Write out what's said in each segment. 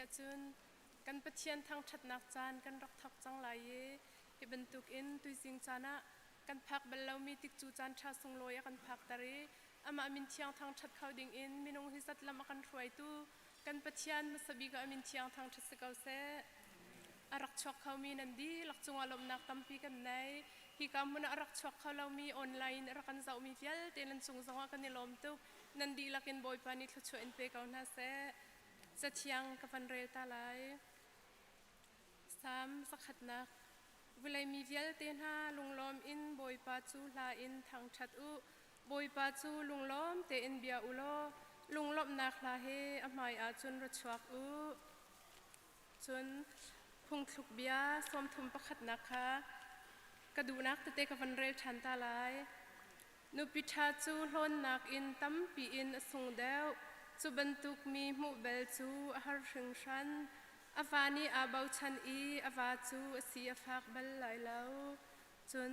Siahcun kan Pathian thangṭhatnak caan kan rak thawk cang lai i hi bantukin tuizing caan ah kan phak bal lomi tikcu caan ṭha sunglawi a kan phakter i amah min thiang thangṭhat kho dingin minung hi zat lam a kan hruaitu kan Pathian hmasa bik ah a min thiang thangṭhat si ko seh. A rak chuak khomi nan dihlak cungah lawmhnak tampi kan nei. Hika hmun ah a rak chuak kho lomi online in a rak kan zohmi vialte nan cung zongah kan i lawm tuk. Nan dihlak in Bawipa nih thluachuah in pe ko hna seh. Cathiang ka van rel ta lai. Salm zakhatnak Vawlei mi vialte hna lunglawm in Bawipa cu hla in thangṭhat u. Bawipa cu lunglawm tein bia u law lunglawmhnak hla he a hmaiah cun ra chuak u. Cun phungthluk bia sawmthum pakhatnak kha ka duhnak tete ka van rel ṭhan ta lai. Nupi ṭha cu hlawnnak in tampi in a sung deuh. Cu bantuk mi hmuh bel cu a har hringhran. A va nih aa bochan i a va cu a si a fak bal lai lo. Cun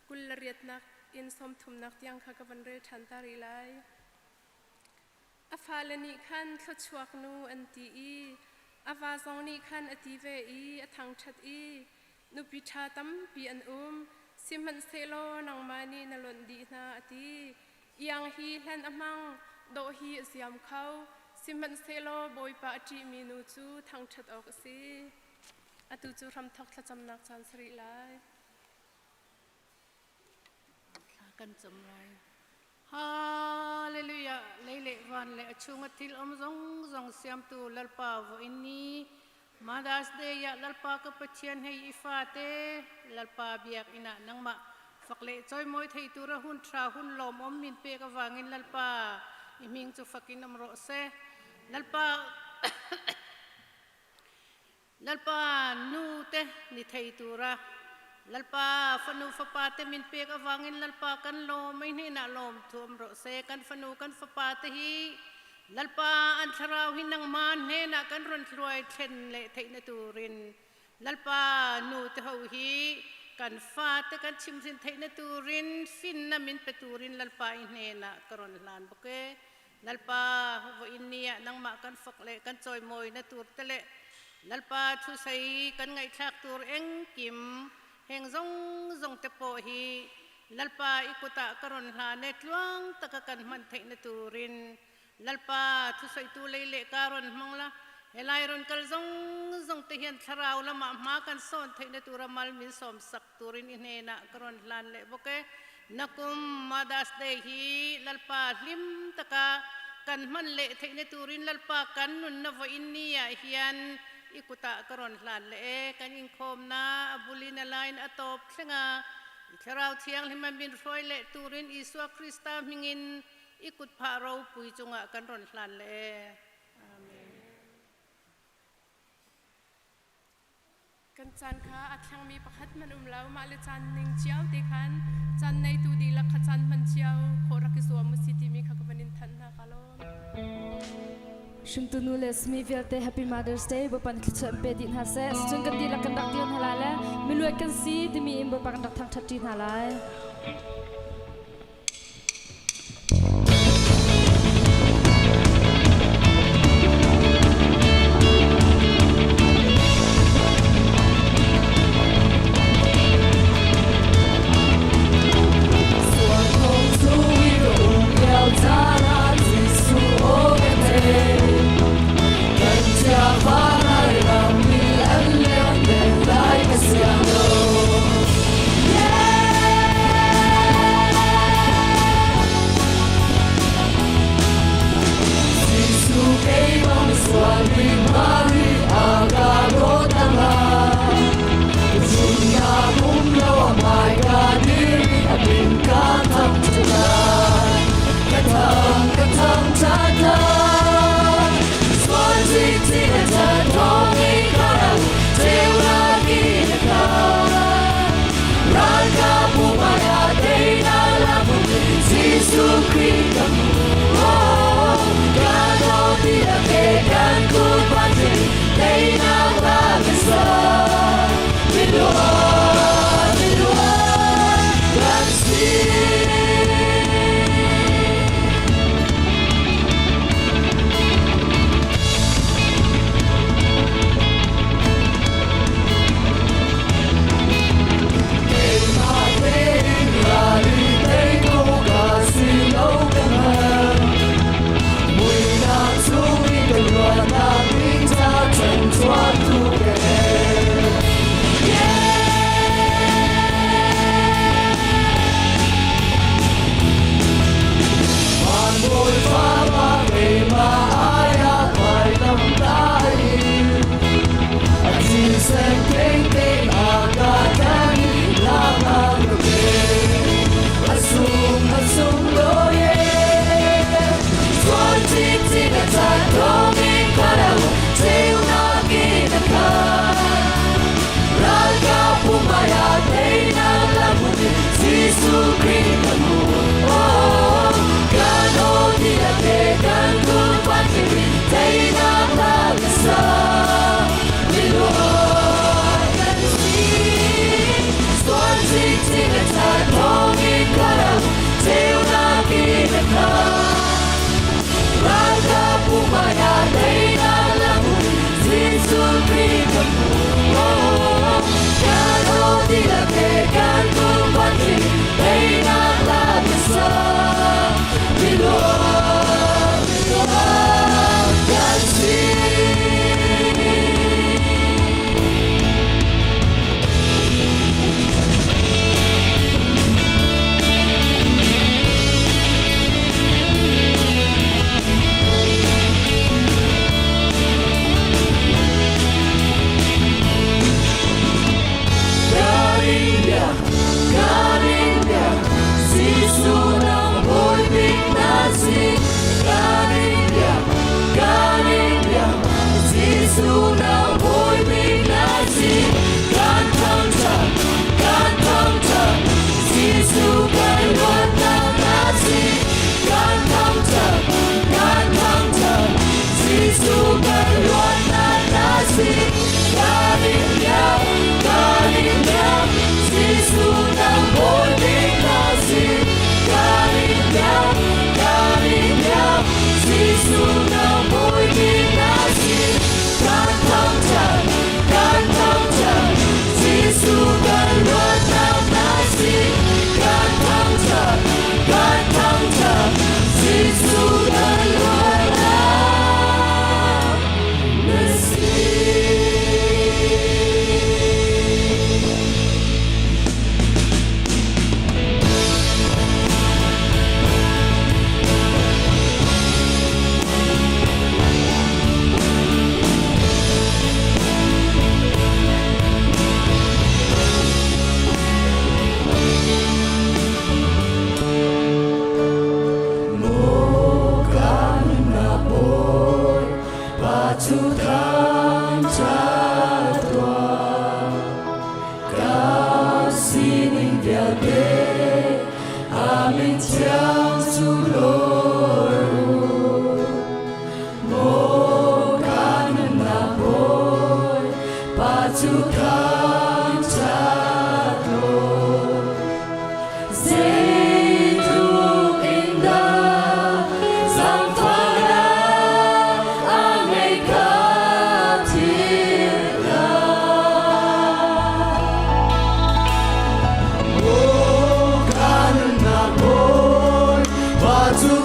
20 le riatnak in sawmthumnak tiang kha ka van rel ṭhan ta rih lai. A fale nih khan thluachuak nu an ti i a va zong nih khan a ti ve i a thangṭhat i nupi ṭha tampi an um, sihmanhsehlaw nangmah nih na lonh dih hna a ti. Iang hi hlan a hmang, dawh hi a ziam kho, sihmanhsehlaw Bawipa a ṭihmi nu cu thangṭhat awk a si. Atu cu hramthawk thlacamnak caan si rih lai. Thla kan cam lai. Hallelujah! Lei le van le a chung a thil om zong zong siamtu Lalpa voin ni Mother's Day ah Lalpa ka Pathian hei i fate Lalpa biak inn ah nangmah fak le cawimawi theitu ra hun tha hun lawm om min pek awangin Lalpa i hming cu fakin om rawh seh. Lalpa Lalpa nu te ni thei tura Lalpa fanu fapa te min pek awangin Lalpa kan lawm mei hnenah lawm thuam rawh se kan fanu kan fapa te hi Lalpa an thlarau hi nangmah hnenah kan ron hruai thlen le theihna turin Lalpa nu te ho hi kan fa te kan chimhrin theihna turin finna min pe turin Lalpa i hnenah ka ron hlan bawk e Lalpa voin ni ah nangmah kan fak le kan cawimawi na tur te le Lalpa thu sei kan ngaihthlak tur engkim heng zong zong te pawh hi Lalpa i kutah ka ron hlan e tluang taka kan hman theih na turin Lalpa thusoitu lei le ka ron hmang la helai ron kal zong zong te hian thlarau lamah hma kan sawn theih na tura mal min sawm sak turin i hnenah ka ron hlan le bawk e Nakum Mother's Day hi Lalpa hlim taka kan hman leh theihna turin Lalpa kan nunna vawiin ni ah hian i kutah ka rawn hlan leh e. Kan inkhawmna a bulin a lain a tawp thlenga i Thlarau Thianghlim a min hruai leh turin Isua Krista hmingin i kutphah ropui chungah kan rawn hlan leh e. Amen. Kan caan kha a thlengmi pakhat hmanh um lo. Mah le caan ning cio te khan caan neitu dihlak kha caan hman cio khawh rak i zuam u si timi kha ka van in thanh hna ka lawm. Hringtu nu le smi vialte Happy Mother's Day Bawipa nih thluachuah in pe dih hna seh. Cun kan dihlak kan rak dir hna lai le miluat kan si timi in Bawipa kan rak thangṭhat ṭi hna lai.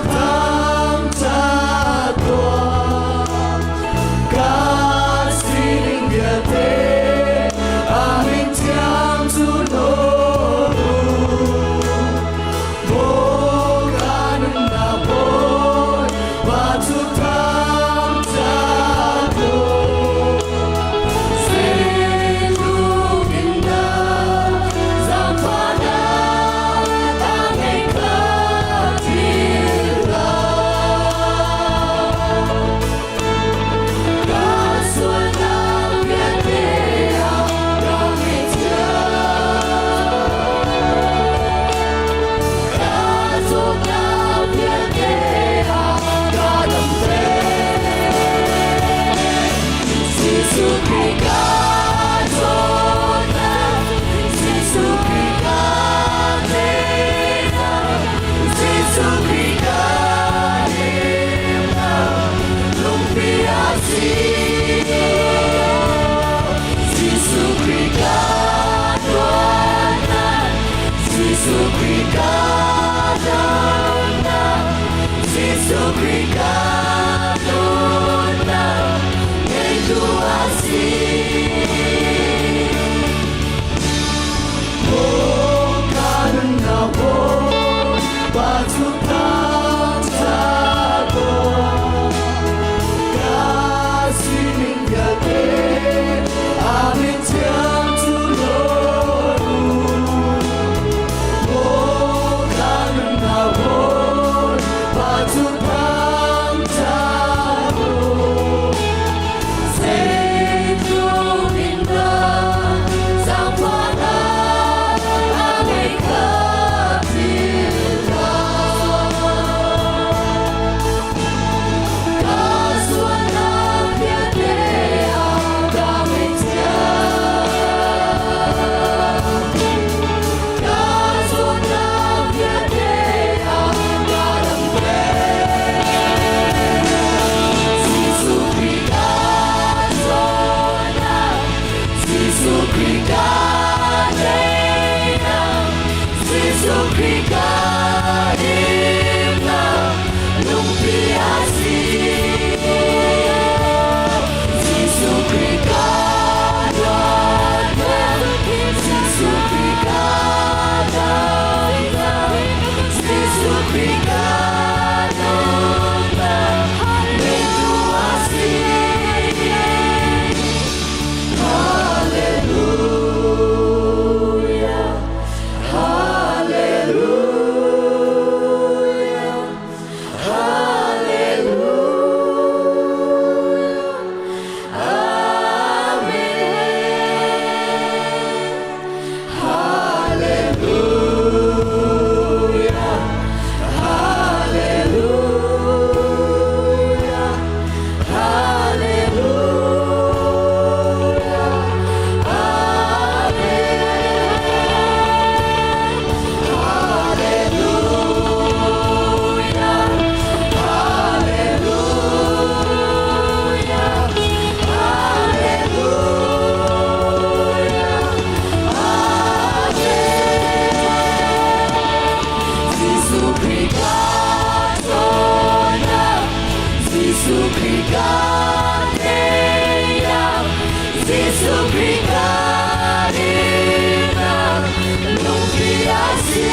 Thangṭhat tuah. Ka sining vialte a min thiang cu nawl u. Maw ka nunnak Bawipa cu thangṭhat tuah. Zeitluk in dah zaangfahnak a ngeih kha philh hlah. Ka sualnak vialte ah ka ngaihthiam. Ka zawtnak vialte ah ka damter. Jesuh Khrih ka dawtnak, Jesuh Khrih ka teinak, Jesuh Khrih ka himnak, lungpi a si. Jesuh Khrih ka dawtnak, Jesuh Khrih ka damnak, Jesuh Khrih ka nunnak, ngeitu a si. Maw ka nunnak Bawipa cu thangṭhat tuah. Ka sining vialte a min thiang cu nawl u. Maw ka nunnak Bawipa cu thangṭhat tuah. Zeitluk in dah zaangfahnak a ngeih kha philh hlah. Ka sualnak vialte ah ka ngaihthiam. Ka zawtnak vialte ah ka damter. Jesuh Khrih ka dawtnak, Jesuh Khrih ka teinak, Jesuh Khrih ka himnak, lungpi a si. Jesuh Khrih ka dawtnak, Jesuh Khrih ka damnak, Jesuh Khrih ka nunnak, ngeitu a si. Hallelujah, Hallelujah, Hallelujah, Amen. Hallelujah, Hallelujah, Hallelujah, Amen. Hallelujah, Hallelujah, Hallelujah, Amen. Jesuh Khrih ka dawtnak, Jesuh Khrih ka teinak, Jesuh Khrih ka himnak, lungpi a si.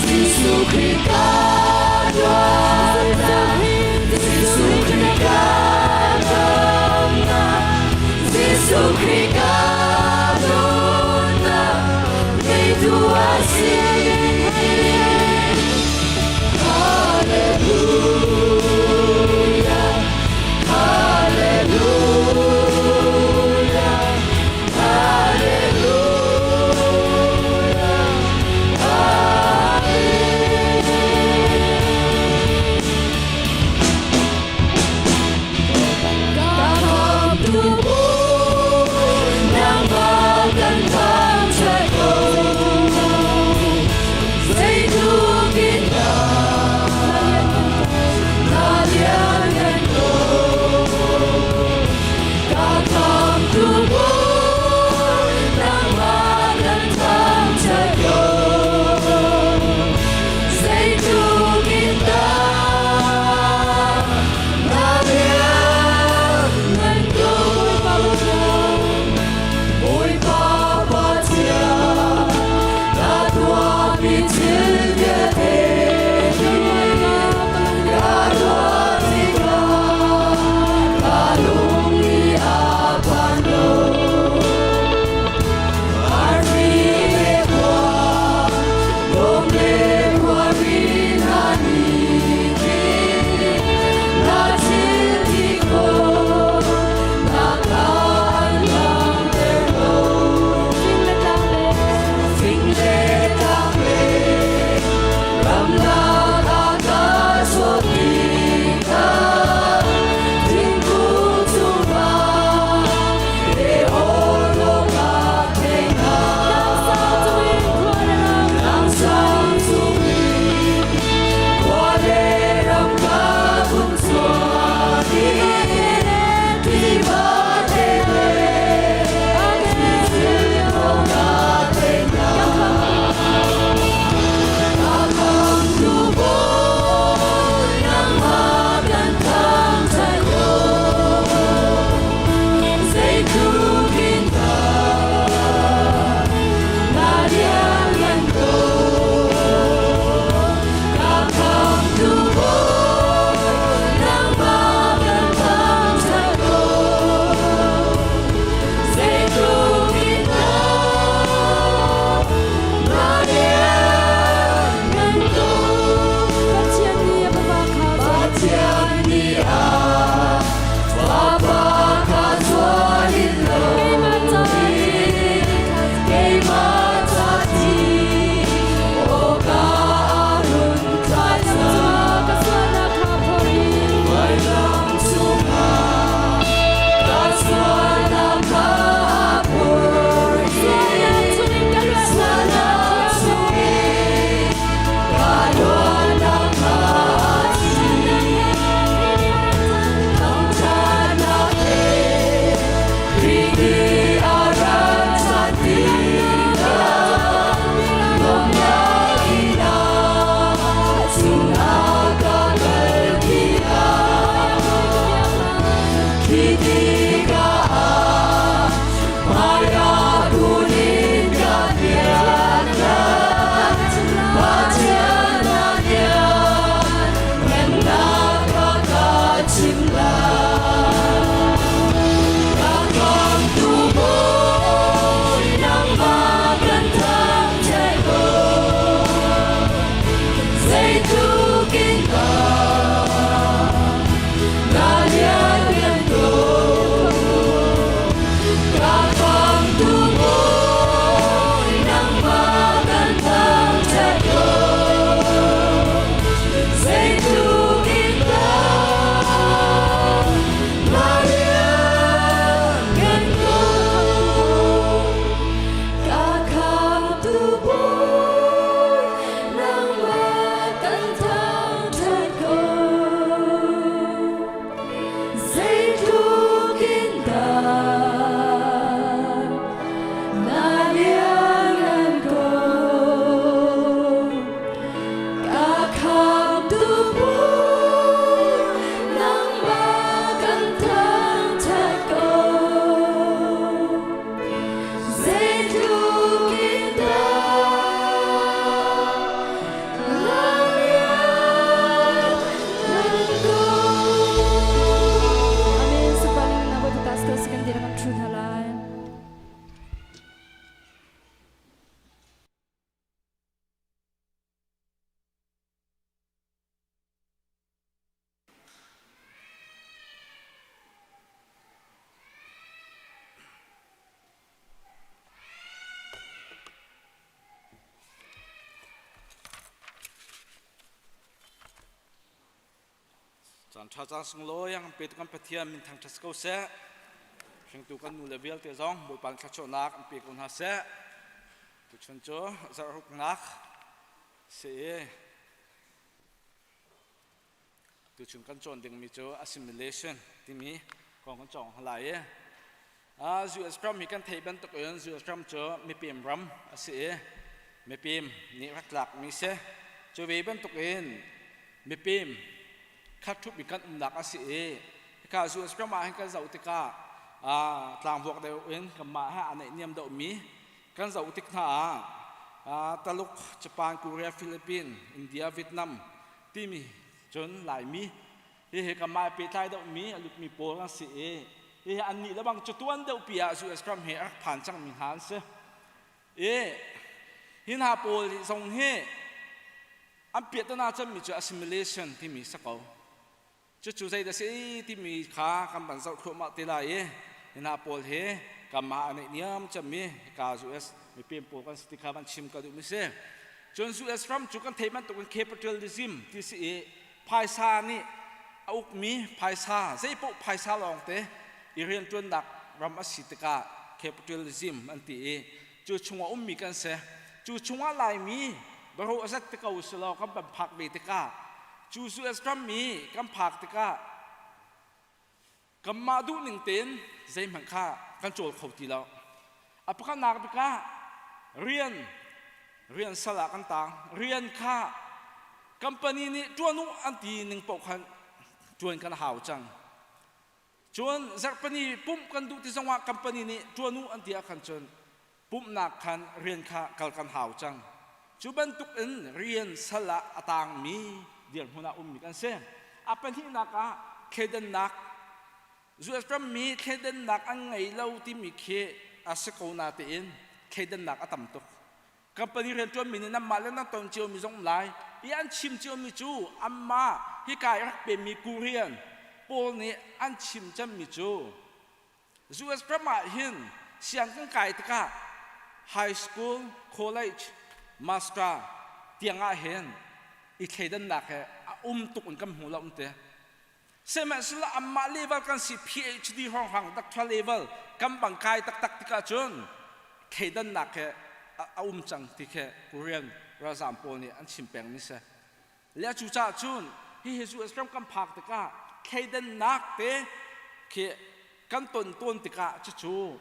Jesuh Khrih ka dawtnak, Jesuh Khrih ka damnak, Jesuh Khrih ka nunnak, ngeitu a si. Hallelujah, Hallelujah, Hallelujah, Amen. Caan ṭha caan sunglawi a kan petu kan Pathian min thangṭhat si ko seh. Hringtu kan nu le vialte zong Bawipa nih thluachuahnak an pe ko hna seh. Tuchun cu zarhruknak si i tuchun kan cawn dingmi cu assimilation timi kong kan cawng hna lai i US ram hi kan theih bantuk in US ram cu mipem ram a si i mipem nih rak tlakmi si. Cu ve bantuk in mipem khat ṭhup i kan umnak a si i hika US ram ah hin kan zoh tikah tlangvuak deuh in kanmah he aa naihniam deuhmi kan zoh tik hna ah Taluk, Japan, Korea, Philippines, India, Vietnam timi cun Laimi hihi kanmah he pehtlai deuhmi a lutmi pawl an si i hihi annih le bang cu tuan deuhpi ah US ram hi a rak phan cangmi hna an si. I hi hna pawl zong hi an piahtana cemmi cu assimilation timi si ko. Cucu zeidah si timi kha kan van zoh thluahmah te lai i hi hna pawl hi kanmah a neihniam cemmi hika US mipem pawl kan si ti kha van chim ka duhmi si. Cun US ram cu kan theih bantukin capitalism ti si i phaisa nih a ukmi phaisa zeipaoh phaisa lawngte i rianṭuannak ram a si tikah capitalism an ti i cu chungah ummi kan si. Cu chungah Laimi baruh a zat ti ko si law kan van phak ve tikah cu US ram i kan phak tikah kanmah duhning tein zeihmanh kha kan cawl kho ti lo. A pakhatnak bik ah rian rian sal ah kan tang. Rian kha company nih ṭuan u an ti ning paoh khan ṭuan kan hau cang. Cun zarhpini pumh kan duh ti zongah company nih ṭuan u an ti ahkhan cun pumhnak khan rian kha kal kan hau cang. Cu bantuk in rian sal ah a tangmi dirhmun ah ummi kan si. A pahnihnak ah thleidannak US rammi thleidannak an ngei lo timi khi a si ko natein thleidannak a tam tuk. Company rianṭuanmi nih nanmah le nan ton ciomi zong um lai i an chim ciomi cu anmah hika i rak pemmi Korean pawl nih an chim cemmi cu US ram ah hin siang kan kai tikah high school, college, master tiang ah hin i thleidannak he a um tuk in kan hmu lo an ti. Sihmanhsehlaw anmah level kan si PhD hrawnghrang doctor level kan bang kai taktak tikah cun thleidannak he a um cang ti khi Korean ralzaam pawl nih an chim pengmi si. Le cucaah cun hihi US ram kan phak tikah thleidannak te khi kan ton tawn tikah cucu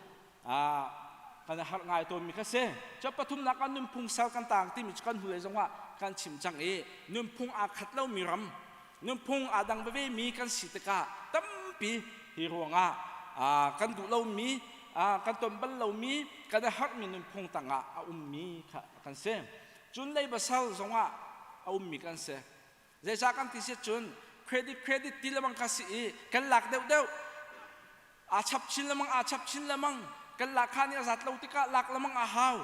kan i harh ngai tawnmi kha si. Cu pathumnak ah nunphung sal kan taang timi cu kan hnulei zongah kan chim cang i nunphung aa khat lomi ram nunphung aa dang veve mi kan si tikah tampi hi ruangah kan duh lomi kan ton bal lomi kan i harhmi nunphung tangah a ummi kha kan si. Cun leiba sal zongah a ummi kan si. Zeicah kan ti si cun credit credit ti lebang kha si i kan lak deuhdeuh aa chap chin lengmang aa chap chin lengmang kan lak kha nih a zat lo tikah lak lengmang a hau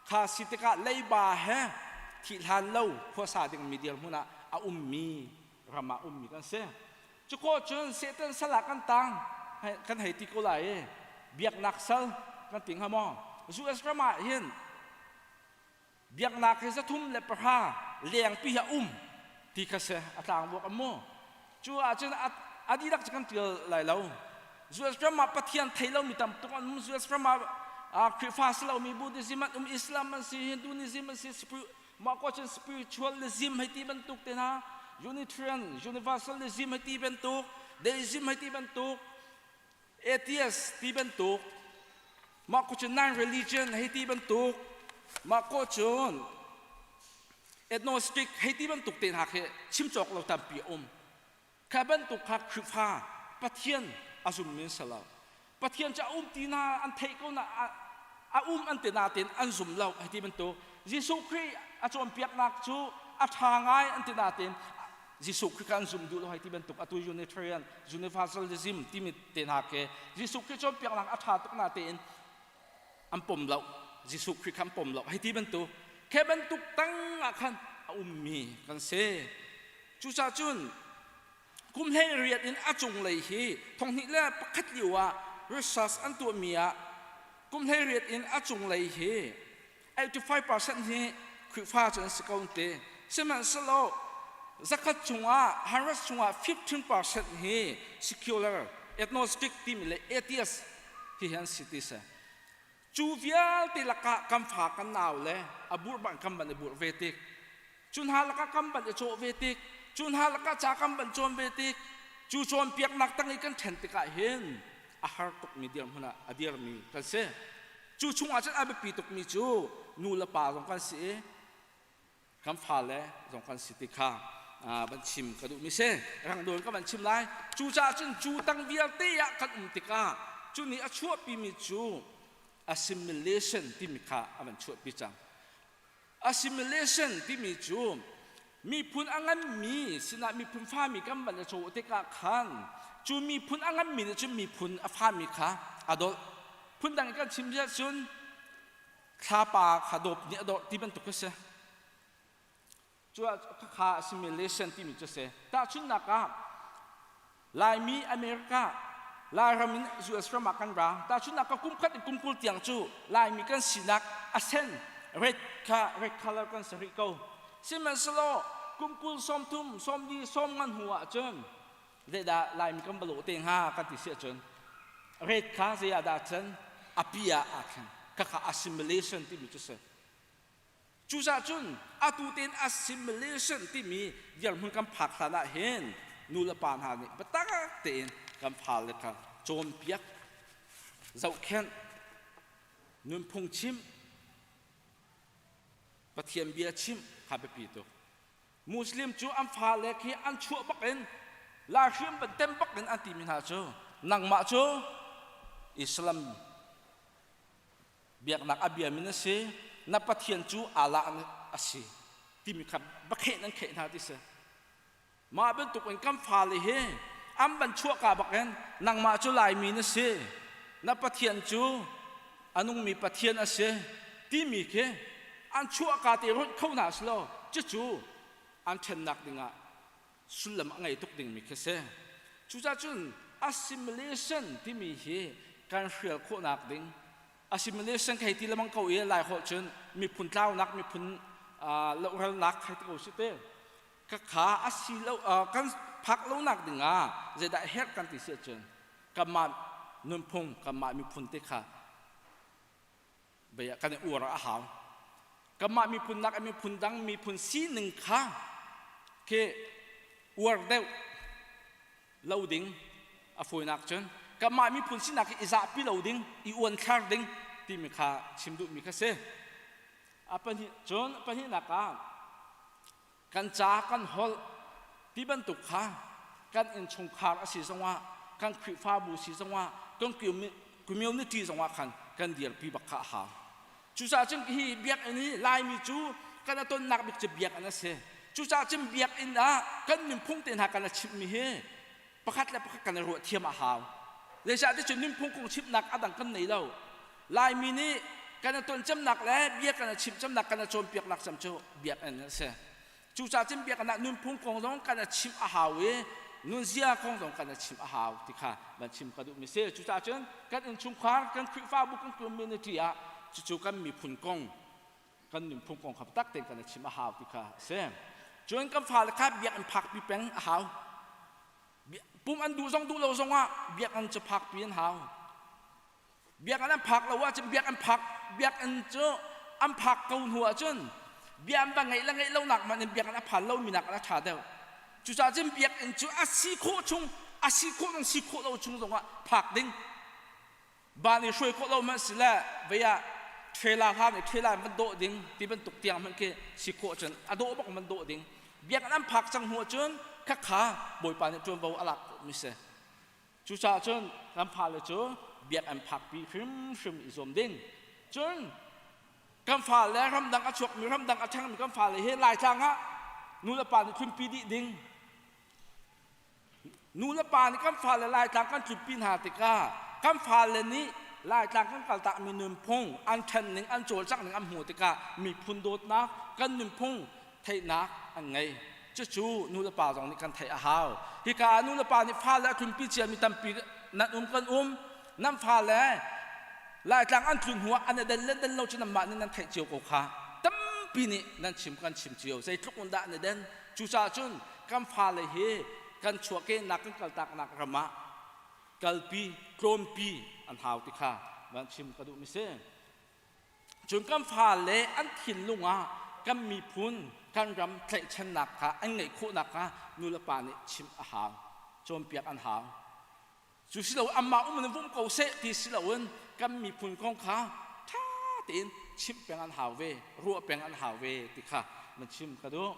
kha si tikah leiba he thih hlan lo khuasa dingmi dirhmun ah a ummi ram ah ummi kan si. Cukhawh cun Satan sal ah kan tang kan hei ti ko lai i biaknak sal kan ti hnga maw? US ram ah hin biaknak hi 310 lengpi hi a um ti kha si a tlangvuak a mu. Cu ahcun a dihlak cu kan tial lai lo. US ram ah Pathian thei lomi tam tuk an um. US ram ah Khrihfa si lomi Buddhism an um, Islam an si, Hinduism an si, mah ko cun spiritualism hei ti bantuk te hna, Unitarian, Universalism hei ti bantuk, Deism hei ti bantuk, atheist ti bantuk, mah ko cun non-religion hei ti bantuk, mah ko cun agnostic hei ti bantuk te hna khi chim cawk lo tampi a um. Kha bantuk kha Khrihfa Pathian a zummi an si lo. Pathian cu a um ti na an theih ko na a um an ti nain an zum lo hei ti bantuk. Jesuh Khrih a cawnpiaknak cu a ṭha ngai an ti nain Jesuh Khrih kha an zum duh lo hei ti bantuk atu Unitarian Universalism timi te hna khi Jesuh Khrih cawnpiaknak a ṭha tuk natein an pom lo. Jesuh Khrih kha an pom lo hei ti bantuk. Khi bantuk tang ah khan a ummi kan si. Cucaah cun kum 18 in a cunglei hi 2001 lio ah research an tuahmi ah kum 18 in a cunglei hi 85% hi Khrihfa cu an si ko an ti. Sihmanhsehlaw Zakhat chungah hundred chungah 15% hi secular, agnostic timi le atheist hi an si ti si. Cu vialte lakah kan fa kan nau le a burh bang kan ban i burh ve tik, cu hna lakah kan ban i cawh ve tik, cu hna lakah ca kan ban cawn ve tik, cu cawnpiaknak tang i kan ṭhen tikah hin a har tukmi dirhmun ah a dirmi kan si. Cu chungah cun a biapi tukmi cu nu le pa zong kan si i kan fale zong kan si ti kha van chim ka duhmi si. Rang dawn ka van chim lai. Cucaah cun cu tang vialte ah kan um tikah cu nih a chuahpimi cu assimilation timi kha a van chuahpi cang. Assimilation timi cu miphun a nganmi sinah miphun fami kan van i cawh tikah khan cu miphun a nganmi nih cun miphun a fami kha a dolh. Phundang in kan chim cun thlapa kha dawp nih a dawh ti bantuk a si. Cu kha assimilation timi cu a si. Tahchunhnak ah Laimi America Lairam in US ram ah kan ra. Tahchunhnak ah kum khat in kum 20 tiang cu Laimi kan sinak a sen red kha red color kan si rih ko. Sihmanhsehlaw kum 20 30 40 50 hnu ah cun zeidah Laimi kan va lawh te hnga kan ti si ahcun red kha zei ah dah cun a pi ah aa thleng. Khakha assimilation timi cu si. Cucaah cun atu tein assimilation timi dirhmun kan phak hlan ah hin nu le pa hna nih biatak tein kan fale kha cawnpiak, zohkhenh, nunphung chimh, Pathian bia chimh kha biapi tuk. Muslim cu an fale khi an chuah bak in lahriam ban tem bak in an timi hna cu nangmah cu Islam biaknak a biami na si na pathian cu Allah a si timi kha bakheh nan kheh hna ti si mah bantuk in kan fale hi an ban chuahka bakin nangmah cu laimi na si na pathian cu a nungmi pathian a si timi khi an chuahka te runh kho hna si lo cucu an ṭhennak dingah sullam a ngei tuk dingmi khi si. Cucaah cun assimilation timi hi kan hrial khawhnak ding assimilation khi ti lemang ko i lai holh cun miphun tlaunak miphun lohralnak khai ti ko si te ka kha asi lo kan phak lonak dingah zeidah herh kan ti si ahcun kanmah nunphung kanmah miphun te kha Bia kan i uar a hau. Kanmah miphun nak miphun dang miphun sining kha khi uar deuh lo ding a fawinak cun kanmah miphun sinak hi i zahpi lo ding i uanthlar ding timi kha chim duhmi kha si. A pahnih cun pahnihnak ah kan ca kan holh ti bantuk kha kan innchungkhar a si zongah kan Khrihfabu si zongah kan community zongah khan kan dirpi bak kha a hau. Cucaah cun hi biakinn hi Laimi cu kan a tonnak bik cu biakinn a si. Cucaah cun biakinn ah kan nunphung te hna kan a chimhmi hi pakhat le pakhat kan i ruah thiam a hau. Zeicahtiah cun nunphung kong chimhnak a dang kan nei lo. Laimi nih kan i ton cemnak le bia kan i chimh cemnak kan i cawnpiaknak cem cu biakinn a si. Cucaah cun biakinn ah nunphung kong zong kan i chimh a hau i nunzia kong zong kan i chimh a hau ti kha van chim ka duhmi si. Cucaah cun kan innchungkhar, kan Khrihfabu, kan community ah cucu kan miphun kong, kan nunphung kong kha tak tein kan i chimh a hau ti kha a si. Cun kan fale kha biakinn phakpi peng a hau. Pum an duh zong duh lo zongah biakinn cu phakpi an hau. Biakinn an phak lo ahcun biakinn phak biakinn cu an phak ko hnu ahcun bia an va ngeih le ngeih lonak hmanh in biakinn a phan lomi nak a ṭha deuh. Cucaah cun biakinn cu a si khawh chung a si khawh zong si khawh lo chung zongah phak ding. Van i hruai khawh lo hmanh si le vei ah ṭhela hlan i ṭhela in van dawh ding ti bantuk tiang hmanh khi si khawh cun a dawh bak man dawh ding. Biakinn an phak cang hnu ahcun khakha Bawipa nih ṭuanvo a lak mi si. Cucaah cun kan fale cu biakinn phakpi hrimhrim i zuam ding. Cun kan fale ramdang a chuakmi ramdang a ṭhangmi kan fale hi Laitlang ah nu le pa nih tlunpi dih ding. Nu le pa nih kan fale Laitlang kan tlunpi hna tikah kan fale nih Laitlang kan kaltakmi nunphung an ṭhen ning an cawlcangh ning an hmuh tikah miphun dawtnak kan nunphung theihnak an ngei. Cucu nu le pa zong nih kan theih a hau. Hika ah nu le pa nih fale a tlunpi ciami tampi nan um kan um. Nan fale Laitlang an tlun hnu ah an i den le den lo cu nanmah nih nan theih cio ko kha. Tampi. Tampi nih nan chim kan chim cio. Zeitluk in dah na den? Cucaah cun kan fale hi kan chuahkehnak kan kaltaknak ram ah kalpi tlawmpi an hau ti kha van chim ka duhmi si. Cun kan fale an thinlung ah kan miphun kan ram tlaihchannak kha an ngeih khawhnak kha nulepa nih chimh a hau, cawnpiak an hau. Cu si lo amah um in vum ko seh ti si loin kan miphun kong kha ṭha tein chimh peng an hau ve, ruah peng an hau ve ti kha nan chim ka duh.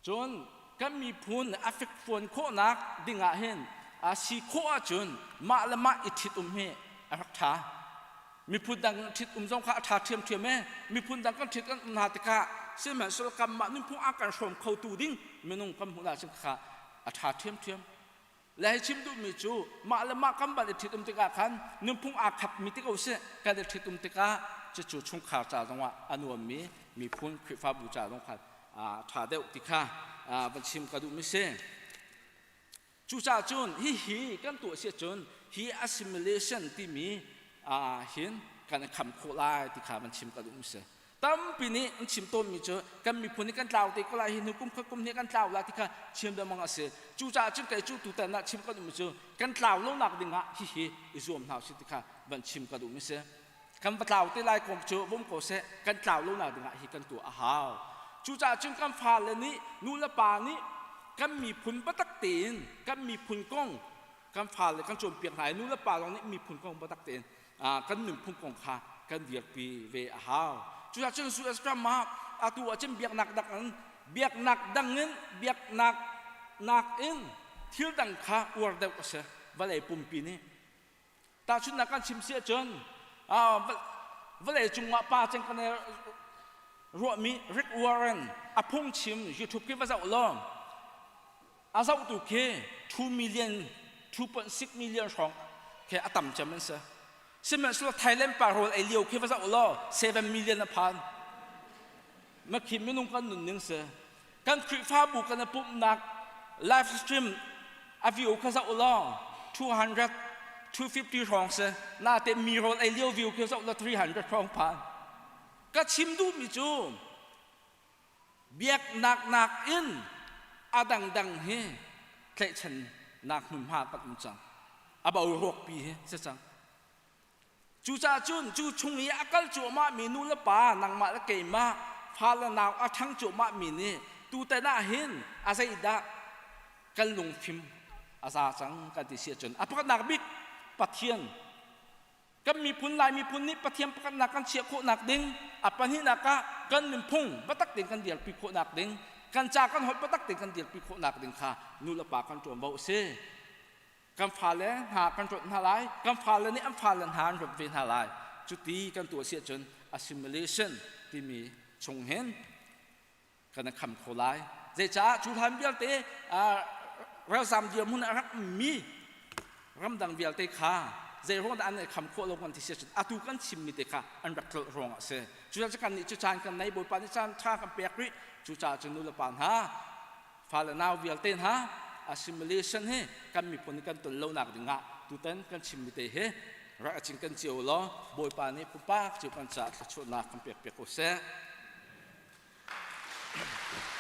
Cun kan miphun a fekfuan khawhnak dingah hin a si khawh ahcun mah le mah i ṭhit-um hi a rak ṭha. Miphun dang ṭhit-um zong kha a ṭha ṭhiamṭhiam e. Miphun dang kan ṭhit kan um hna tikah sihmanhsehlaw kanmah nunphung a kan hrawm khotu ding minung kan hmuh ahcun kha a ṭha ṭhiamṭhiam. Le hei chim duhmi cu mah le mah kan van i ṭhit-um tikah khan nunphung aa khapmi ti ko sih kan i ṭhit-um tikah cucu chungkhar ca zongah a nuammi miphun Khrihfabu ca zong khan ṭha deuh ti kha van chim ka duhmi si. Cucaah cun hihi kan tuah si ahcun hi assimilation timi hin kan i kham khawh lai ti kha van chim ka duhmi si. Tampi nih an chim tawnmi cu kan miphun hi kan tlau te ko lai hi hnu kum khat kum hnih kan tlau lai ti kha chim lengmang a si. Cucaah cun kei cu tutan ah chim ka duhmi cu kan tlau lonak ding ah hihi i zuam hna usih ti kha van chim ka duhmi si. Kan va tlau te lai kong cu vum ko seh kan tlau lonak ding ah hi kan tuah a hau. Cucaah cun kan fale nih nu le pa nih kan miphun biatak tein kan miphun kong kan fale kan cawnpiak hna i nu le pa zong nih miphun kong biatak tein kan nunphung kong kha kan dirpi ve a hau. Cucaah cun US ram ah atu ah cun biaknak dang in biaknak dang in biaknak nakin thil dang kha uar deuh a si vawlei pumpi nih. Tahchunhnak kan chim si ahcun vawlei cungah pa ceng kan ruahmi Rick Warren a phungchim YouTube khi va zoh law a zohtu khi 2 million 2.6 million hrawng khi a tam cem an si. Sihmanhsehlaw Thailand pa rawl ei lio khi va zoh law 7 million a phan. Makhi minung kan nunning si. Kan Khrihfabu kan i pumhnak live stream a view kha zoh law 200 250 hrawng si. Natein mi rawl ei lio view khi zoh law 300 hrawng phan. Ka chim duhmi cu biaknak nakin a dangdang hi tlaihchannak hmunhma kan um cang. A boruakpi hi si cang. Cucaah cun cu chung i a kal cuahmahmi nu le pa nangmah le keimah fa le nau a ṭhang cuahmahmi nih tutan ah hin a zeidah kan lungfim a za cang kan ti si ahcun a pakhatnak bik Pathian kan miphun Lai miphun nih Pathian pakhatnak kan chiah khawhnak ding a pahnihnak ah kan nunphung biatak tein kan dirpi khawhnak ding kan ca kan holh biatak tein kan dirpi khawhnak ding kha nu le pa kan ṭuanvo a si. Kan fale hna kan rawt hna lai, kan fale nih an fale hna an rawt ve hna lai. Cuti kan tuah si ahcun assimilation timi chung hin kan i kham kho lai. Zeicah cu hlan vialte ralzam dirhmun a rak ummi ramdang vialte kha zei ruang dah an i kham khawh lo kan ti si ahcun atu kan chimmi te kha an rak tlolh ruangah a si. Cucaah kan nih cu caan kan nei Bawipa nih caan ṭha kan pek rih. Cucaah cun nu le pa hna fale nau vialte hna assimilation hi kan miphun kan ton lonak dingah tutan kan chimmi te hi rak a cing kan cio law Bawipa nih pumpak cio kan caah thluachuahnak kan pek piak ko seh. Bawipa.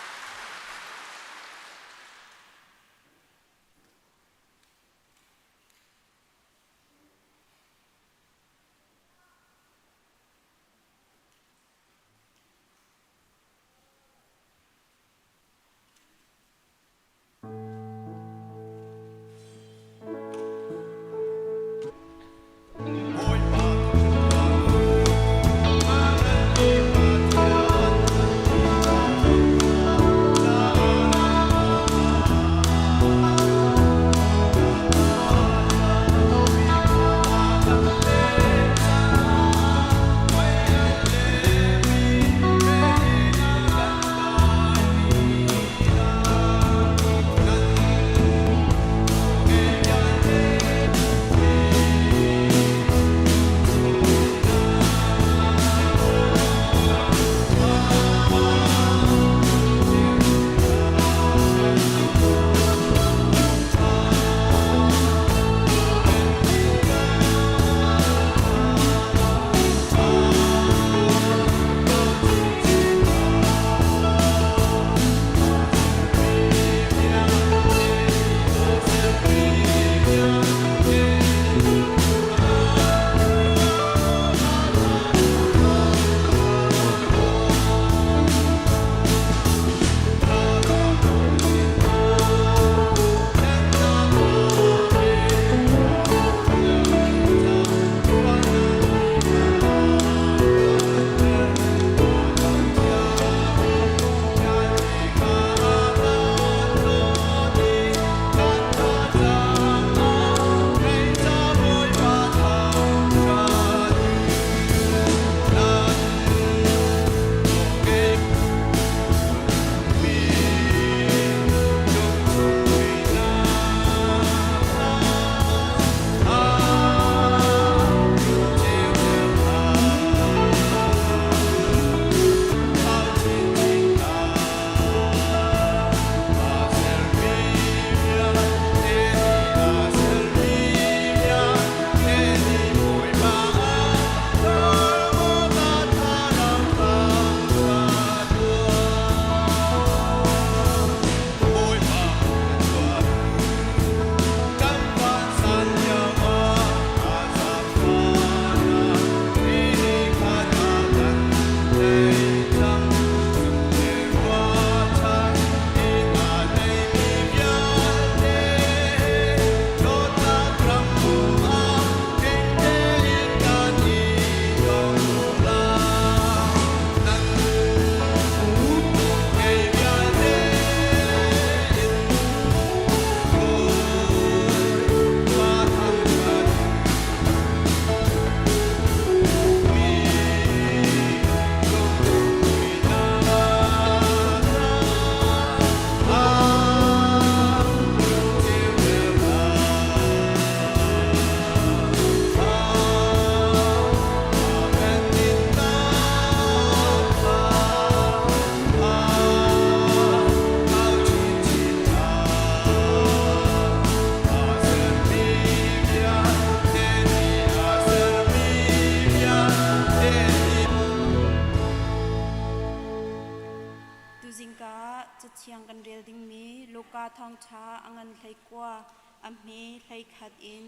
Cathiang kan rel dingmi Luka thawngṭha a ngan 19 a hme 11 in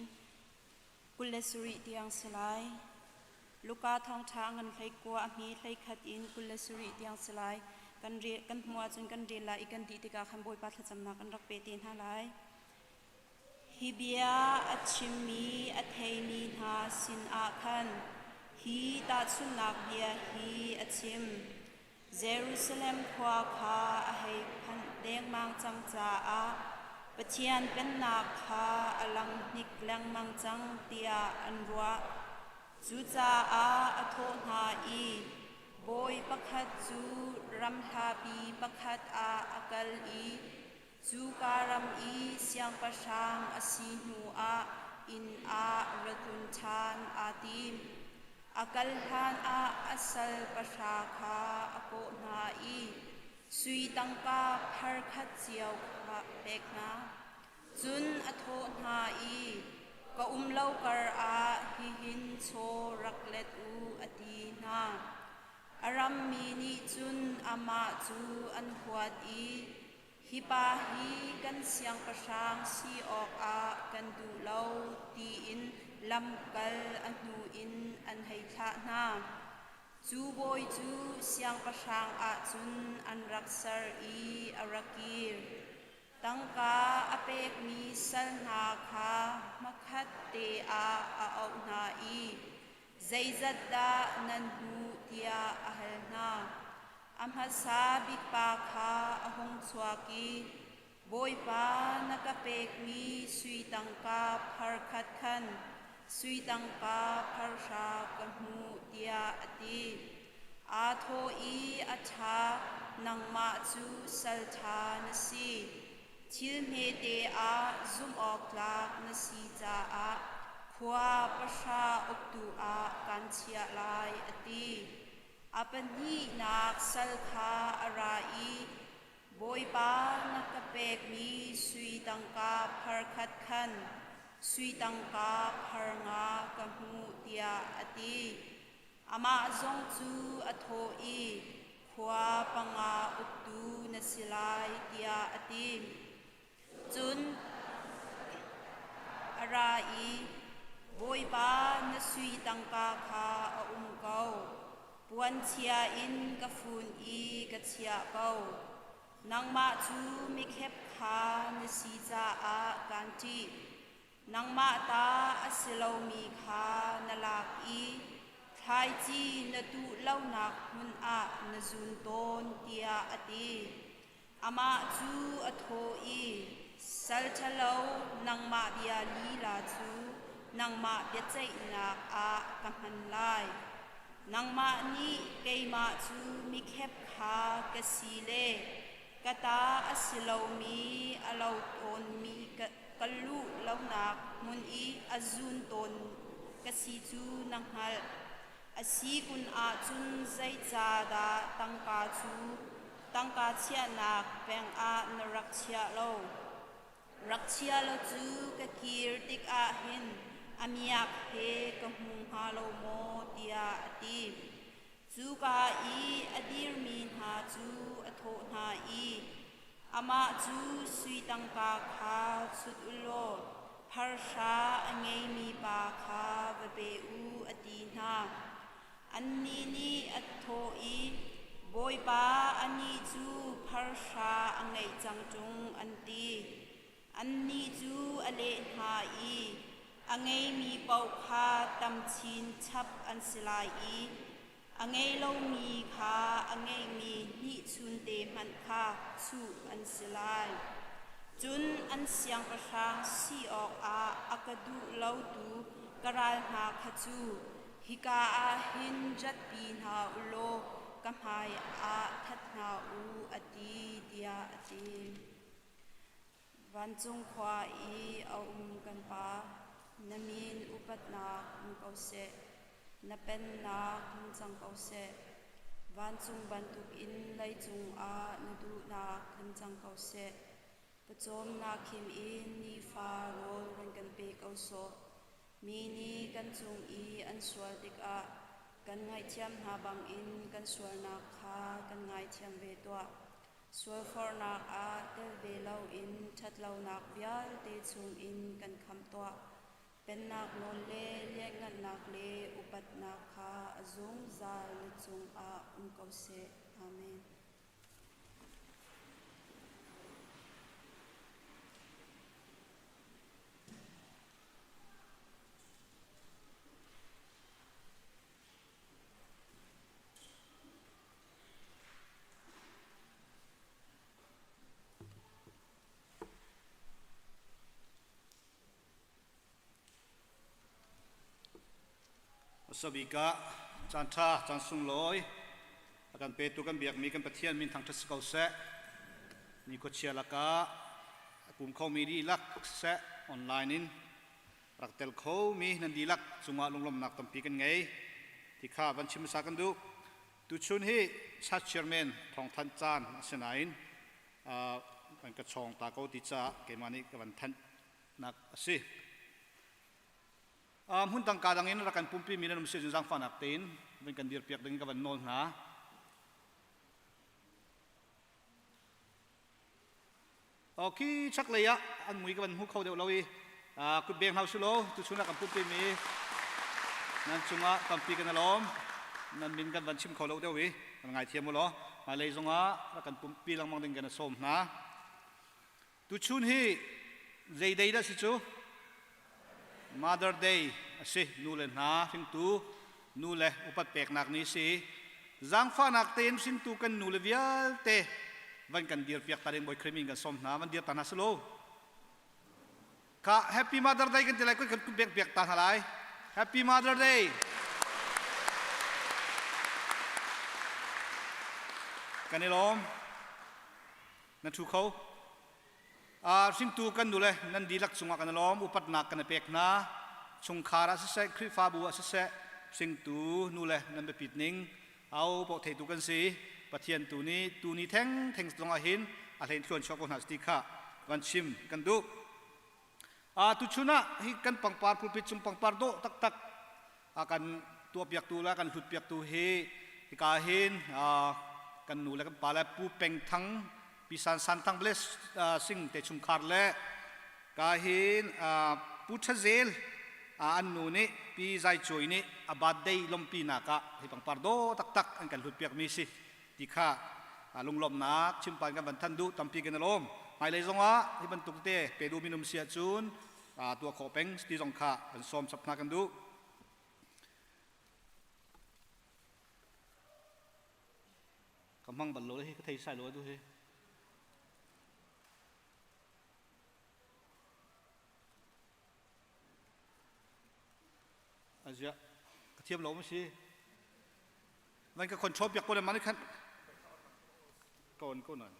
27 tiang si lai. Luka thawngṭha a ngan 19 a hme 11 in 27 tiang si lai. Kan rel kan hmuh ahcun kan rel lai i kan dih tikah khan Bawipa thlacamnak kan rak pe te hna lai. Hi bia a chimmi a theimi hna sinah khan hi tahchunhnak bia hi a chim. Jerusalem khua kha a hei phanh dengmang cang caah Pathian Pennak kha a lang hnik lengmang cang tiah an ruah. Cucaah a thawh hna i, Bawi pakhat cu ram hlapi pakhat ah a kal i Cuka ram i siangpahrang a si hnuah inn ah ra tlun ṭhan aa tim. A kal hlanah a sal pahra kha a kawh hna i sui tangka phar khat cio kha a pek hna. Cun a thawh hna i, Ka um lo karah hihin chaw rak let u, a ti hna. A rammi nih cun amah cu an huat i, Hi pa hi kan siangpahrang si awkah kan duh lo, tiin lamkal a hnu in an hei thlah hna. Cu bawi cu siangpahrang ah cun an rak ser i a ra kir. Tangka a pekmi sal hna kha hmakhat te ah a auh hna i, Zeizat dah nan hmuh tiah a hal hna. A hmasa bik pa kha a hung chuak i, Bawipa, na ka pekmi sui tangka phar khat khan sui tangka phar hra ka hmuh, tiah a ti. Aa thawh i, A ṭha, nangmah cu sal ṭha na si. Thil hmete ah zumhawktlak na si caah khua pahra uktu ah kan chiah lai, a ti. A pahnihnak sal kha a ra i, Bawipa, na ka pekmi sui tangka phar khat khan sui tangka phar nga ka hmuh, tiah a ti. Amah zong cu a thawh i, Khua panga uktu na si lai, tiah a ti. Cun a ra i, Bawipa, na sui tangka kha a um ko. Puanchia in ka fun i ka chiah ko. Nangmah cu mikhep kha na si caah kaan ṭih. Nangmah ta a si lomi kha na lak i thlaici na tuh lonak hmun ah na zun tawn, tiah a ti. Amah cu a thawh i, Sal ṭhalo, nangmah bia lila cu nangmah biaceihnak ah ka hman lai. Nangmah nih keimah cu mikhep kha ka si le ka ta a si lomi a lo tawnmi ka luh lonak hmun i a zun tawn ka si cu na hngalh. A si kun ahcun zeicahdah tangka cu tangka chiahnak peng ah na rak chiah lo? Rak chia lo cu ka kir tikah hin a miak he ka hmu hnga lo maw tiah a ti. Cuka i a dirmi hna cu a thawh hna i, Amah cu sui tangka kha chut u law pharhra a ngeimi pa kha va pe u, a ti hna. Annih nih a thawh i, Bawipa, anih cu pharhra a ngeih cang ṭung, an ti. Annih cu a leh hna i, A ngeimi paoh kha tam chin chap an si lai i a ngei lomi kha a ngeihmi hnihchunte hmanh kha chuh an si lai. Cun an siangpahrang si awkah a ka duh lotu ka ral hna kha cu hika ah hin ratpi hna u law ka hmaiah that hna u, a ti, tiah a ti. Vancung khua i a um kan Pa, na min upatnak um ko seh. Na pennak hung cang ko seh. Vancung bantukin leicung ah na duhnak hung cang ko seh. Pawcawmnak khim in nifa rawl run kan pe ko sawh. Mi nih kan cung i an sual tikah kan ngaihthiam hna bangin kan sualnak kha kan ngaithiam ve tuah. Sualforhnak ah tel ve loin ṭhatlonak vialte chungin kan khamh tuah. Pennak nawl le lianhngannak le upatnak kha a zungzal na cungah um ko seh. Amen. Sabika caan ṭha caan sunglawi a kan petu kan biakmi kan Pathian min thangṭhat si ko seh. Ni khuachia lakah a kum khomi dihlak siseh online in rak tel khomi nan dihlak cungah lunglawmhnak tampi kan ngei ti kha van chim hmasa kan duh. Tuchun hi church chairman thawngthanh caan a si nain an ka chawng ta ko ti caah keimah nih ka van thanhnak a si. Hmun dang ka dang in rak kan pumpi mi nan um si zaangfahnak tein van kan dirpiak ding in ka van nawl hna. Khi chaklei ah an mui ka van hmu kho deuh lo i kut beng hau si law tuchun ah kan pumpi mi nan cungah tampi kan alawm nan min kan van chim kho lo deuh i kan ngaithiam u law hmailei zongah rak kan pumpi lengmang ding kan sawm hna. Tuchun hi zei day dah si cu? Mother Day a si. Nu le hna hringtu nu le upat peknak ni si. Zaangfahnak tein hringtu kan nu le vialte van kan dir piak ta ding Bawi Khrih min kan sawm hna van dir ta hna silo. Ka Happy Mother Day kan ti lai kun kan bek piak ta hna lai. Happy Mother Day. Kan i lawm. Na thu kho. Hringtu kan nule nan dihlak cungah kan i lawm. Upatnak kan i pek hna. Chungkhar ah siseh, Khrihfabu ah siseh, hringtu nule nan biapit ning au paoh theitu kan si. Pathian tu nih tu ni theng theng zongah hin a hlein thluan chuah ko hna ti kha van chim kan duh. Tuchun ah hi kan pangpar pulpit cung pangpar dawh taktak a kan tuahpiaktu le kan hlutpiaktu hi hika hin kan nu le kan pa le Pu Peng Thang Pi San San Thang Bless Sing te chungkhar le ka hin Pu Thazel an nu nih Pi Zai Cuai nih a birthday lawmpi nak ah hi pangpar dawh taktak an kan hlutpiak mi si ti kha lunglawmhnak chimpan kan van than duh tampi kan alawm hmailei zongah hi bantuk te pe duh minum si ahcun tuah khawh peng ti zong kha kan sawm chap hna kan duh. Ka hmang bal lo hi ka thei sai lo tu hi. Azia ka thiam lo ma si. Van ka control piak ko le man khan kon ko nan.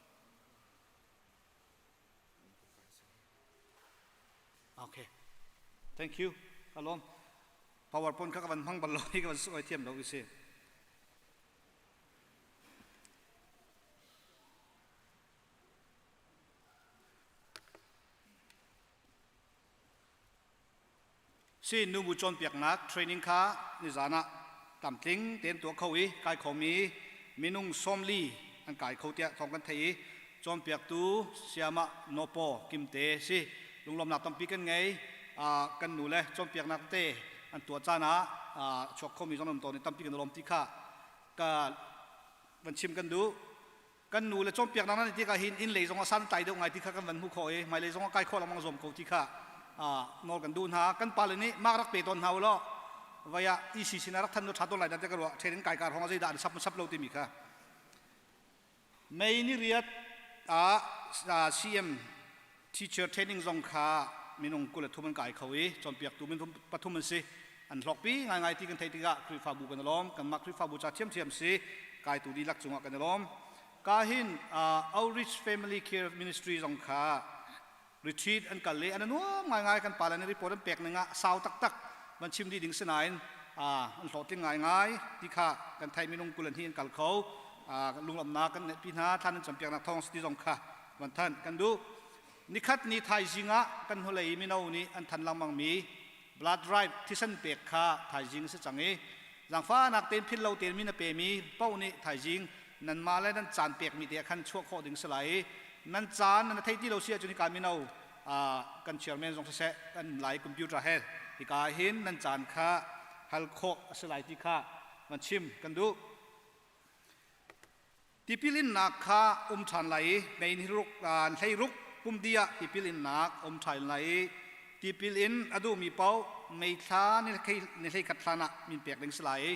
Okay. Thank you. Kalom. PowerPoint kha ka van hmang bal lo hi ka van soi thiam lo si. Si nubu cawnpiaknak training kha nizan ah tlamtling tein tuah kho i kai khomi minung 40 an kai kho tiah thawng kan theih i cawnpiaktu Siamah Nopo Kimte si lunglawmnak tampi kan ngei. Kan nu le cawnpiaknak te an tuah caan ah chuak khomi zong an um tawn i tampi kan i lawm ti kha ka van chim kan duh. Kan nu le cawnpiaknak nan ti tikah hin inn lei zong ah san tlai deuh ngai ti kha kan van hmuh khawh i hmailei zong ah kai khawh lengmang zuam ko ti kha nawl kan duh hna. Kan pale nih mak rak pe tawn hna u law vai ah EC sin ah rak than nu ṭha tawn lai dah ti ka ruah. Ṭhen in kai kar hong ah zeidah an sap sap lo timi kha. May ni riat ah CM teacher training zong kha minung 23 an kai kho i cawnpiaktu minung pathum an si. An hlawkpi ngaingai ti kan theih tikah Khrihfabu kan i lawm. Kanmah Khrihfabu ca thiamthiam si kaitu dihlak cungah kan i lawm. Ka hin Outreach Family Care Ministry zong kha retreat an kal i an nuam ngaingai. Kan pale nih report an pek ning ah sau taktak van chim dih ding si nain an hlawhtling ngaingai ti kha kan theih. Minung 22 an kal kho. Lunglawmhnak kan ngeihpi hna. Thlan an campiaknak thawng ti zong kha van thanh kan duh. Nikhat ni thaizing ah kan hnulei mino nih an than lengmang mi blood drive thisen pek kha thaizing si cang i zaangfahnak tein philh lo tein min a pemi paoh nih thaizing Nan mah le nan caan pekmi te ah khan chuah khawh ding si lai i nan caan nan thei ti lo si ahcun hika mino kan chairman zong siseh kan lai computer he hika hin nan caan kha hal khawh a si lai ti kha van chim kan duh. Tipil innak kha um ṭhan lai i mei ruk hleiruk pumdi ah tipil innak um ṭhan lai i tipil in a duhmi paoh mei thla ni hleikhat hlan ah min pek ding si lai i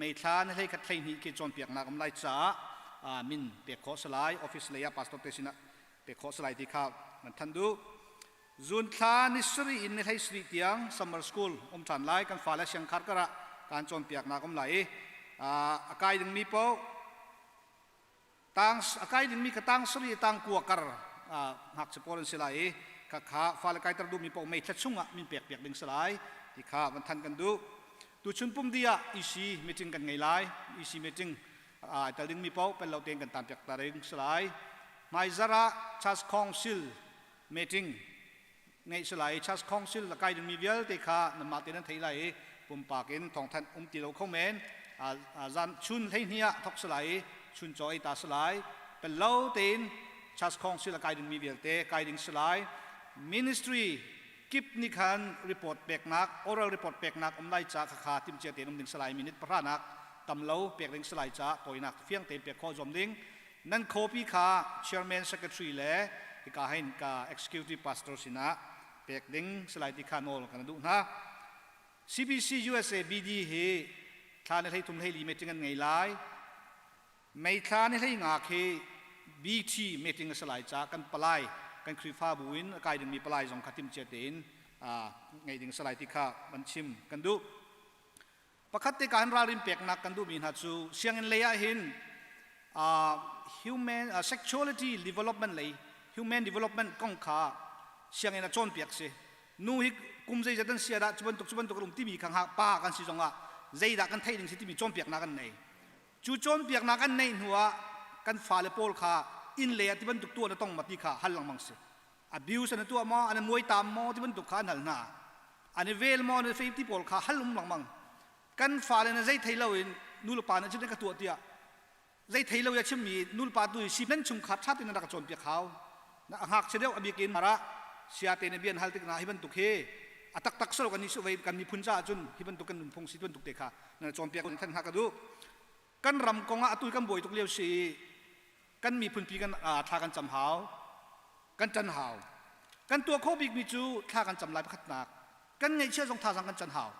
mei thla ni hleikhat 12 khi cawnpiaknak um lai caah min pek khawh si lai. Office lei ah pastor te sinah pek khawh si lai ti kha nan thanh duh. Zun thla ni sarih in ni 17 tiang summer school um ṭhan lai. Kan fale siangkhar karah kan cawnpiaknak um lai i a kai dingmi paoh tang a kai dingmi ka tang sarih tang kua kar ngakchia pawl an si lai i kha kha fale kaiter duhmi paoh mei thla chungah min pek piak ding si lai ti kha van than kan duh. Tuchun pumdi ah EC meeting kan ngei lai. EC meeting ai tel dingmi paoh pel lo tein kan tan piak ta ding si lai. Hmaizarh ah Church Council meeting ngeih si lai. Church Council a kai dingmi vialte kha nanmah te nan theih lai i pumpak in thawngthanh um ti lo kho men. Zan chun 12 ah thok si lai i chun chaw ei ta si lai. Pel lo tein Church Council a kai dingmi vialte kai ding si lai. Ministry kip nih khan report peknak, oral report peknak um lai ca kha timcia tein um ding si lai. Minute 10 nak tam lo pek ding si lai ca tawinak fiang tein pek khawh zuam ding. Nan copy kha chairman, secretary le hika hin ka executive pastor sinah pek ding salai ti kha nawl kan duh hna. CBC USA BD hi thla ni 13 24 meeting an ngei lai. May thla ni 15 khi BT meeting a si lai ca kan palai, kan Khrihfabu in a kai dingmi palai zong kha timcia tein ngei ding a si lai ti kha van chim kan duh. Pakhat te kan ralrin peknak kan duhmi hna cu sianginn lei ah hin human sexuality development lei, human development kong kha sianginn ah cawnpiak si. Nu hi kum zeizat an sia dah cu bantuk cu bantuk um timi kha pa kan si zongah zeidah kan theih ding si timi cawnpiaknak an nei. Cu cawnpiaknak an neih hnu ah kan fale pawl kha inn lei ah ti bantuk tuah na tong ma ti kha hal lengmang si. Abuse an tuah maw, an muai tam maw ti bantuk kha an hal hna. An i vel maw, an i fei ti pawl kha hal um lengmang. Kan fale na zei thei lo in nu le pa nih cun ka tuah tiah zei thei lo ya chimmi nu le pa tu si nan chungkhar ṭha tein rak cawnpiak hau. Na ngakchia deuh a bik in mara sia te na bian hal tik na hi bantuk hi a taktak solo kan ni su vei kan miphun caah cun hi bantuk kan nunphung si bantuk te kha na cawnpiak than hna ka duh. Kan ram kong ah atu kan buai tuk lio si, kan miphun pi kan thla kan cam hau, kan ṭan hau. Kan tuah khawh bikmi cu thla kan cam lai pakhatnak, kan ngaihchia zong thazang kan chan hau.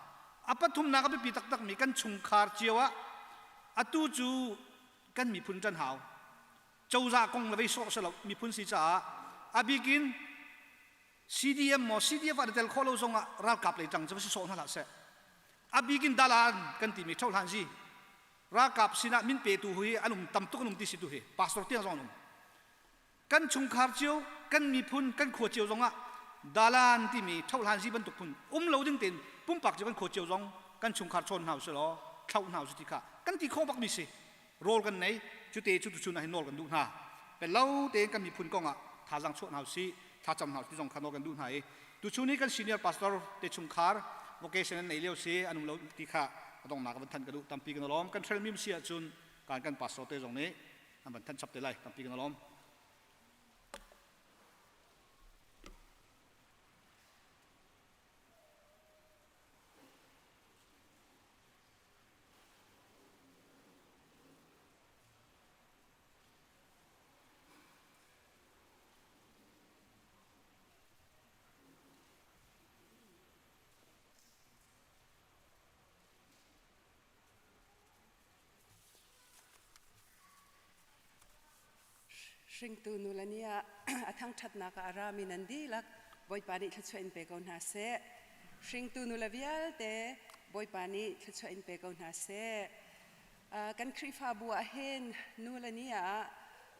A pathumnak a biapi taktakmi kan chungkhar cio ah atu cu kan miphun ṭan hau. Cozah kong le vei sawh si lo, miphun si caah a bikin CDM maw CDF ah na tel khawh lo zongah ralkap lei ṭang cu va si sawh hna hlah seh. A bikin dalan kan timi ṭhohlan zi ralkap sinah min petu hi an um tam tuk, an um ti si tu hi pastor tiang zong an um. Kan chungkhar cio, kan miphun, kan khua cio zongah dalan timi ṭhohlan zi bantuk phun um lo ding tein pumpak cio, kan khua cio zong kan chungkhar chawn hna usih law thloh hna usih ti kha kan ti khawh bakmi si. Rawl kan nei cute cu tuchun ah hin nawl kan duh hna. Pello tein kan miphun kong ah thazaang chuah hna usih, thlacam hna usih ti zong kha nawl kan duh hna i tuchun hi kan senior pastor te chungkhar vocation an nei lio si, an um lo ti kha a donghnak van than ka duh. Tampi kan lawm. Kan hrelmi si ahcun kan kan pastor te zong nih an van than chap te lai. Tampi kan lawm. Hringtu nule ni ah a thangṭhatnak ah a rami nan dihlak Bawipa nih thluachuah in pe ko hna seh. Hringtu nule vialte Bawipa nih thluachuah in pe ko hna seh. Kan Khrihfabu ah hin nule ni ah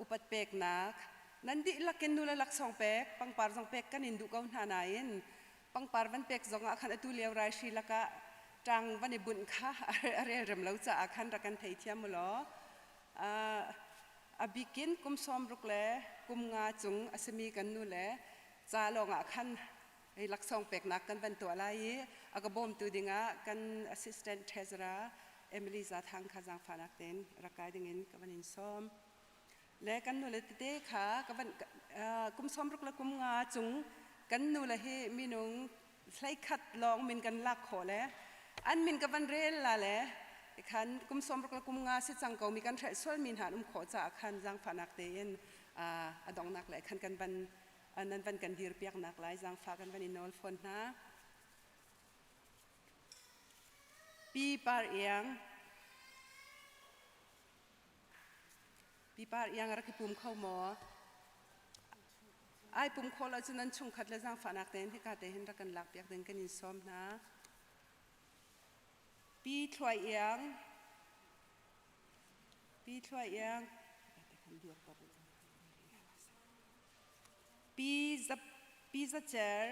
upat peknak nan dihlak in nule laksawng pek, pangpar zong pek kan in duh ko hna nain pangpar van pek zong ah khan atu lio raihri lakah ṭang van i bunh kha a relrem lo caah khan rak kan theithiam u law. A bikin kum 60 le kum nga cung a simi kan nu le ca lawngah khan hei laksawng peknak kan van tuah lai i a ka bawmtu dingah kan assistant treasurer. Emily Zathang kha zaangfahnak tein rak kai dingin ka van in sawm. Le kan nule tete kha ka van kum 60 le kum nga cung kan nule hi minung 11 lawng min kan lak khawh le an min ka van rel la le khan kum 60 le kum nga si cang ko mi kan hrelh sual mi hna an um khawh caah khan zaangfahnak tein a donghnak le khan kan van nan van kan dir piaknak lai zaangfah kan van i nawl fawn hna. Pi Par Iang Pi Par Iang rak i pum kho maw? Ai pum kho lo cu nan chungkhat le zaangfahnak tein hika te hin rak kan lak piak ding kan in sawm hna. Pi Thluai Iang Pi Thluai Iang Pi Za Pi Za Cer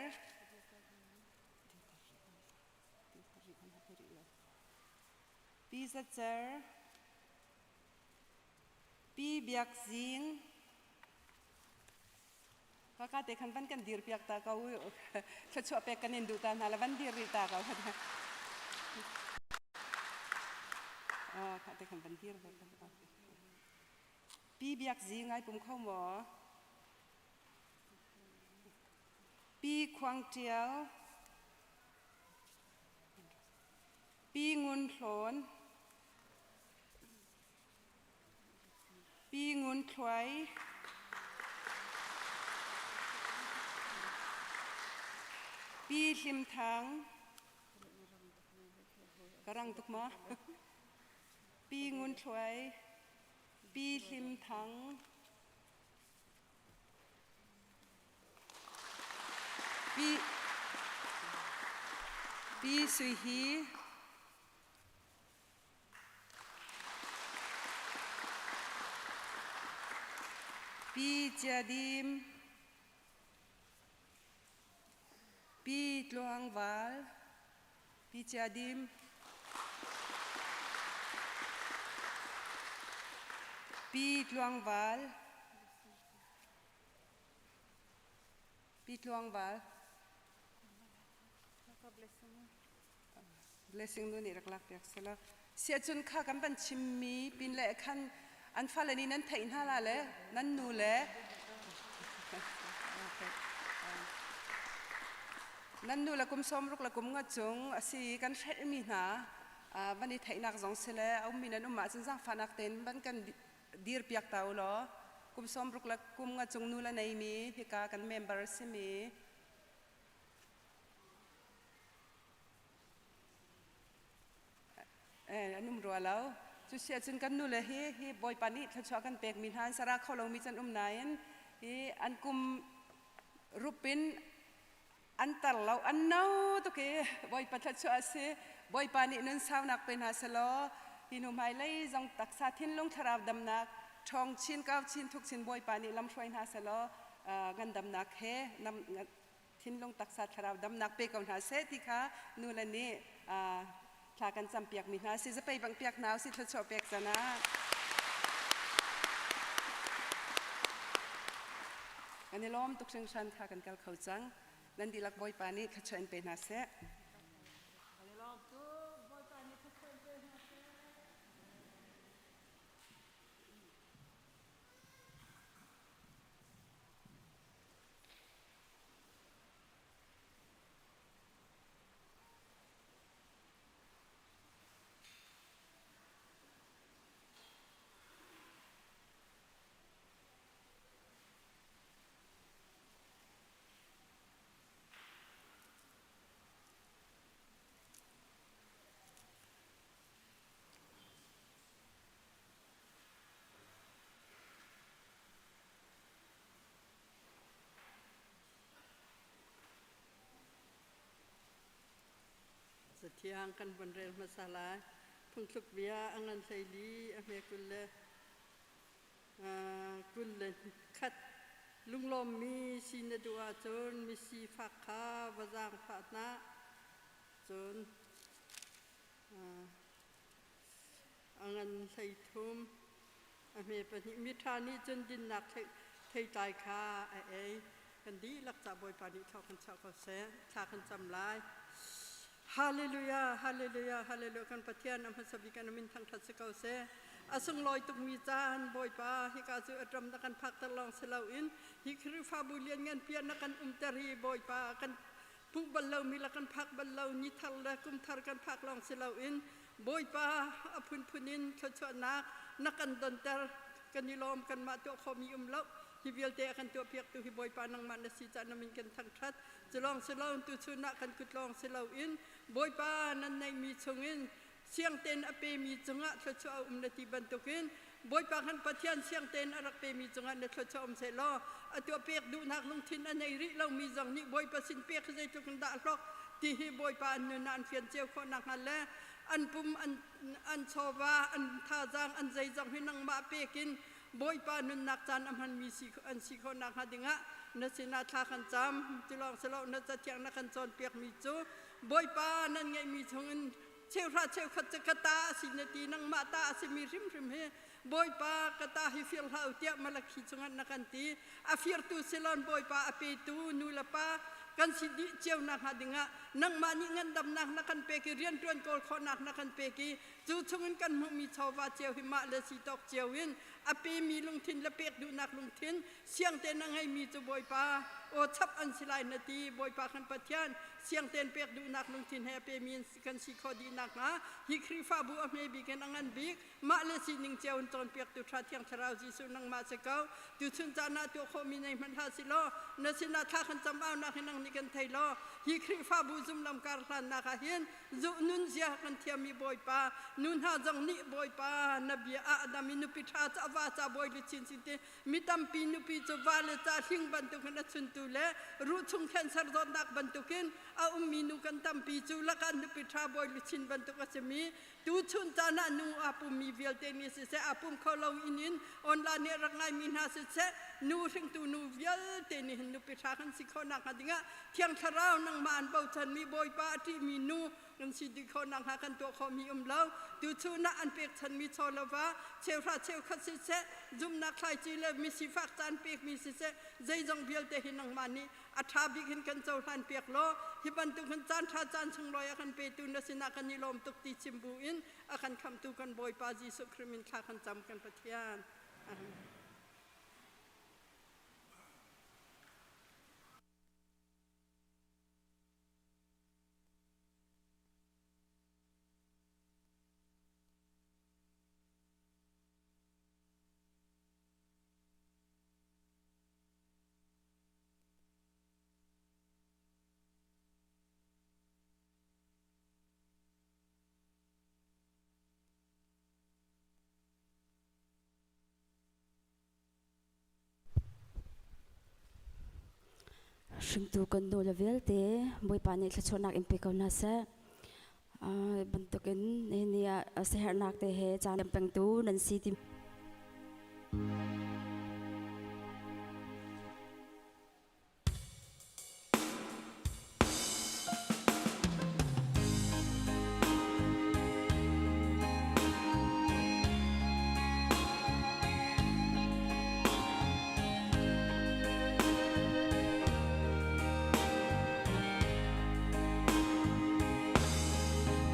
Pi Za Cer Pi Biak Zing Kaka te khan van kan dir piak ta ko thluachuah pek kan in duh ta hna la van dir rih ta ko kha te khan van dir ve Pi Biak Zing ai pum kho maw Pi Khuang Ṭial, Pi Ngun Hlawn, Pi Ngun Thluai, Pi Hlim Thang, ka rang tuk maw? Pi Ngun Thluai, Pi Hlim Thang, Pi, Pi Sui Hi, Pi Chia Dim, Pi Tluang Val, Pi Chia Dim, Pi Tluang Val, Pi Tluang Val. Blessing nu nih rak lak piak sela. Siacun kha kan van chimmi pin le khan an fale nih nan theih hna la le nan nu le nan nu le kum 60 le kum nga cung a si kan hrelhmi hna van i theihnak zong si le a ummi nan um ahcun zaangfahnak tein van kan dirpiak ta u law kum 60 le kum nga cung nu le neimi hika kan member simi An um rua lo. Cu si ahcun kan nule hi hi Bawipa nih thluachuah kan pekmi hna an sara kho lomi can um nain hi an kum rup in an tar lo an no tuk i Bawipa thluachuah a si. Bawipa nih nun saunak pe hna selaw hi hnu hmailei zong taksa thinlung thlarau damnak ṭhawng chin kau chin thuk chin Bawipa nih lamhruai hna selaw ngandamnak he thinlung taksa thlarau damnak pe ko hna seh ti kha nu le nih thla kan campiak mi hna si zapei bang piak hna si thluachuah pek cana kan i lawm tuk hringhran kha kan kal kho cang nan dihlak bawipa nih thluachuah in pe hna seh. Zathiang kan von rel hmasa lai. Phungthluk bia a ngan 14 a hme 21. Lunglawmmi si na duh ahcun misifak kha va zaangfah hna. Cun a ngan 33 a hme pahnih miṭha nih cun dinnak theitlai kha a ei. Kan dihlak ca Bawipa nih thla kan chuah ko seh. Thla kan cam lai. Hallelujah, hallelujah, hallelujah. Kan Pathian a hmasa bik an min thangthat si ko seh. A sunglawi tukmi caan Bawipa hika cu atram na kan phakter lawng si loin hi Khrihfabu lian ngan pian na kan umter hi Bawipa kan hmuh bal lomi le kan phak bal lo ni thar le kum thar kan phak lawng si loin Bawipa a phunphun in thluachuahnak na kan donter kan i lawm kanmah tuah khawhmi um lo hi vialte a kan tuahpiaktu hi Bawipa nangmah na si caah na min kan thangṭhat culawng si lo tuchun ah kan kut lawng si loin Bawipa nan neihmi chungin siang tein a pemi cungah thluachuah a um na ti bantukin Bawipa kan Pathian siang tein a rak pemi cungah na thluachuah um seh law a tuah pek duhnak lungthin a nei rih lomi zong nih Bawipa sin pek zeitluk in dah hlawk ti hi Bawipa an nun ah an fian cio khawh nakhnga le an pum an an chawva an thazaang an zeizong hi nangmah pekin Bawipa nunnak caan a hmanmi si an si khawh nakhnga dingah na sinah thla kan cam tilawng silo na cathiang na kan cawnpiakmi cu Bawipa nan ngeihmi chungin cheuhra cheukhat cu ka ta a si na ti nangmah ta a simi hrimhrim hi Bawipa ka ta hi fir hlah u tiah Malakhi chungah na kan ti a firtu silon Bawipa a petu nu le pa kan si dih cio nakhnga dingah nangmah nih ngandamnak na kan pek i rianṭuan kawl khawhnak na kan pek i cu chungin kan hmuhmi chawva cio hi mah le si tawk cio in a pemi lungthin le pek duhnak lungthin siang tein a ngeimi cu Bawipa aw chap an si lai na ti Bawipa kan Pathian siang tein pek duhnak lungthin he a pemi kan si khawh dih nakhnga hi Khrihfabu a hme bik in a ngan bik mah le sining cio in cawnpiaktu ṭha Thiang Thlarau Jesuh nangmah si ko tuchun caan ah tuah khawhmi nei hmanh hlah si law na sinah thla kan cam aunak hi nang nih kan thei law hi Khrihfabu zumlam kar hlannak ah hin nun zia kan thiammi Bawipa nu hna zong nih Bawipa na bia ah a dam i nupi ṭha ca va ca bawi luchin sin ti mi tampi nupi cu va le ca hling bantukin a chuntu le ruh chung cancer zawtnak bantukin a ummi nu kan tampi cu lakah nupi ṭha bawi luchin bantuk a simi tuchun caan ah nu aa pummi vialte nih siseh aa pum kho lo in in online nih rak ngaimi hna siseh nu hringtu nu vialte nih hin nupi ṭha kan si khawh nakhnga dingah Thiang Thlarau nangmah an bochanmi Bawipa a ṭihmi nu kan si dih khawh nakhnga kan tuah khawhmi um lo. Tuchun ah an pekchanmi chaw lova cheuhra cheukhat siseh, zumhnak thlaici le misifak caan pekmi siseh, zeizong vialte hi nangmah nih a ṭha bik in kan cohlan piak law hi bantuk hin caan ṭha caan sunglawi a kan petu na sinah kan i lawm tuk ti chim bu in a kan khamhtu kan Bawipa Jesuh Khrih min thla kan cam kan Pathian. Amen. Hringtu kan nu le vialte Bawipa nih thluachuahnak in pe ko hna seh. Bantukin nihin ni ah siaherhnak te he caan pengtu nan si ti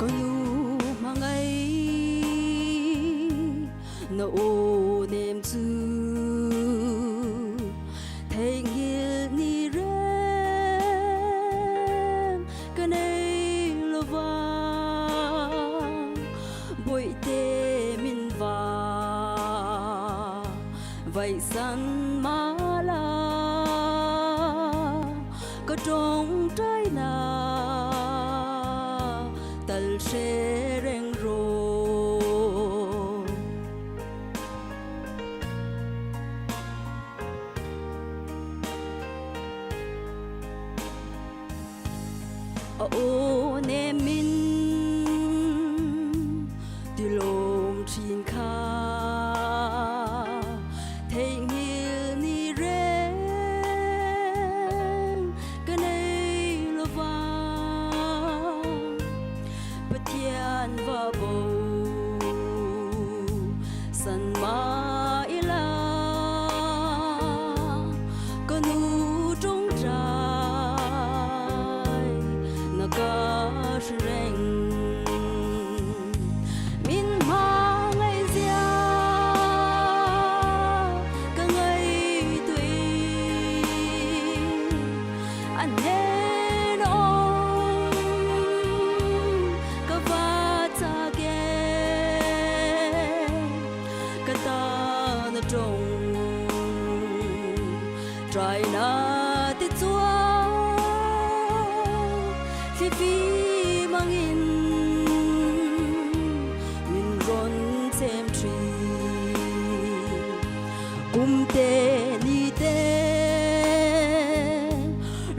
Ka nu hmangai na aw nem cu Theihnghilh ni reng ka nei lo vang Bawihte min va vaihsan mala ka tawngtai na tal hre reng ro A aw nem in tilawm ṭhin kha theihnghilh ni reng ka nei lo vang Pathian va bo san ma ila ka nu ṭongṭai na ka hre. Trai na ti chuan Thlipi mangin Min ron chem thin Kum te ni te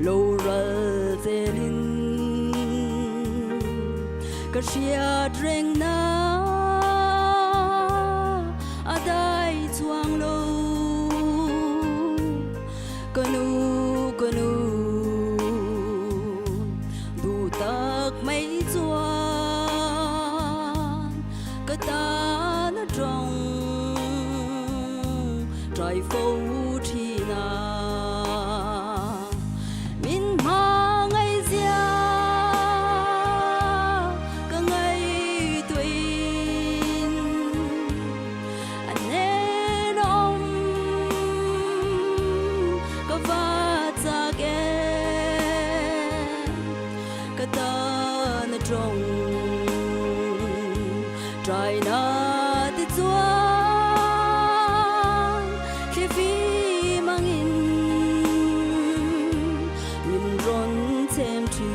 Lo ral zelin Ka hriat reng na A dai chuang lo Ka nu ka nu Duh tak mei chuan Ka ta na trong Trai fo thina Min ma ngai zia Ka ngai tuin An om Ka va chak e Ka ta na trong Trai na ti chuan Thlipi mangin Min ron chem thin.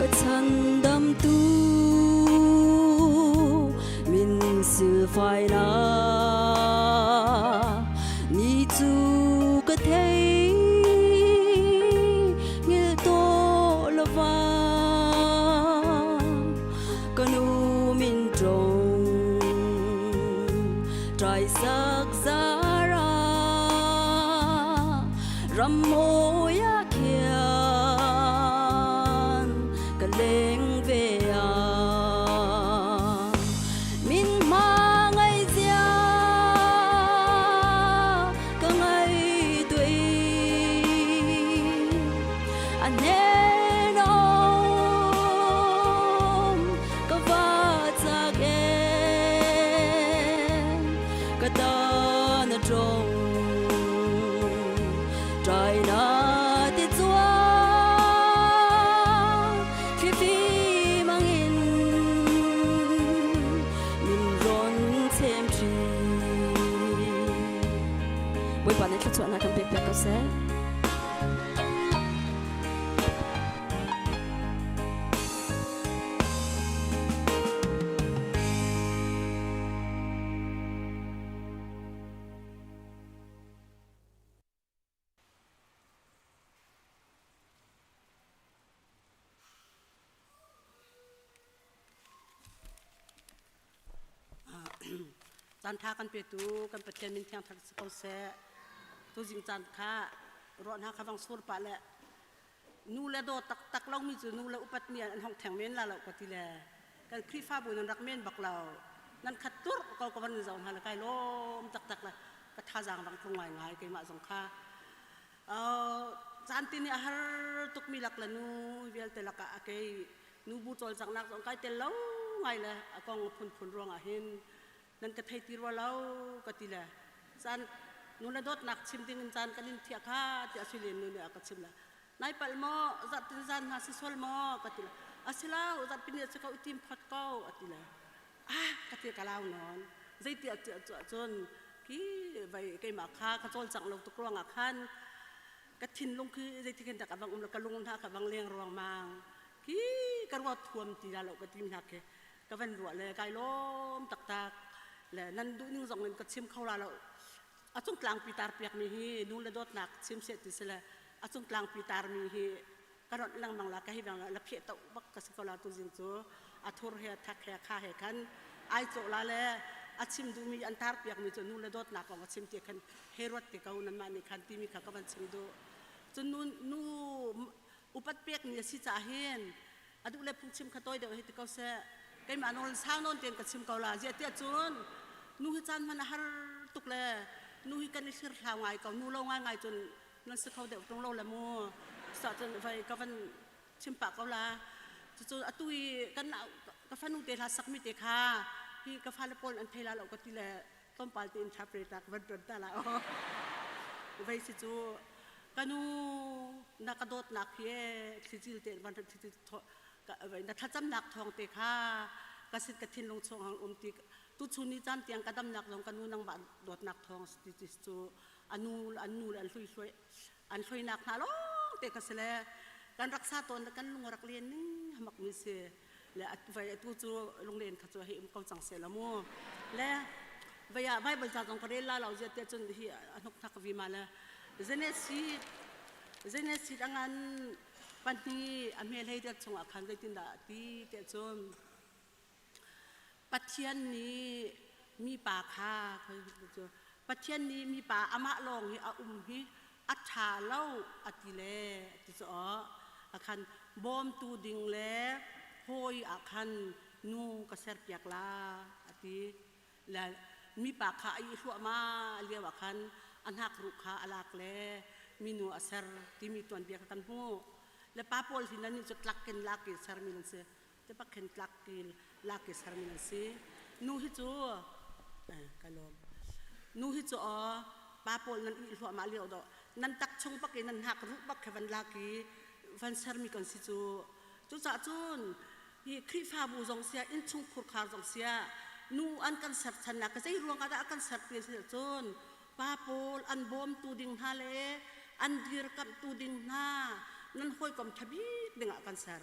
Ka chandamtu min silfai na ni chu ka thei ngil to lova ka nu min trong trai sak zara ram mawi ah khian ka leng ve a min ma ngai zia ka ngai tuai a hnen om ka va chak em ka ta na trong trai na ti chuan thlipi mangin min ron chem thin. Bawipa nih thluachuahnak kan pek piak ko seh. Caan ṭha kan petu kan Pathian min thiang thar si ko seh. Tuzing caan kha ruah hna kha vang sur pah le nu le daw taktak lomi cu nu le upat mi an hong theng men la lo ka ti le kan Khrihfabu nan rak men bak lo nan khat tur ko ka van zo hna le kai lawm taktak le ka thazaang bang tlung ngai ngai keimah zong kha caan ti nih a har tukmi lak le nu vialte lakah a kei nu bu cawlcanghnak zong kai tel lo ngai le a kong phunphun ruangah hin nan ka thei ti rua lo ka ti le caan nu le dawtnak chim ding in caan kan in thiah kha tiah suilen nu nih a ka chim le nai palh maw zarhtin zan hna si sual maw ka ti le a si lo zarhpini a si ko i tim phot ko a ti le ah ka ti ka lau nawn zeitiah tiah cun khi vai keimah kha ka cawlcangh lo tuk ruangah khan ka thinlung khi zeitik hin dak a vang um lo ka lung hna ka vang leng ruangmang khi ka ruat thuam ti la lo ka tim hna khi ka van ruah le kai lawm taktak le nan duh ning zong in ka chim kho la lo a cung tlangpi tar piak mi hi nu le dawtnak chim se ti sile a cung tlangpi tar mi hi ka ronh lengmang la ka hi bang la pheh to bak ka si ko la tu zing cu a thur he thak he kha he khan ai cawh la le a chim duhmi an tar piak mi cu nu le dawtnak kong a chim ti khan he ruat te ko nan mah nih khan timi kha ka van chim duh cun nu nu upat pek mi a si ca hin a duh le phungchim kha tawi deuh hi ti ko seh. Keimah nawl sau nawn tein ka chim ko la. Ziah tiah cun nu hi caan hman a har tuk le nu hi kan i hlir hlau ngai ko. Nu lo ngaingai cun nan si kho deuh tung lo le mu. Cucaah cun vai ka van chim pah ko la. Cucu atu i kan ka fanu te hla sakmi te kha hi ka fale pawl an thei la lo ka ti le tlawmpal te interpret ah ka van tuan ta la. Vei si cu kanu na ka dawtnak hi thlicil te van thlicil na thlacamnak thawng te kha ka sit ka thinlung chung hang um ti tu chun ni caan tiang ka damnak zong ka nu nangmah dawtnak thawng ti ti cu anu an nu le an hlui hlui an hluinak hna lawng te ka si le kan rak sa tawn kan lung rak len ning hamak mi si le vai atu cu lunglen kha cu hei um ko cang se la mu le vai ah bible ca zong ka rel la lo zia te cun hi ahnuk thak vi ma le Genesis Genesis angan pahnih a hmel hei riat chungah khan zeitindah a ti tiah cun Pathian nih mipa kha Pathian nih mipa amah lawng hi a um hi a ṭha lo a ti le ti cu aw a khan bawmtu ding le hawi ah khan nu ka serpiak la a ti le mipa kha a ihluahmah lio ah khan a hnakruh kha a lak le minu a ser timi tuanbia kha kan hmuh le pa pawl hi nan nih cu tlak in lak i sermi nan si te pak khin tlak i lak i sermi nan si nu hi cu ka lawm nu hi cu aw pa pawl nan ihluahmah lio do nan tak chung bak i nan hnak ruh bak kha van lak i van sermi kan si cu cucaah cun hi Khrihfabu zong sia innchung khurkhar zong sia nu an kan serchannak ka zei ruang ah dah kan ser ti si cun pa pawl an bawmtu ding hna le an dirkamhtu ding hna nan hawikom thabik ding ah kan ser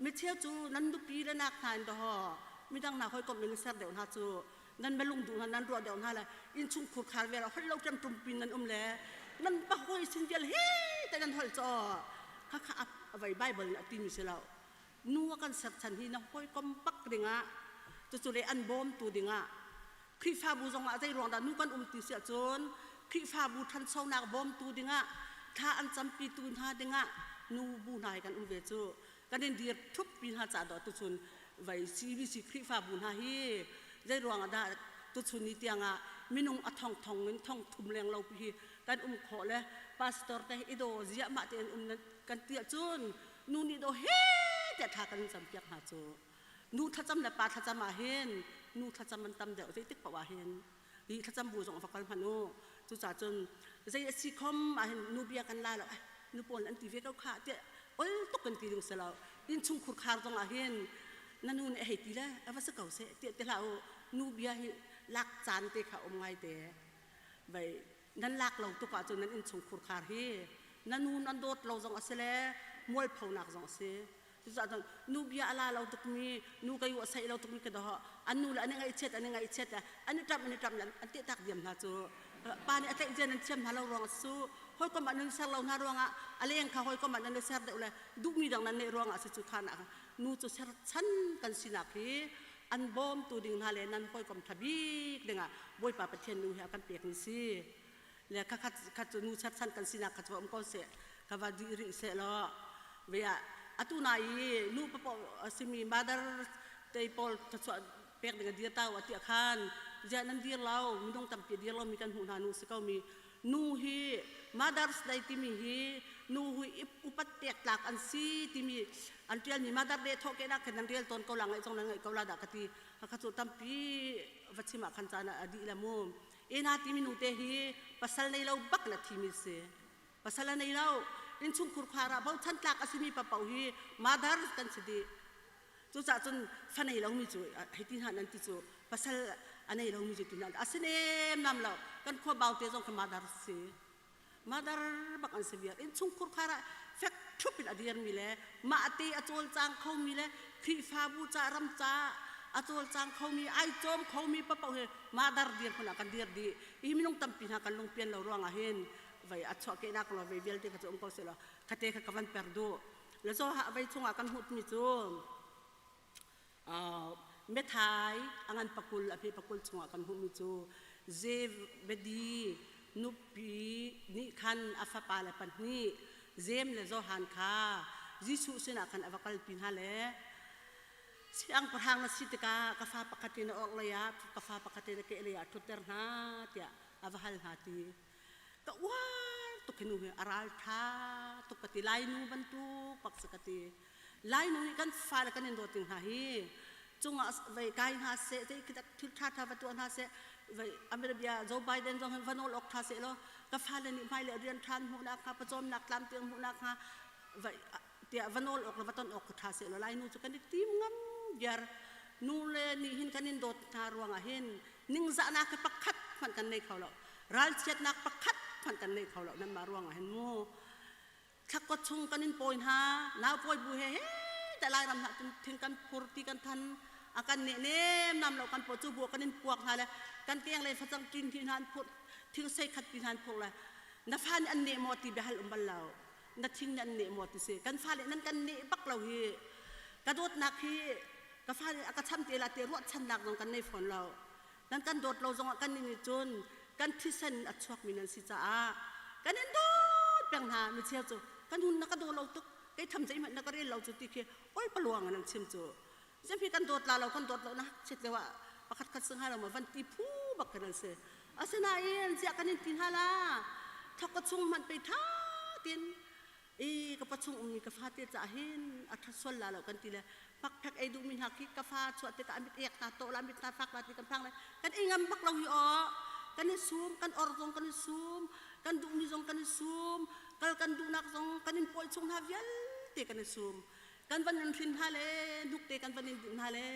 micheu cu nan nupi le nak hna in daw midang hna hawikom in ser deuh hna cu nan malung duh hna nan ruah deuh hna le innchung khurkhar vel holh lo ṭem ṭumpi nan um le nan pa hawi sin vial he te nan holh caw kha kha avei bible nih a timi si lo nu a kan serchan hi na hawikom bak dingah cucu le an bawmtu dingah Khrihfabu zongah zei ruang dah nu kan um ti si ahcun Khrihfabu ṭhanchonak bawmtu dingah thla an campitu hna dingah nu bu hna hi kan um ve cu kan in dir ṭhup pi hna ca dawh tuchun vai CBC Khrihfabu hna hi zei ruangah dah tuchun ni tiangah minung a thong thong in thong thum leng lo pi hi kan um khawh le pastor te i daw ziahmah tein um kan ti ahcun nu nih daw he tiah thla kan campiak hna cu nu thlacam le pa thlacam ah hin nu thlacam an tam deuh zeitik paoh ah hin hi thlacam bu zong va kal hmanh u cucaah cun zei a si khom ah hin nu bia kan la lo nu pawl an ti ve ko kha tiah ol tuk kan ti ding si lo innchung khurkhar zong ah hin na nu nih a hei ti le a va si ko seh tiah ti hlah u nu bia hi lak caan te kha um ngai te vai nan lak lo tuk ahcun nan innchung khurkhar hi na nu nan dawt lo zong a si le mualphonak zong a si cucaah cun nu bia a la lo tukmi nu kai u a saih lo tukmi ka doh an nu le an i ngaihchiat an i ngaihchiat le an i ṭamh an i ṭamh le an tehtak diam hna cu pa nih a tlaih zia nan thiam hna lo ruang a si hawikom ah nan ser lo hna ruangah a leng kha hawikom ah nan i ser deuh le duhmi dang nan neih ruangah si cu kha nak nu cu serchan kan sinak hi an bawmtu ding hna le nan hawikom ṭha bik dingah Bawipa Pathian nu hi a kan pek mi si le kha khat cu nu serchan kan sinak kha cu um ko seh ka va dih rih seh law ve ah atu na i nu papo simi mother te pawl thluachuah pek ding a dir tau a tiah khan ziah nan dir lo minung tampi dir lo mi kan hmuh hna nu si ko mi nu hi Mother's Day timi hi nu hi upat pek tlak an si timi an tial mi Mother Day thawh ke nak khan nan rel tawn ko la ngai zong nan ngai ko la dah ka ti kha cu tampi va chim ah khan caan a dih la mu ena timi nu te hi pasal nei lo bak na thi mi si pasal a nei lo innchungkhur khar ah bochan tlak a simi papoh hi mother kan si dih cucaah cun fa nei lomi cu hei ti hna nan ti cu pasal a nei lomi cu ti hna a si nem nam lo kan khua baute zong kha mother si mother bak an si viar innchungkhur khar ah fek ṭhup in a dirmi le mah te a cawlcang khomi le Khrihfabu ca ram ca a cawlcang khomi ai cawm khomi papoh hi mother dirhmun ah kan dir dih hi minung tampi hna kan lungpian lo ruangah hin vei a chuahkehnak lo vei vialte kha cu um ko seh law khate kha ka van per duh le zo ha vei chungah kan hmuhmi cu methai a ngan pakul a hme pakul chungah kan hmuhmi cu Zebedi nupi nih khan a fapa le pahnih Jem le Johan kha Jesuh sinah khan a va kalpi hna le. Siangpahrang na si tikah ka fa pakhat in a orhlei ah ka fa pakhat in a kehlei ah ṭhutter hna tiah a va hal hna ti. Ka uar tuk hi nu hi a ralṭha tuk ka ti. Lainu bantuk bak si ka ti. Lainu nih kan fale kan in dawt ding hna hi cungah vei kai hna seh zei khi thil ṭha ṭha va tuah hna seh vei America Joe Biden zong hin va nawl awk ṭha seh law ka fale nih hmailei rian ṭha an hmuhnak hnga pawcawmnak tlamtling hmuhnak hnga vai tiah va nawl awk le va ton awk ka ṭha seh law Lainu cu kan i tim ngam viar nu le nih hin kan in dawt hna ruangah hin ningzahnak hi pakhat hmanh kan nei kho lo ralchiatnak pakhat hmanh kan nei kho lo nanmah ruangah hin mu thlakot chung kan in pawi hna nau pawi bu he he te Lairam hna thing kan phur ti kan than a kan ne nem nam lo kan paw cu bu kan in puak hna le kan keng le facang tin hi hna an phur thing sei khat pi hna an phur le na fa nih an ne maw ti biahal um bal lo na thing nih an neh maw ti si kan fale nan kan neh bak lo hi ka dawtnak hi ka fale a ka cham te la te ruahchannak zong kan nei fawn lo nan kan dawt lo zongah kan nih cun kan thisen a chuakmi nan si caah kan in dawt peng hna mi cheu cu kan hun na ka daw lo tuk kei tham zeihmanh na ka rel lo cu ti khi oi paluang nan chim cu Zepi kan dawt la lo kan dawt lo na chet leo ah pakhat khat sing lo ma van ti phu bak kan se asinain ziah kan in ti hna la thok ka chung man pe tha tin i ka pa chung ummi ka fa te ca hin a tha sual la lo kan ti le pak phek ei duhmi hna khi ka fa chuah te ka amit ek na to la mit na fak la ti kan phang le kan ei ngam bak lo hi o kan i sum kan or zong kan i sum kan duhmi zong kan i sum kal kan duhnak zong kan in pawi chung hna vialte kan i sum Kan van in hrin hna le hnukte kan van in dinh hna le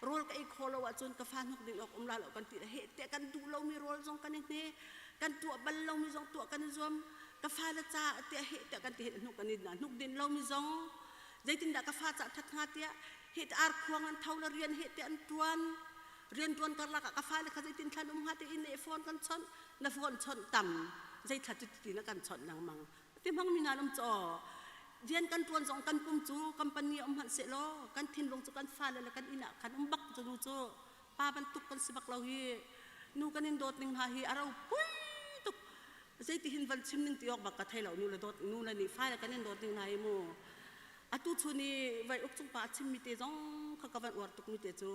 rawl ka ei khawh lo ahcun ka fa hnuk ding awk um la lo kan ti le heh tiah kan duh lomi rawl zong kan i hne kan tuah bal lomi zong tuah kan i zuam ka fa le ca tiah heh tiah kan ti heh hnuk kan i hna hnuk din lomi zong zeitindah ka fa ca that hnga tiah heh ar khuang an tho le rian heh tiah an tuan rian tuan karlak ah ka fa le kha zeitin thlan um hnga ti in phone kan chawnh na phone chawnh tam zei thla cu ti na kan chawnh lengmang ti hmang mi hna um caw rian kan tuan zong kan pum cu company um hmanh seh law kan thinlung cu kan fale le kan inn ah khan um bak cu nu cu pa bantuk kan si bak lo hi nu kan in dawt ning hna hi a ro pui tuk zeiti hin van chim ning ti awk bak ka thei lo nu le dawt nu le nih fale kan in dawt ning hna hi mu atu chu ni vai uk cung pa a chim mi te zong kha ka van uar tuk mi te cu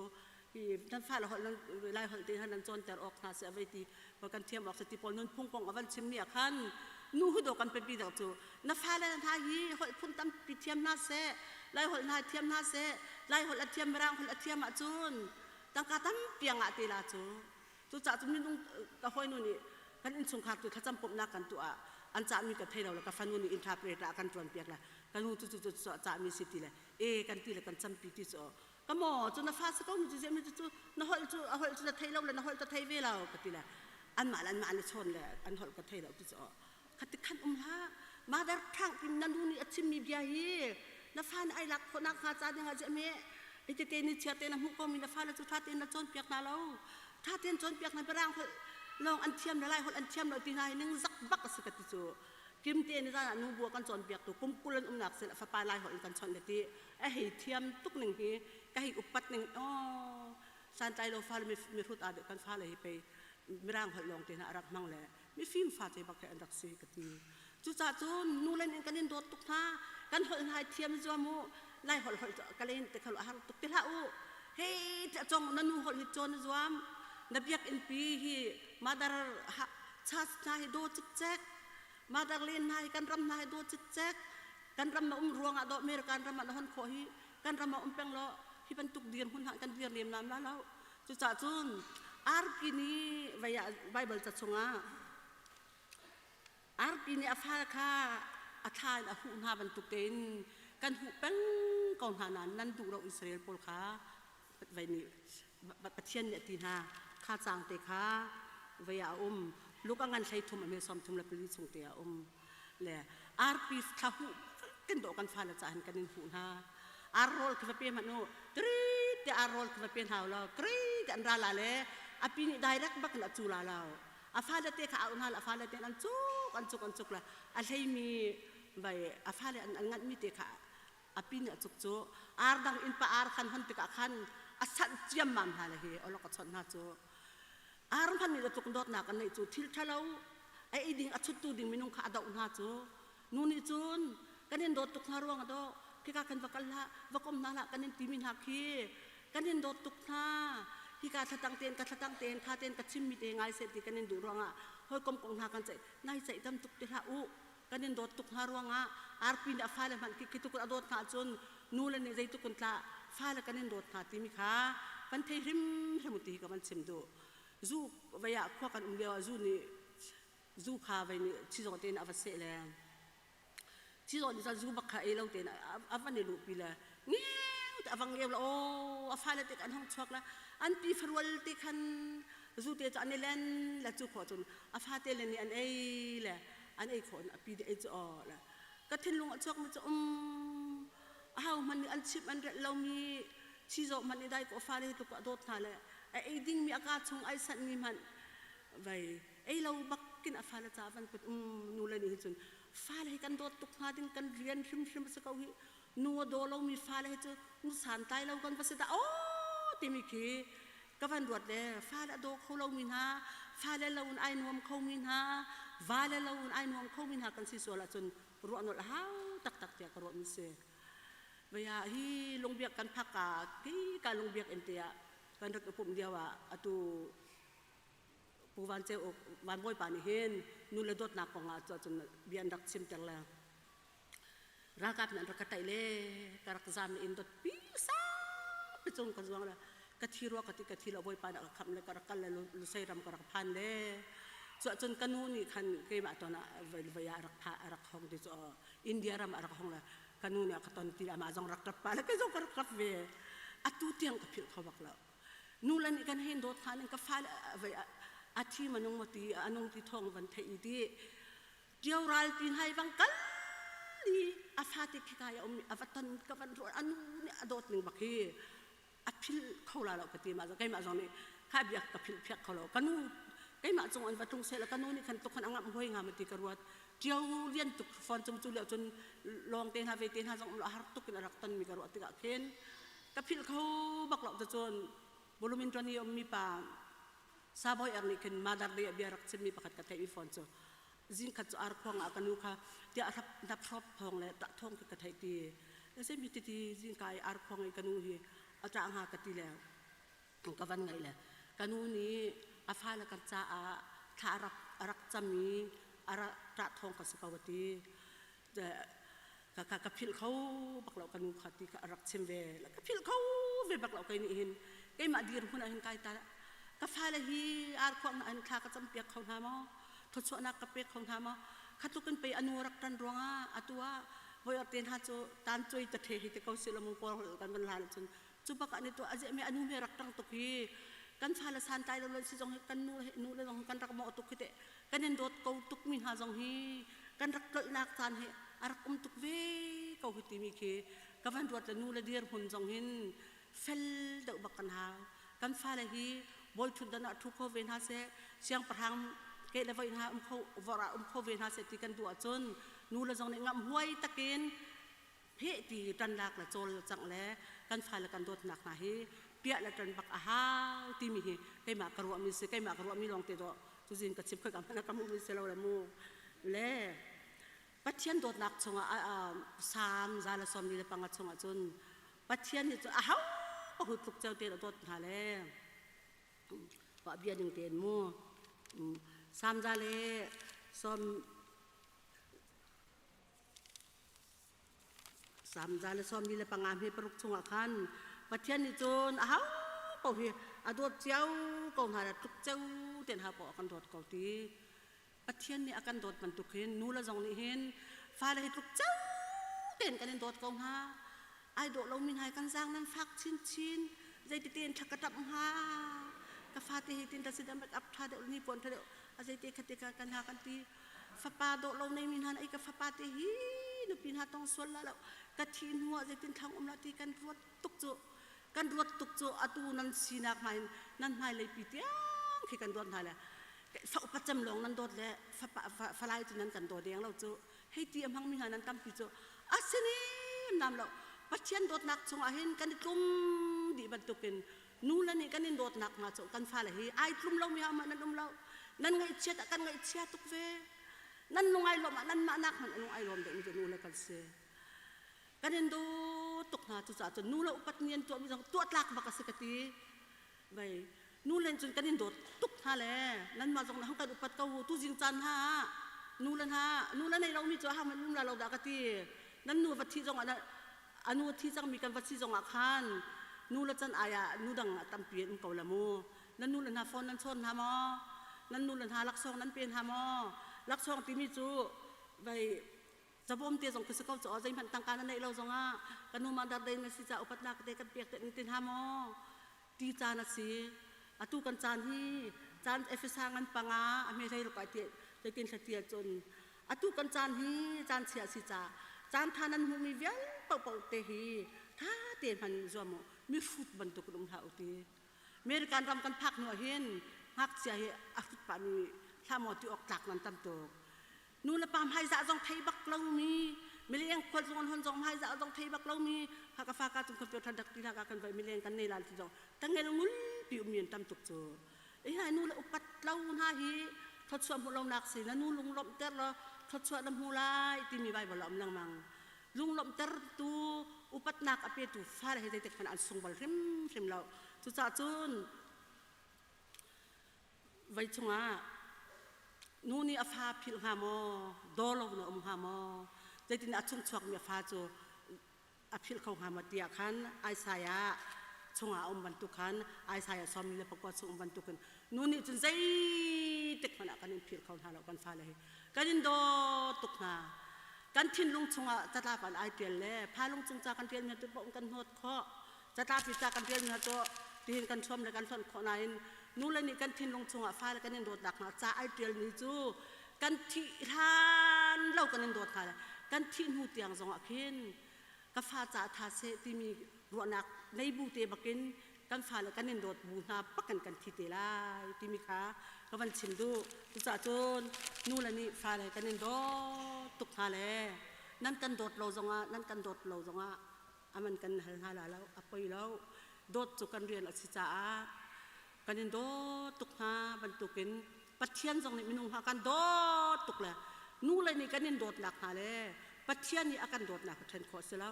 hi nan fale holh nan lai holh te han nan cawnter awk hna se avei ti kan thiam awk se ti pawl nunphung kong a van chim mi ah khan nu hu do kan pe deuh cu na fale hna hi holh phun tampi thiam hna seh lai holh hna thiam hna seh lai holh a thiam mirang holh a thiam ahcun tangka tampi ngah te la cu cucaah cu minung ka hawinu nih kan innchungkhar tu thlacam pumhnak kan tuah an cahmi ka thei lo le ka fanu nih interpreter a kan ṭuan piak le ka nu cu cu cu cahmi si ti le e kan ti le kan campi ti cu ka maw cu na fa si ko mi cu ziah mi cu na holh cu a holh cu na thei lo le na holh ka thei ve lo ka ti le anmah le anmah an i chawn le an holh ka thei lo ti cu khati khan um hlah mother tongue in na nu nih a chimmi bia hi na fa nih ai lak khawh nak hnga ca ding ah ziah me tete ni chia te na hmuh ko mi na fale cu tha tein na cawnpiak hna lo tha tein cawnpiak hna mirang holh lawng an thiam le lai holh an thiam lo ti hna hi ning zak bak a si ka ti cu kim te ni zan ah nu bua kan cawnpiak tu kum kul an umnak sel fapa lai holh in kan chawnh le ti a hei thiam tuk ning hi ka hei upat ning aw santlai lo fale mi hrut a deuh kan fale hi pei mirang holh lawng te hna a rak hmang le mifim fa te bak he an rak si ka ti cucaah cun nu le in kan in dawt tuk hna kan holh hna thiam zuam u lai holh holh ka len te khal a har tuk ti hlah u hei chong na nu holh hi cawn zuam na biakinn pi hi mother church hna hi do cikcek mother len hna hi kan ram hna hi do cikcek kan ram na um ruangah do American ram ah na hon khawh hi kan ram ah um peng lo hi bantuk dir hmun kan dir lem nam la lo cucaah cun arpi nih vei ah Bible ca chungah arpi nih a fa kha a thla in a huh hna bantuk tein kan huh peng ko hna nain nan duh lo Israel pawl kha vei nih Pathian nih a ti hna kha cang te kha vei ah a um luk a ngan hlei thum a me som thum le pali chung te a um le arpi thla huh kan dawh kan fale ca hin kan in huh hna ar rawl khi va pe hmanh u tri te ar rawl khi va pe hna law tri te an ra la le a pi nih direct bak in a cu la lo a fale te kha au hna a fale te an cuk an cuk an cuk la a hleimi vai a fale an nganh mi te kha a pi nih a cuk cu ar dang in pa ar khan hon tikah khan a sanh ciammam hna le hi olok a chawnh hna cu ar hman nih tluk dawtnak an neih cu thil ṭhalo a ei ding a chuttu ding minung kha a doh hna cu nu nih cun kan in dawt tuk hna ruang a dawh Khika khan va kal hlah, va kom hna hlah kan in timi hna khi kan in dawt tuk hna. Hika thlatang tein ka thlatang tein tha tein ka chimmi te ngai seh ti kan in duh ruangah hawikom kong hna kan ceih nai ceih tam tuk ti hlah u. Kan in dawt tuk hna ruangah arpi nih a fale hmanh khi tuk a dawt hna ahcun nu le nih zeitluk in tlah fale kan in dawt hna timi kha van thei hrimhrim ti hi ka van chim duh. Zu vei ah khua kan um lio ah zu nih zu kha vei nih chizawh tein a va seh le chizawh nih cun zu bak kha ei lo tein a van i luhpi le ngeu te a vang ngeu le aw a fale te an hong chuak le an pi farual te khan zu te cu an i len le cu khawh cun a fate le nih an ei le an ei khawh a pi de ei cu aw le ka thinlung a chuak mi cu um ahau hman nih an chimh an relh lomi chizawh hmanh nih dai ko fale hi tluk a dawt hna le a ei dingmi a ka chung ai sanhmi hmanh vai ei lo bakin a fale ca van put um nu le nih hin cun fale hi kan dawt tuk hnga ding kan rian hrimhrim a si ko hi nu a daw lomi fale hi cu nu santlai lo kan va si dah aw timi khi ka van ruat le fale a daw kho lomi hna fale lo in ai nuam khomi hna vale lo in ai nuam khomi hna kan si sual ahcun ruah nolh a hau taktak tiah ka ruahmi si. Vaya hi lungbiak kan phak ka ki ka lungbiak in tiah kan rak i pumh lio ah atu Pu Van Ceu Uk Van Bawipa nih hin nu le dawtnak kong ah cun bia an rak chimter le ralkap nih an rak ka tlaih le ka rak zam in dot pi saupi cung ka zuang le ka thi rua ka ti ka thi lo Bawipa nih a ka khamh le ka rak kal le Lusei ram ka rak phan le cuahcun ka nu nih khan keimah ton ah voi ah rak pha rak hong ti cu India ram ah rak hong le ka nu nih a ka ton ti amah zong rak ṭap pa le kei zong ka rak ṭap ve atu tiang ka philh kho bak lo nu le nih kan hein dawt hna ning ka fale vai a thi manung ma ti anung ti thawng van theih i ti Ṭio ral ti hna i vang kal i a fate khika i a um i a va ton ka van ruah a nu nih a dawt ning bak hi a philh kho la lo ka ti ma keimah zong nih kha bia ka philh phiak kho lo ka nu keimah cung an va tlung seh la ka nu nih khan tuk khan a ngamh huai nga ma ti ka ruat ṭio lian tuk phone cung cu lio cun lawng te hna ve te hna zong um lo har tuk in a rak ton mi ka ruah tikah khin ka philh kho bak lo te cun bulumin ṭuan i ummi pa Sabawi er nih khin Mother Day ah bia rak chimmi pakhat ka theih mi fawn cu zingkhat cu arkhuang ah ka nu kha tiah hrap hnap hrop thawng le ṭah thawng khi ka theih ti zei mi titi zingka i arkhuang i ka nu hi a ṭah hnga ka ti le ka van ngaih le ka nu nih a fale kan caah thla a rak a rak cam i a rak ṭah thawng ka si ko a ti ka ka ka philh kho bak lo ka nu kha ti kha a rak chim ve ka philh kho ve bak lo kei nih hin keimah dirhmun ah hin kai ta ka fale hi arkhuang na an thla ka campiak kho hna maw thawchuahnak ka pek kho hna maw khatluk in pei anu rak tan ruangah atu ah voi te hna cu tan cuai ta the hi te ko si lo mong kawl kan van hlan cun cu bak ah ni tu aje me anu me rak tang tuk hi kan fale san tai lo si zong hi kan nu nu le zong kan rak mo tuk hi te kan in dawt ko tuk mi hna zong hi kan rak tlolhnak caan hi a rak um tuk ve ko hi timi khi ka van ruat le nu le dir hmun zong hin fel deuh bak kan hau kan fale hi bawi ṭhutdan ah ṭhu kho ve hna seh siangpahrang ke le voi hna um kho vor ah um kho ve hna seh ti kan duh ahcun nu le zong nih ngamh huai takin pheh ti ṭanlak le cawl cangh le kan fale kan dawtnak hna hi piah le ṭan bak a hau timi hi keimah ka ruahmi si keimah ka ruahmi lawng te dawh cuzin ka chim khoi ka hmanh ka hmuhmi si lo le mu le Pathian dawtnak chungah Salm 145 chungah cun Pathian nih cun a ho pahu tluk ceu tein a dawt hna le bia ning tein mu Salm za le sawm Salm 145 hme paruk chungah khan Pathian nih cun a ho paoh hi a dawt cio ko hna le tluk ceu tein hau paoh a kan dawt ko ti. Pathian nih a kan dawt bantuk hin nu le zong nih hin fale hi tluk ceu tein kan in dawt ko hna. Ai dawh lomi hna hi kan zaang nan fak chinchin. Zeiti tein thla ka ṭap hnga. Ka fate hi tin ta si dah make up ṭha deuh ni puan ṭha deuh a zeite khate ka kan ha kan ti. Fapa dawh lo neimi hna nih ka fapa te hi nupi hna tong sual la lo ka thi hnu ah zeitin thlang um la ti kan ruat tuk cu kan ruat tuk cu atu nan sinak hna in nan hmailei pi tiang khi kan ruat hna le fa upa cem lawng nan dawt le fapa falai cu nan kan daw deng lo cu hei ti a hmangmi hna nan tampi cu asinim nam lo Pathian dawtnak chungah hin kan i tlum dih bantukin nu le nih kan in dawtnak hna cu kan fale hi ai tlum lomi ha nan um lo nan ngaihchiat ah kan ngaihchia tuk ve nan lung ai lawm ah nan mah nak hmanh lung ai lawm deuh mi cu nu le kan si. Kan in dawt tuk hna. Cucaah cun nu le upat ni an tuahmi zong tuah tlak bak a si ka ti. Vai nu len cun kan in dawt tuk hna le nanmah zong na hang kan upat ko u. Tu zing caan hna nu le hna nu le nei lomi cu aham um la lo dah ka ti. Nan nu va thi zong ah a nu thi cangmi kan va si zong ah khan nu le can ai ah nu dang tampi an um ko la mu. Nan nu le hna phone nan chawn hna maw? Nan nu le hna laksawng nan pe hna maw? Laksawng timi cu vai cabawm te zong khi si ko cu zeihmanh tangka na neih lo zongah ka nu mah dar dei na si ca upatnak te kan pek te ti hna maw ti caan a si. Atu kan caan hi caan Efesa ngan panga a hme hlei ruk ai ti zeitin thlatia cun atu kan caan hi caan chia si ca caan tha nan hmuhmi vial paohpaoh te hi tha te hman zuam u. Mi hrut bantuk in um hlah u ti. American ram kan phak hnu ah hin ngakchia hi a hrut pahmi hlah maw ti awk tlak nan tam tuk. Nu le pa hmaizah zong thei bak lomi, mileng khual zong hon zong hmaizah zong thei bak lomi, ha ka fa ka cung computer dak ti ka kan vai mileng kan nei lan ti zong tangel ngul pi ummi an tam tuk cu. Hi nu le upat lo hna hi thawchuah hmuh lonak si. Na nu lunglawmh ter law thawchuah na hmu lai timi Bible a um lengmang. Lunglawmh tu upatnak a petu fale he zeitik hmanh an sung bal hrimhrim lo. Cucaah cun voi chungah nu nih a fa philh hnga maw, daw lo na um hnga maw, zeitin a chung chuakmi a fa cu a philh kho hnga maw tiah khan Isaiah chungah a um bantuk khan, Isaiah 49 chung um bantukin nu nih cun zeitik hmanh ah kan in philh kho hna lo. Kan fale hi kan in daw tuk hna. Kan thinlung chungah catlap an ai tial le phailung cung ca kan tial mi tu paoh kan hnawt khawh, catlap i ca kan tial mi cu tihin kan thuam le kan hlonh khawh. Nain nu le nih kan thinlung chungah fale kan in dawtnak hna ca ai tial mi cu kan thih hlan lo kan in dawt hna le kan thih hnu tiang zongah khin ka fa ca tha seh timi ruahnak nei bu te bakin kan fale kan in dawt bu hna pakin kan thi te lai timi kha ka van chim duh. Cucaah cun nu le nih fale kan in dawt tuk hna le nan kan dawt lo zongah, nan kan dawt lo zongah aman kan hal hna la lo, a poi lo. Dawt cu kan rian a si caah kan in dawt tuk hna bantukin Pathian zong nih minung hna kan dawt tuk le nu le nih kan in dawtnak hna le Pathian nih a kan dawtnak ka ṭhen khawh si lo.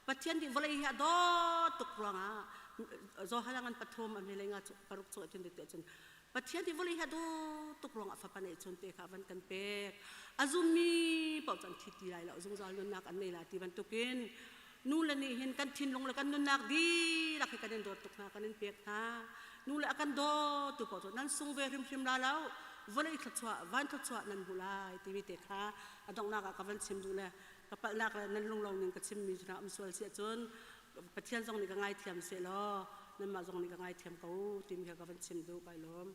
Pathian nih vawlei hi a dawt tuk ruangah Johan ngan pathum a hme nga paruk chung cun te cun Pathian nih vawlei hi a dawt tuk ruangah fapa neih chun te kha van kan pek, a zummi paoh cu an thi ti lai lo, zungzal nunnak an nei lai ti bantukin nu le nih hin kan thinlung le kan nunnak dihlak hi kan in dawt tuk hna, kan in pek hna. Nu le a kan dawtu paoh cu nan sung ve hrimhrim la lo, vawlei thluachuah, van thluachuah nan hmu lai timi te kha a donghnak ah ka van chim duh le ka palhnak le nan lunglo ning ka chimmi cu um sual si ahcun Pathian zong nih ka ngaithiam seh law nanmah zong nih ka ngaithiam ko timi kha ka van chim duh. Kai lawm.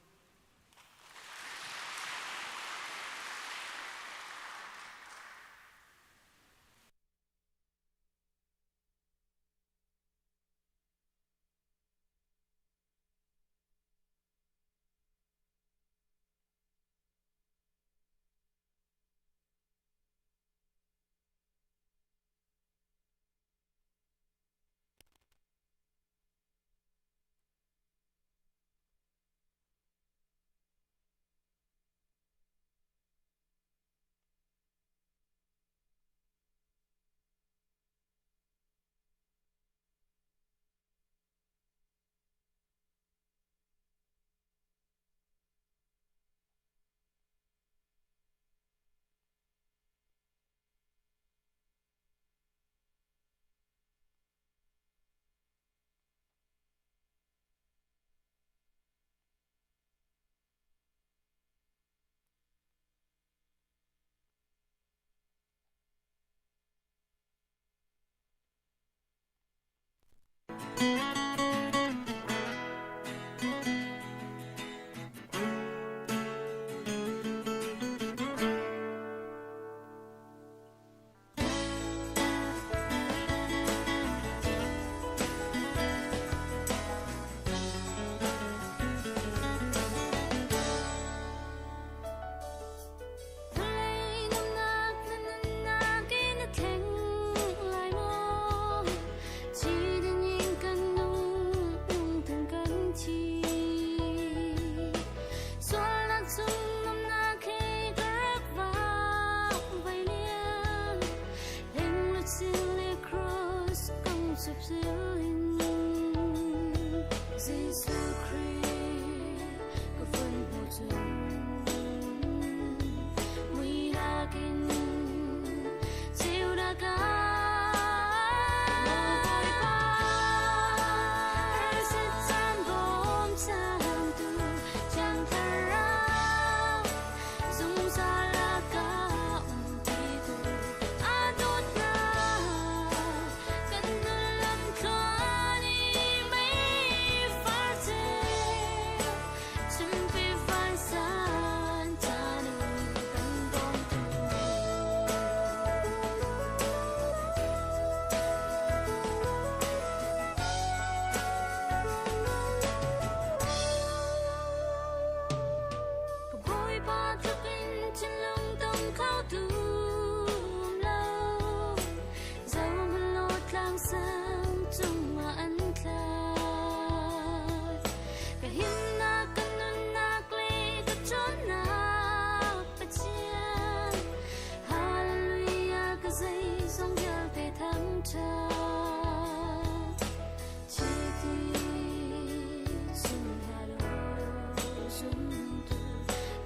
Bawipa tluk in thinlung tong kho tum lo. Zohmalaw tlangsang cungah an tla. Ka himnak, ka nunnak le ka ṭhawnnak Pathian. Hallelujah, ka zeizong vialte thangṭhat. Chiti sunhalo zumtu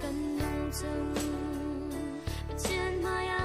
kan nung cang Pathian hmaiah.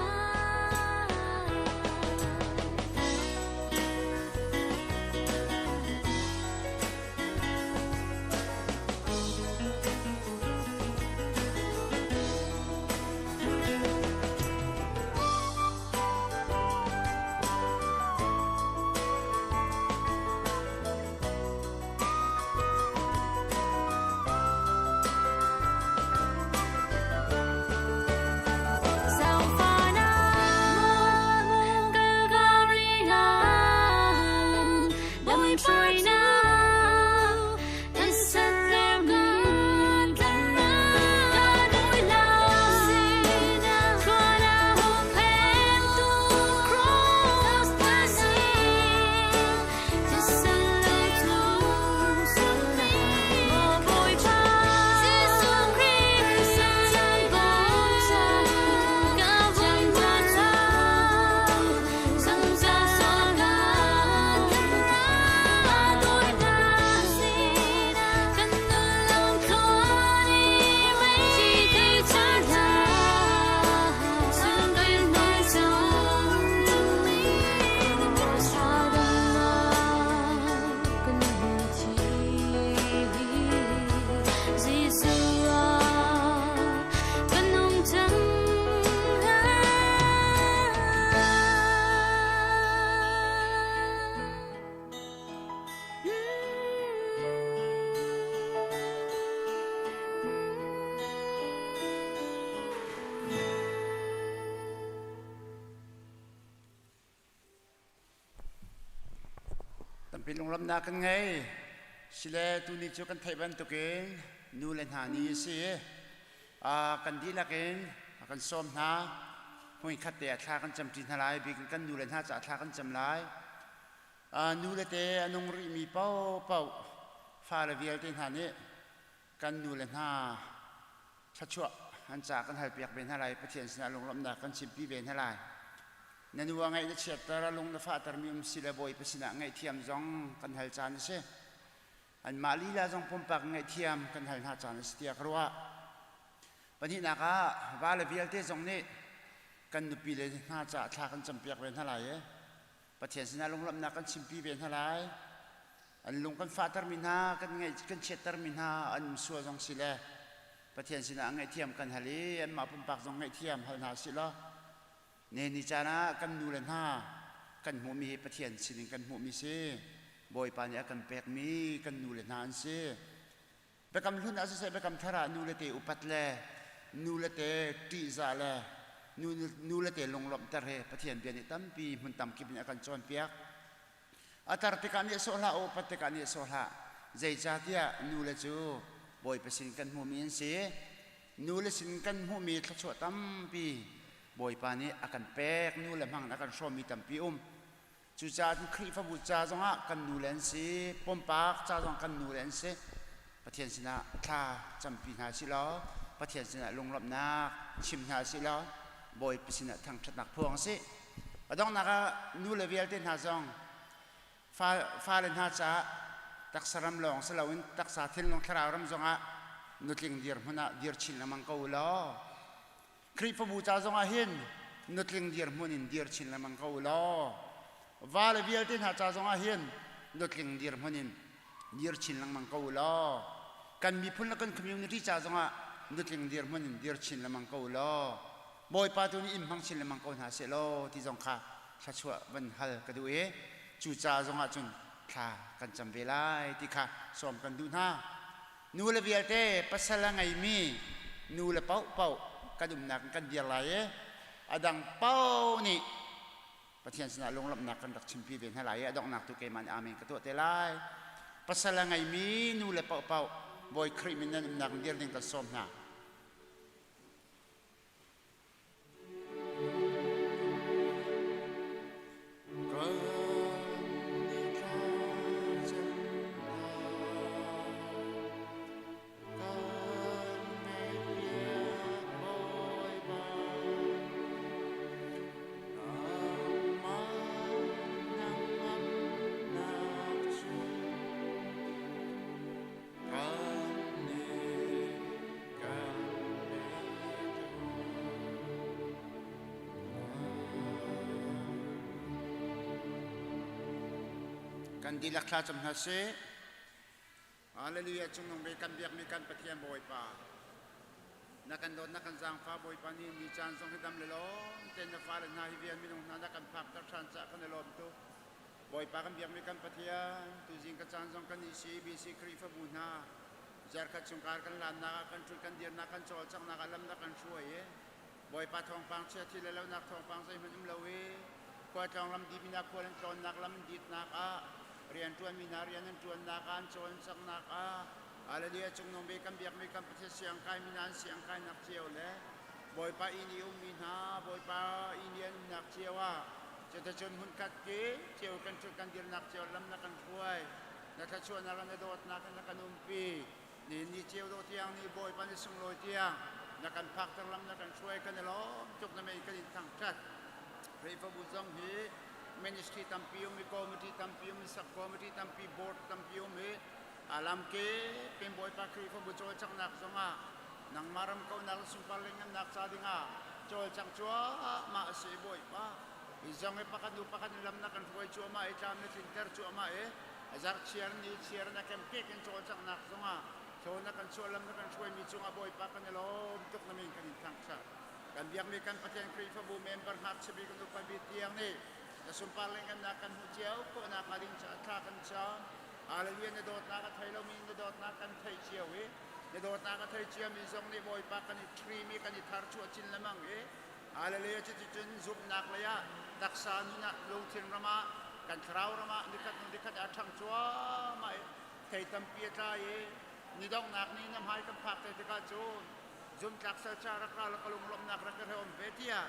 Tampi lunglawmhnak kan ngei. Sile tuni cu kan theih bantukin nu le hna ni a si. Kan dihlak in kan sawm hna. Hmuikhat te ah thla kan camṭi hna lai. Bik in kan nu le hna caah thla kan cam lai. Nu le te a nung rihmi paohpaoh fale vialte hna nih kan nu le hna thluachuah an ca kan halpiak ve hna lai. Pathian sinah lunglawmhnak kan chimpi ve hna lai. Na nu a ngaih na chiatter, a lung na fahtermi um si le Bawipa sinah ngaihthiam zong kan hal caan a si. Anmah lila zong pumpak ngaihthiam kan hal hna caan a si tiah ka ruah. Pahnihnak ah vale vialte zong nih kan nupi le hna caah thla kan campiak ve hna lai i Pathian sinah lunglawmhnak kan chimpi ve hna lai. An lung kan fahtermi hna, kan ngaih kan chiattermi hna an um sual zong si le Pathian sinah ngaihthiam kan hal i anmah pumpak zong ngaihthiam hal hna sih law Ne ni caan ah kan nu le hna kan hmuhmi hi Pathian sinin kan hmuhmi si. Bawipa nih a kan pekmi kan nu le hna an si. Biakam hlun ah siseh biakam thar ah nu le te upat le nu le te ṭihzah le nu le te lunglawmhter hi Pathian bia nih tampi hmun tamkip in a kan cawnpiak. A tar tikah nih sawh hlah, upat tikah nih sawh hlah. Zeicahtiah nu le cu Bawipa sin kan hmuhmi an si. Nu le sin kan hmuhmi thluachuah tampi Bawipa nih a kan pek, nu le hmang in a kan hrawmmi tampi um. Cucaah cun Khrihfabu ca zongah kan nu le an si, pumpak ca zong kan nu le an si. Pathian sinah thla campi hna sih law, Pathian sinah lunglawmhnak chim hna sih law, Bawipa sinah thangṭhatnak phuang sih. A donghnak ah nu le vialte hna zong fale hna caah taksa ram lawng si loin taksa thinlung thlarau ram zongah nutling dirhmun ah dir chin lengmang ko u law Khrihfabu ca zongah hin nutling dirhmun in dir chin lengmang ko u law vale vialte hna ca zongah hin nutling dirhmun in dir chin lengmang ko u law kan miphun le kan community ca zongah nutling dirhmun in dir chin lengmang ko u law Bawipa tu nih in hmang chin lengmang ko hna seh law ti zong kha thluachuah van hal ka duh i cu ca zongah cun thla kan cam ve lai ti kha sawm kan duh hna. Nu le vialte pasal a ngeimi nu le paohpaoh kan umnak in kan dir lai i a dang paoh nih Pathian sinah lunglawmhnak kan rak chimpi ve hna lai i a donghnak tu keimah nih amen ka tuah te lai. Pasal a ngeimi nu le paohpaoh Bawi Khrih min nan umnak in dir ding kan sawm hna. Kan dihlak thla cam hna sih. Hallelujah cungnung bik kan biakmi kan Pathian Bawipa. Na kan dawt na kan zaangfa Bawipa nih ni caan zong hi dam le lawm tein na fale hna hi vial minung hna na kan phakter ṭhan caah kan i lawm tuk. Bawipa kan biakmi kan Pathian tuzing ka caan zong kan nih CBC Khrihfabu hna zarkhat chungkar kan lannak ah kan ṭhut kan dirnak kan cawlcanghnak ah lam na kan hruai i Bawipa thawngpang chia thil le lonak thawngpang zeihmanh um lo i khualtlawng lam diminak khual an tlawnnak lam ditnak ah rianṭuanmi hna rian an ṭuannak ah an cawlcanghnak ah Hallelujah cungnung bik kan biakmi kan Pathian siangkaimi hna an siangkainak cio le Bawipa inn i ummi hna Bawipa inn i an umnak cio ah cuticun hmunkhat ki cio kan ṭhut kan dirnak cio lam na kan hruai na thluachuahnak le na dawtnak in na kan umpi. Ni ni ceu do tiang ni Bawipa ni sunglawi tiang na kan phakter lam na kan hruai kan i lawm tuk na mei kan in thangṭhat. Khrihfabu zong hi ministry tampi um i committee tampi um i sub committee tampi board tampi um i alam ke pen Bawipa Khrihfabu cawlcanghnak zongah nangmah ram kaunak le sunpar lengngannak ca dingah cawlcangh cuahmah a si Bawipa. Hi zong hi pakhat hnu pakhat in lam na kan hruai cuahmah i tlam na tlinter cuahmah i Zarhchiar ni chiar na kemkek in cawlcanghnak zongah thlaw na kan chuah lam na kan hruaimi cungah Bawipa kan i lawm tuk na min kan in thangṭhat. Kan biakmi kan Pathian Khrihfabu member ngakchia bik kan upa bik tiang nih na sunpar lengannak kan hmuh cio khawhnak hnga ding caah thla kan cam. Hallelujah na dawtnak a thei lomi na dawtnak kan theih cio i na dawtnak a thei ciami zong nih Bawipa kan i ṭhim i kan i tharchuah chin lengmang i Hallelujah cuticun zumhnak lei ah taksa nun ah lungthin ram ah kan thlarau ram ah nikhat hnu nikhat a ṭhang cuahmah i thei tampi a tlai i ni donghnak ni na hmai kan phak te tikah cun zumtlak salcha rak ra la ka lunglawmhnak rak ka hreom ve tiah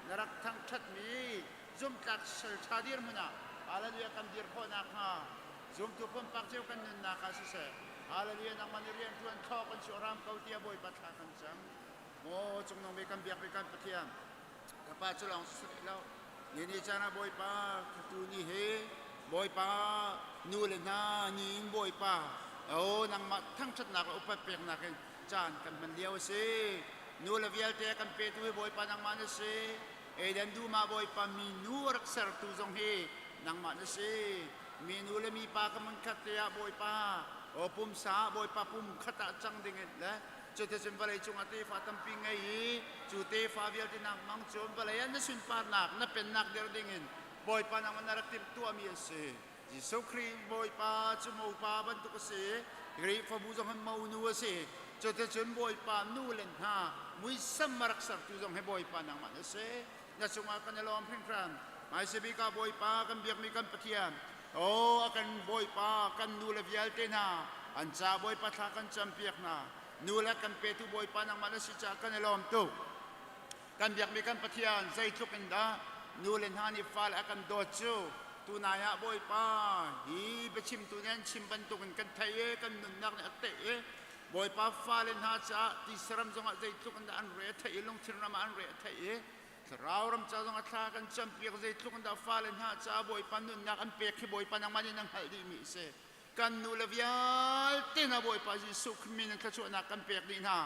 na rak thangṭhatmi zumtlak salṭha dirhmun ah hallelujah kan dir khawh nakhnga zumtu pumpak cio kan nunnak ah siseh hallelujah nangmah nih rianṭuan thlaw kan chuah hram ko tiah Bawipa thla kan cam. Maw cungnung bik kan biak bik kan Pathian ka pa cu lawng si lo ni ni caan ah Bawipa tu ni hi Bawipa nu le hna ni in Bawipa o nangmah thangṭhatnak le upat peknak in caan kan hman lio a si nu le vialte kan petu hi Bawipa nangmah na si Eden dum ah Bawipa mi nu a rak sertu zong hi nangmah na si mi nu le mi pa ka mun khat te ah Bawipa o pumsa Bawipa pum khat ah cang ding in le Cuticun vawlei cungah tefa tampi ngei i cu tefa vialte nak hmang cun vawlei ah na sunparnak, na pennak der dingin Bawipa nangmah na rak timhtuahmi a si. Jesuh Khrih Bawipa cu mopa bantuk a si. Khrihfabu zong hi monu a si. Cuticun Bawipa nu le hna muisam a rak sertu zong hi Bawipa nangmah na si. Na cungah kan i lawm hringhran. Hmaisabik ah Bawipa kan biakmi kan Pathian, Aw a kan Bawipa kan nu le vialte hna an ca Bawipa thla kan campiak hna. Nu le kan petu Bawipa nangmah na si caah kan i lawm tuk. Kan biakmi kan Pathian zeitluk in dah nu le hna nih fale a kan dawt cu tunai ah Bawipa hi biachimtu nih an chim bantukin kan thei i kan nunnak nih a teh i Bawipa fale hna caah tisaram zongah zeitluk in dah an re a theih i lungthin ram ah an re a theih i Thlarau ram ca zong a thla kan campiak zeitluk in dah fale hna caah Bawipa nunnak an pek khi Bawipa nangmah nih na hngalh dihmi a si. Kan nu le vialte hna Bawipa Jesuh Khrih min in thluachuahnak kan pek dih hna.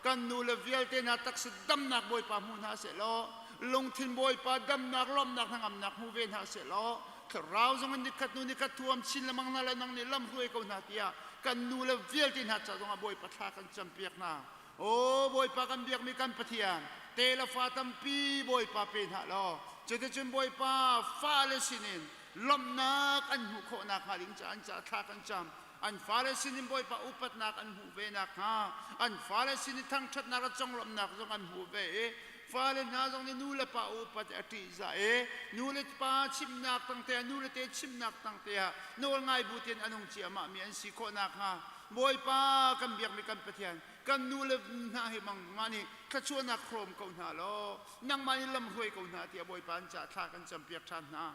Kan nu le vialte hna taksa damnak Bawipa hmu hna seh law lungthin Bawipa damnak lawmhnak hnangamnak hmu ve hna seh law thlarau zong in nikhat hnu nikhat thuam chin lengmang hna le nang nih lam hruai ko hna tiah kan nu le vialte hna ca zongah Bawipa thla kan campiak hna. Aw Bawipa kan biakmi kan Pathian, te le fa tampi Bawipa pe hna law, cuticun Bawipa fale sinin lawmhnak an hmuh khawh nakhnga ding caah an caah thla kan cam. An fale sinin Bawipa upatnak an hmuh ve nakhnga, an fale sin i thangṭhatnak le conglawmhnak zong an hmuh ve i fale hna zong nih nu le pa upat a ṭihzah i nu le pa chimnak tangte ah nu le te chimnak tangte ah nawl ngai bu tein a nung ciahmahmi an si khawh nakhnga Bawipa kan biakmi kan Pathian kan nu le hna hi mang mah nih thluachuahnak hrawm ko hna law nangmah nih lam hruai ko hna tiah Bawipa an caah thla kan campiak ṭhan hna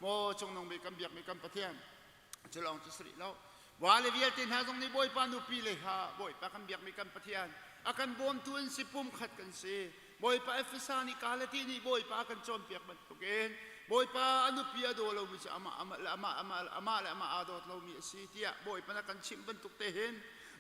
maw cungnung bik kan biakmi kan Pathian cu lawng cu si rih lo wa le vialte hna zong nih Bawipa nupi le kha Bawipa kan biakmi kan Pathian a kan bawmtu an si pumkhat kan si Bawipa Efesa nih Galati nih Bawipa kan cawnpiak bantukin Bawipa a nupi a daw lomi cu amah amah le amah amah amah le amah aa dawt lomi a si tiah Bawipa na kan chimh bantuk te hin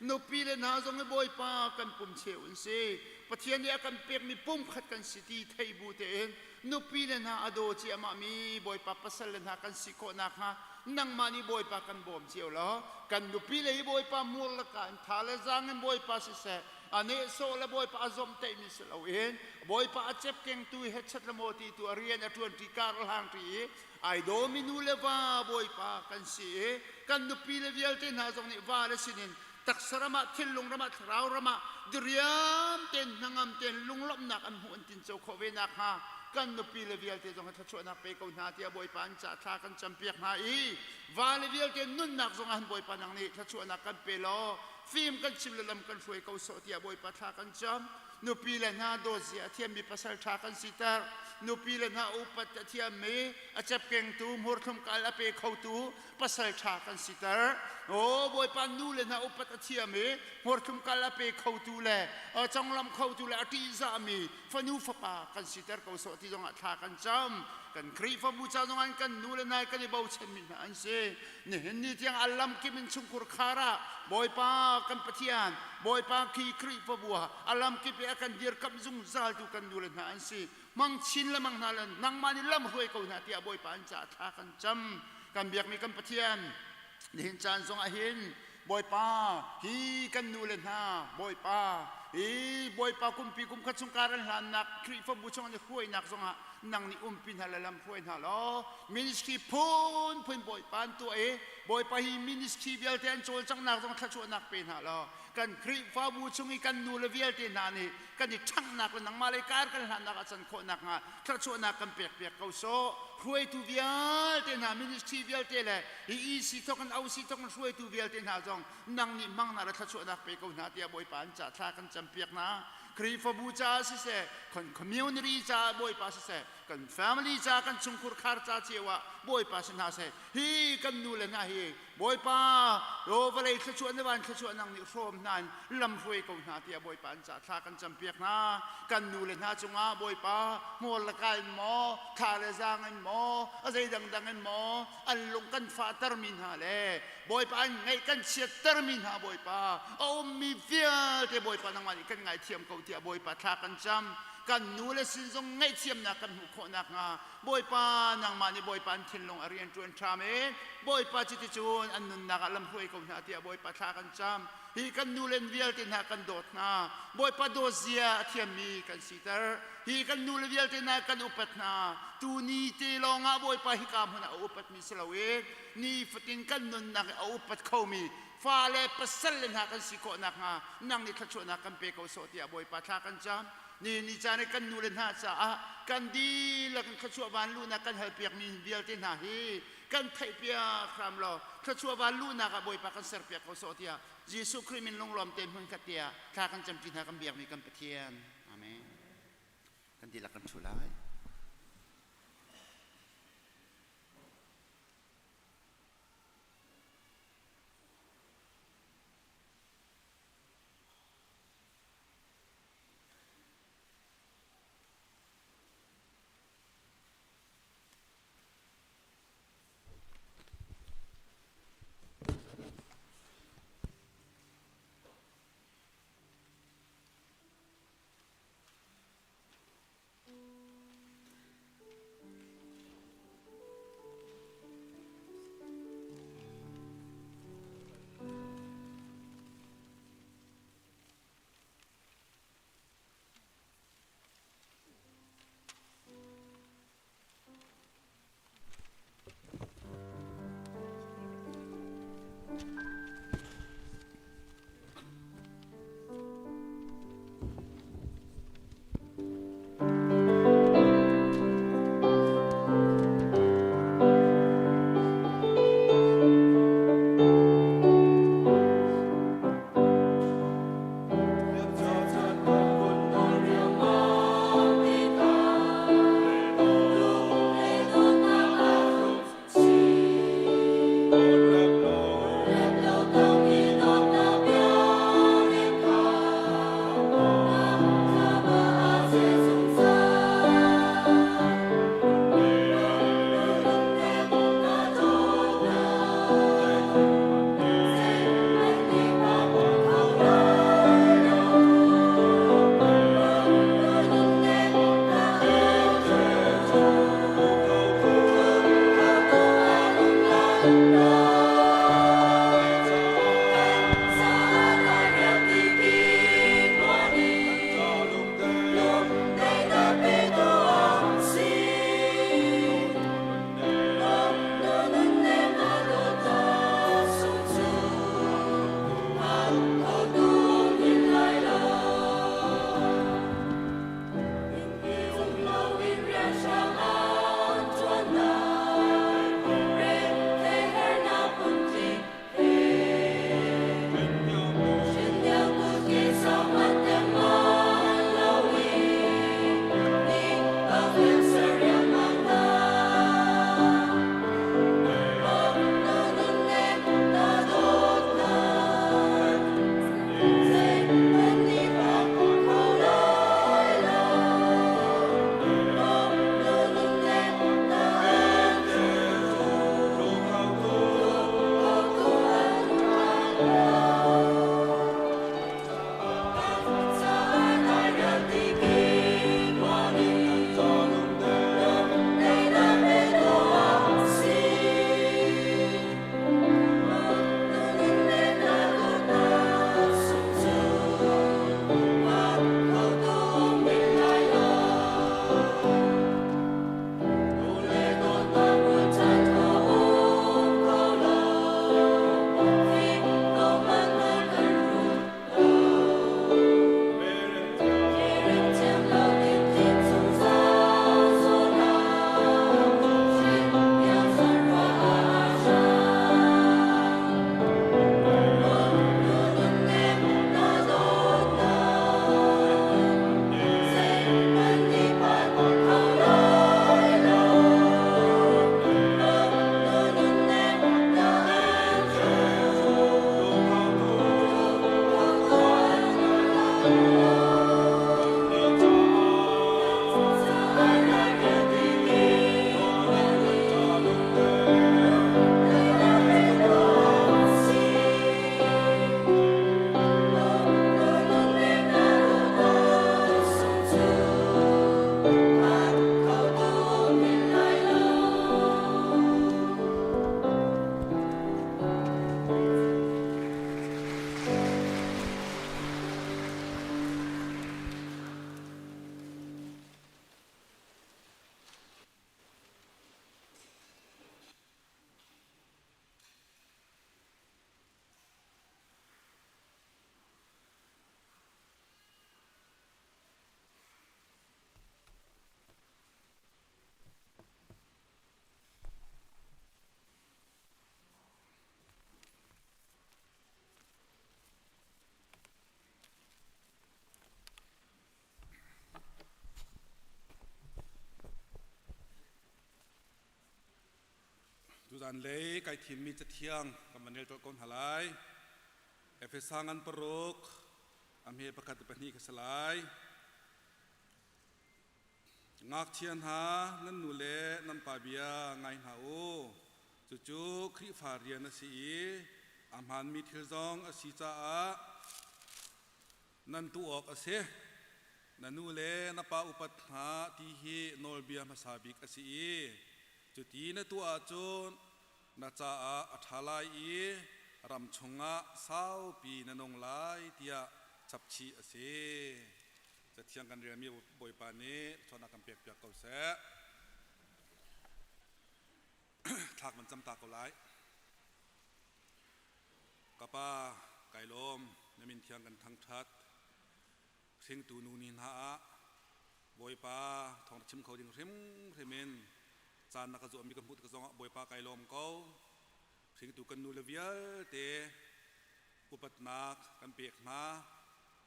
nupi le hna zong hi Bawipa kan pum cheu an si Pathian nih a kan pekmi pumkhat kan si ti thei bu tein nupi le hna a daw ciahmah mi Bawipa pasal le hna kan si khawh nakhnga. Nangmah nih Bawipa kan bawm cio law kan nupi le hi Bawipa mur le ka in tha le zaang in Bawipa siseh a nehsawh le Bawipa a zomhtaihmi si loin Bawipa a cepkengtu hechet le maw ti tu a rian a ṭuanṭi kar a hlangṭi i ai dawmi nu le va Bawipa kan si i kan nupi le vialte hna zong nih va le sinin taksa ram ah thinlung ram ah thlarau ram ah diriam tein hnangam tein lunglawmhnak an hmuh an tinco khawh ve nakhnga kan nupi le vialte zong hi thluachuahnak pe ko hna tiah Bawipa an ca thla kan campiak hna i va le vialte nunnak zong ah Bawipa nang nih thluachuahnak kan pe law fim kan chim le lam kan hruai ko sawh tiah Bawipa thla kan cam. Nupi le hna dawtzia a thiammi pasal ṭha kan siter. Nupi le hna upat a thiammi a cepkengtu hmurthlum kal a pe khotu pasal ṭha kan siter. Aw Bawipa nu le hna upat a thiam i hmurthlum kal a pe khotu le conglam khotu le a ṭihzahmi fanu fapa kan siter ko sawh ti zongah thla kan cam. Kan Khrihfabu ca zongah kan nu le hna kan i bochanmi hna an si. Nihin ni tiang a lamkip in chungkhur khar ah Bawipa kan Pathian, Bawipa khi Khrihfabu ah a lamkip i a kan dirkamh zungzaltu kan nu le hna an si. Mang chin le mang hna le nangmah nih lam hruai ko hna tiah Bawipa an caah thla kan cam. Kan biakmi kan Pathian, nihin caan zongah hin Bawipa hi kan nu le hna Bawipa hi Bawipa kumpi kum khat chung kar an hlannak Khrihfabu chung an i hruainak zongah nang nih umpi hna le lam hruai hna law ministry phun phun Bawipa an tuah i Bawipa hi ministry vialte an cawlcanghnak zong thluachuahnak pe hna law kan Khrihfabu chung i kan nu le vialte hna nih kan i ṭhanghnak le nangmah lei kar kan hlannak a can khawh nakhnga thluachuahnak kan pek piak ko sawh. Hruaitu vialte hna ministry vialte le hi EC thawk in OC thawk in hruaitu vialte hna zong nang nih hmang hna le thluachuahnak pe ko hna tiah Bawipa an ca thla kan campiak hna. Khrihfabu caah siseh, kan community caah Bawipa siseh, kan family caah kan chungkhur khar ca cio ah Bawipa si hna seh. Hi kan nu le hna hi Bawipa, ro vawlei thluachuah na van thluachuah nang nih hrawm hna in lam hruai ko hna tiah Bawipa an ca thla kan campiak hna. Kan nu le hna cungah Bawipa hmur le ka in maw, thla le zaang in maw, a zei dangdang in maw, an lung kan fahtermi hna le Bawipa an ngaih kan chiattermi hna Bawipa, a ummi vialte Bawipa nangmah nih kan ngaithiam ko tiah Bawipa thla kan cam. Kan nu le sin zong ngaihthiamnak kan hmuh khawh nakhnga Bawipa nangmah nih Bawipa an thinlung a rian ṭuan ṭham i Bawipa cuticun an nunnak ah lamhruai ko hna tiah Bawipa thla kan cam. Hi kan nulen vialte hna kan dawt hna. Bawipa dawtzia a thiammi kan siter. Hi kan nule vialte hna kan upat hna. Tu ni te lawngah Bawipa hika hmun ah a upatmi si loin nifatin kan nunnak i a upat khomi fale pasal le hna kan si khawh nakhnga nang nih thluachuahnak kan pe ko sawh tiah Bawipa thla kan cam. Ni ni caan i kan nule hna caah kan dihlak in thluachuah vanluhnak kan halpiakmi vialte hna hi kan theihpiak hram law thluachuah vanluhnak ah Bawipa kan serpiak ko sawh tiah Jesuh Khrih min lunglawm tein hmun khat tiah thla kan camṭi hna kan biakmi kan Pathian. Amen. Kan dihlak kan ṭhu lai. Tuzan lei kai thimmi cathiang kan van rel colh ko hna lai. Efesa ngan paruk a hme pakhat le pahnih ka si lai. Ngakchia hna nan nu le nan pa bia ngai hna u. Cucu Khrihfa rian a si i a hmaanmi thil zong a si caah nan tuah awk a si. Na nu le na pa upat hna ti hi nawlbia hmasa bik a si i cuti na tuah ahcun na caah a ṭha lai i ram chungah saupi na nung lai tiah chapchih a si. Cathiang kan relmi Bawipa nih thluachuahnak kan pekpiak ko seh. Thlak man cam ta ko lai. Ka pa, kai lawm, na min thiang kan thangṭhat. Hringtu nu ni hna ah Bawipa thawng chim kho ding hrimhrim in caan na ka zuahmi ka hmuh tik zongah Bawipa kai lawm ko. Hringtu kan nu le vialte upatnak kan pek hna.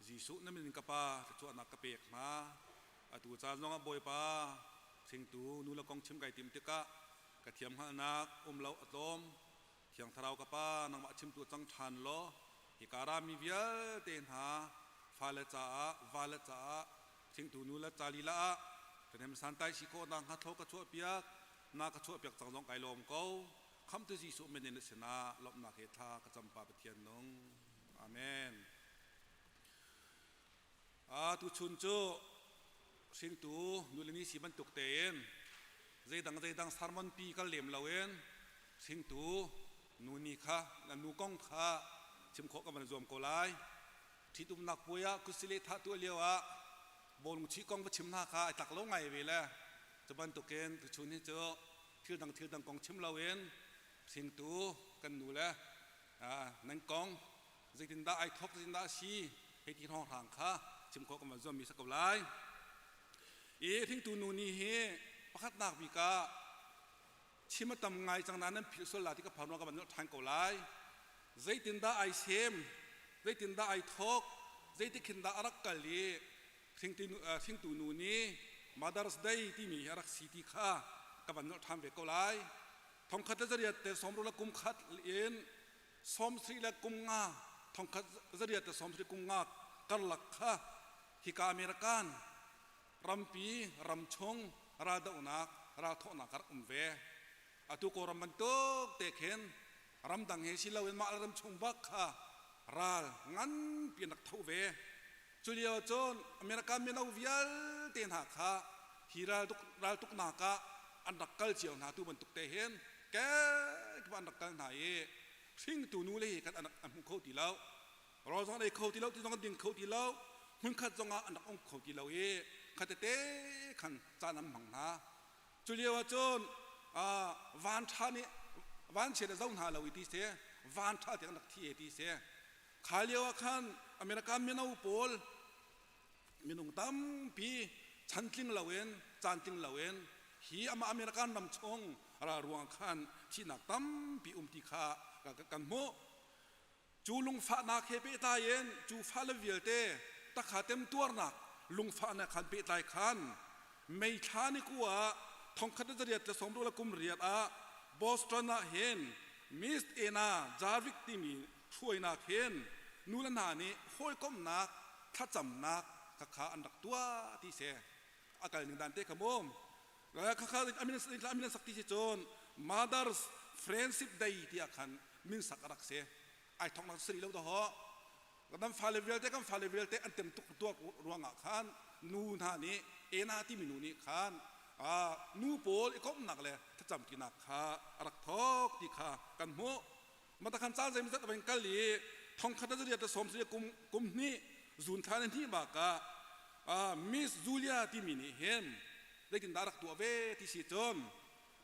Jesuh na min in ka pa thluachuahnak ka pek hna. Atu caan zongah Bawipa hringtu nu le kong chim kai tim tikah ka thiam hngalhnak um lo a tlawm. Thiang Thlarau ka Pa nangmah chimtu cang ṭhan law hika rami vialte hna fale caah vale caah hringtu nu le ca lila ah ṭhahnem santai si khawh nakhnga thlaw ka chuahpiak na ka chuahpiak cang zong kai lawm ko. Khamtu Jesuh min in na sinah lawmhnak he thla ka cam Pa Pathian nung. Amen. Tuchun cu hringtu nule ni si bantuk tein zeidang zeidang sermon pi kal lem loin hringtu nu ni kha na nu kong kha chim khawh ka van zuam ko lai. Ṭhitumnak puai ah kusile thah tuah lio ah bawlung chih kong va chim hna kha ai tlak lo ngai ve le cu bantukin tuchun hi cu thil dang thil dang kong chim loin hringtu kan nu le nan kong zeitindah ai thawk zeitindah a si hei ti hrawnghrang kha chim khawh kan van zuammi si ko lai. I hringtu nu ni hi pakhatnak bik ah chim a tam ngai cang nain nan philh sual la ti ka phar ka van nolh ṭhan ko lai. Zeitindah ai sem, zeitindah ai thawk, zeitik khin dah a rak kal i hringtu nu nih Mother's Day timi hi a rak si ti kha ka van nolh ṭhan ve ko lai. Thongkhat le zariat te sawmruk le kum khat in sawmsarih le kum nga thongkhat zariat le sawmsarih kum nga karlak kha hika American rampi ramchung raldohnak ralthawhnak a rak um ve. Atu Kawlram bantuk te khin ramdang he si loin mah le ramchung bak kha ral nganpi an rak tho ve. Cu lio cun American mino vialte hna kha hi raltuknak ah an rak kal cio hna tu bantuk te hin kekip an rak kal hna i hringtu nu le hi khan an hmu kho ti lo. Rawl zong an ei kho ti lo, ti zong an ding kho ti lo, hmunkhat zong ah an rak um kho ti lo i khatete khan caan an hmang hna. Cu lio ah cun van ṭha nih vanchia le zo hna lo i ti si, van ṭha tiang an rak thi e ti si. Kha lio ah khan America mino pawl minung tampi chantling loin caantling loin hi amah American ram chung ral ruang khan thihnak tampi um ti kha kan hmuh. Cu lungfahnak he pehtlai in cu fale vialte takha temtuarnak lungfahnak khan pehtlai khan May thla ni ku ah thongkhat le zariat le sawmruk le kum riat ah Boston ah hin Miss Ena Jarvik timi hruainak hin nu le hna nih hawikomhnak thlacamnak khakha an rak tuah ti si. A kal ning dan te kha mu. Khakha amin an sak ti si cun Mother's Friendship Day tiah khan min sak a rak si. Ai thoknak sari lo dahawh. Kan fale vialte kan fale vialte an tem tuk tuak ruangah khan nu hna nih ena timi nu nih khan nu pawl i komhnak le thlacam tinak kha a rak thok ti kha kan hmuh. Mata khan caan zeimawzat a van kal i thongkhat le zariat le sawm kum kum hnih zun thla le hnih bak ah Miss Julia timi nih hin zeitindah rak tuah ve ti si cun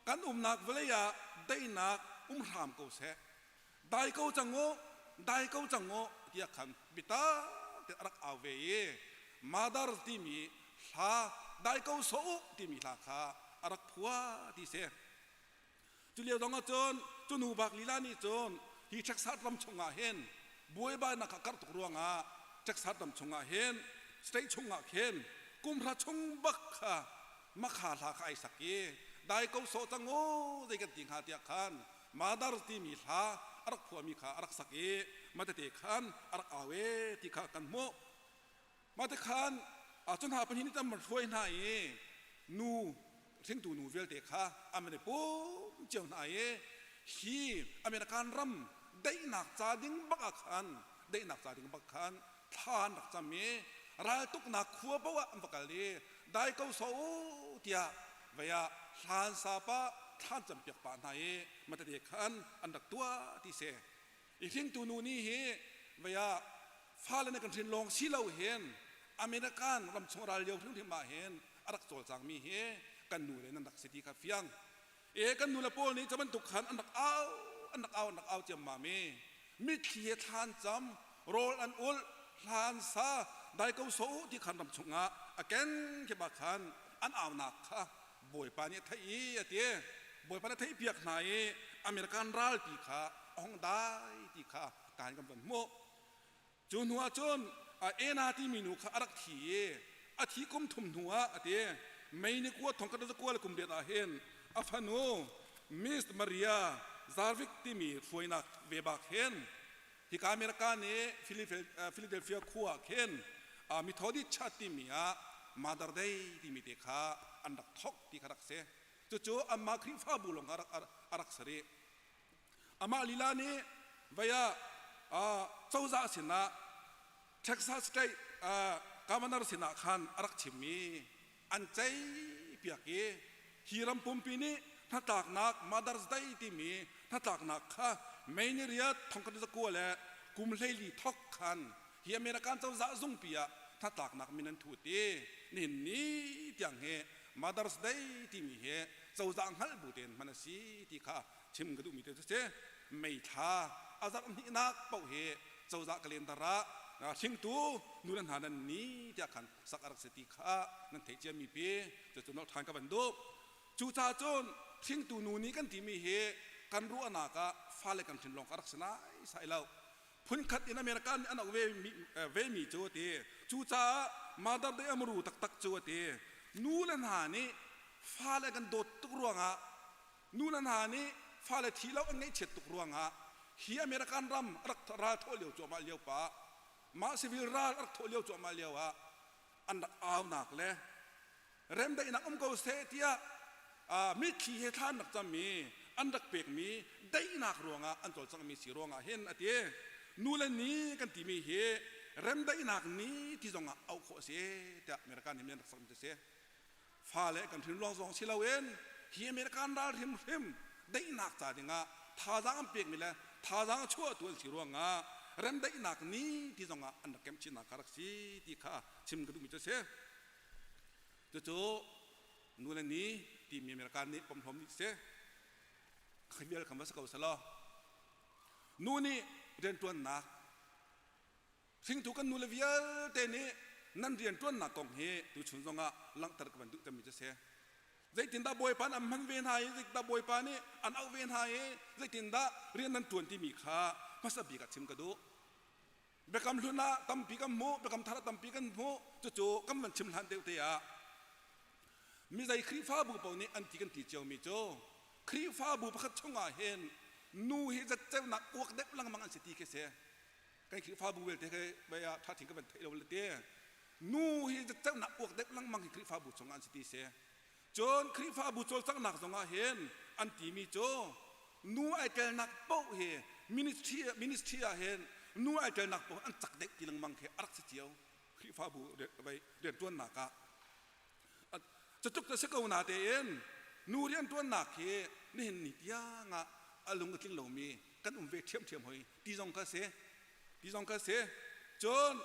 kan umnak vawlei ah daihnak um hram ko seh dai ko cang u dai ko cang u tiah khan biatak te a rak au ve i Mother timi hla dai ko sawh u timi hla kha a rak phuah ti si. Cu lio zong ah cun cu nu bak lila nih cun hi Texas ram chungah hin buaibainak a karh tuk ruangah Texas ram chungah hin state chungah khin kum hra chung bak kha makha hla kha ai sak i dai ko sawh cang u zei kan ti hnga tiah khan Mother timi hla a rak phuahmi kha a rak sak i matete khan a rak au e ti kha kan hmuh. Mate khan cu hna pahnih nih tam an hruai hna i nu hringtu nu vialte kha an van i pum cio hna i hi American ram daihnak ca ding bak ah khan daihnak ca ding bak khan thla an rak cam i raltuknak khua paoh ah an va kal i dai ko sawh u tiah vei ah hlan sa pah thlan campiak pah hna i matete khan an rak tuah ti si. I hringtu nu nih hi vei ah fale nih kan hrin lawng si lo hin American ram chung ral lio hrimhrim ah hin a rak cawlcang mi hi kan nu le nan rak si ti kha fiang. E kan nu le pawl nih cu bantuk khan an rak au an rak au an rak au ciammam i mitthli he thlan cam rawl an ulh hlan sa dai ko so u ti khan ram chungah a ken khi ba khan an aunak kha Bawipa nih a theih i a ti. Bawipa nih a theih piak hna i American ralpi kha a hong dai ti kha kan kan van hmuh. Cu hnu ah cun Ena timi nu kha a rak thi i a thi kum thum hnu ah a ti. Mei ni kua thong khat kua le kum riat ah hin a fanu Miss Maria Zarvik timi hruainak ve bak hin hika America nih Philadelphia khua ah khin Methodist Church timi ah Mother Day timi te kha an rak thok ti kha rak si. Cucu anmah Khrihfabu lawng kha a rak si rih. Amah lila nih vei ah cozah sinah Texas State governor sinah khan a rak chim i an ceihpiak i hi ram pumpi nih hnatlaknak Mother's Day timi hnatlaknak kha May ni riat thongkhat zakua le kum 14 thok khan hi American cozah zungpi ah hnatlaknak min an thut i nihin ni tiang hi Mother's Day timi hi cozah hngalh bu tein hman a si ti kha chim ka duhmi te cu si. May thla a zarh hnihnak paoh hi cozah calendar ah hringtu nu le hna nan ni tiah khan sak a rak si ti kha nan theih ciami pi cucu nolh ṭhan ka van duh. Cucaah cun hringtu nu nih kan timi hi kan ruahnak ah fale kan hrin lawng kha rak si lai sai lo. Phunkhat in America nih an auh ve mi cu a ti. Cucaah Mother Day amru taktak cu a ti. Nu le hna nih fale kan dawt tuk ruangah nu le hna nih fale thi lo an ngaihchiat tuk ruangah hi American ram rak ral thawh lio cuahmah lio pa mah civil ral rak thawh lio cuahmah lio ah an rak aunak le remdaihnak um ko seh tiah mitthli he thla an rak cammi an rak pekmi daihnak ruangah an cawlcanghmi si ruangah hin a ti. Nu le ni kan timi hi remdaihnak ni ti zongah auh khawh a si tiah American nih an rak sakmi cu a si. Fale kan hrin ruang zong si loin hi American ral hrimhrim daihnak ca dingah thazaang an pekmi le thazaang a chuahtu an si ruangah remdaihnak ni ti zongah an rak kemh chinnak kha rak si ti kha chim ka duhmi cu a si. Cucu nu le ni timi American nih pomhlawm nih si. Khi vial kha va si ko selaw nu nih rianṭuannak hringtu kan nule vialte nih nan rianṭuannak kong hi tuchun zongah langhter ka van duh cemmi cu si. Zeitindah Bawipa nih an hman ve hna i zeitindah Bawipa nih an auh ve hna i zeitindah rian nan ṭuan timi kha hmasa bik ah chim ka duh. Biakam hlun ah tampi kan hmuh, biakam thar ah tampi kan hmuh. Cucu kan van chim hlan deuh te ah mi zei Khrihfabu paoh nih an ti kan ti ciomi cu Khrihfabu pakhat chungah hin nu hi zatceunak uak deuh lengmang an si ti khi si. Kan Khrihfabu vialte khi vei ah ṭha thing ka van theih lo le ti. Nu hi zatceunak uak deuh lengmang hi Khrihfabu chungah an si ti si. Cun Khrihfabu cawlcanghnak zongah hin an timi cu nu ai telnak paoh hi ministry ministry ah hin nu ai telnak paoh an cak deuh ti lengmang khi a rak si cio Khrihfabu rianṭuannak ah. Cutluk cu a si ko na tein nu rianṭuannak hi nihin ni tiang ah a lung a tling lomi kan um ve ṭhiamṭhiam hoi ti zong kha si. Ti zong kha si. Cun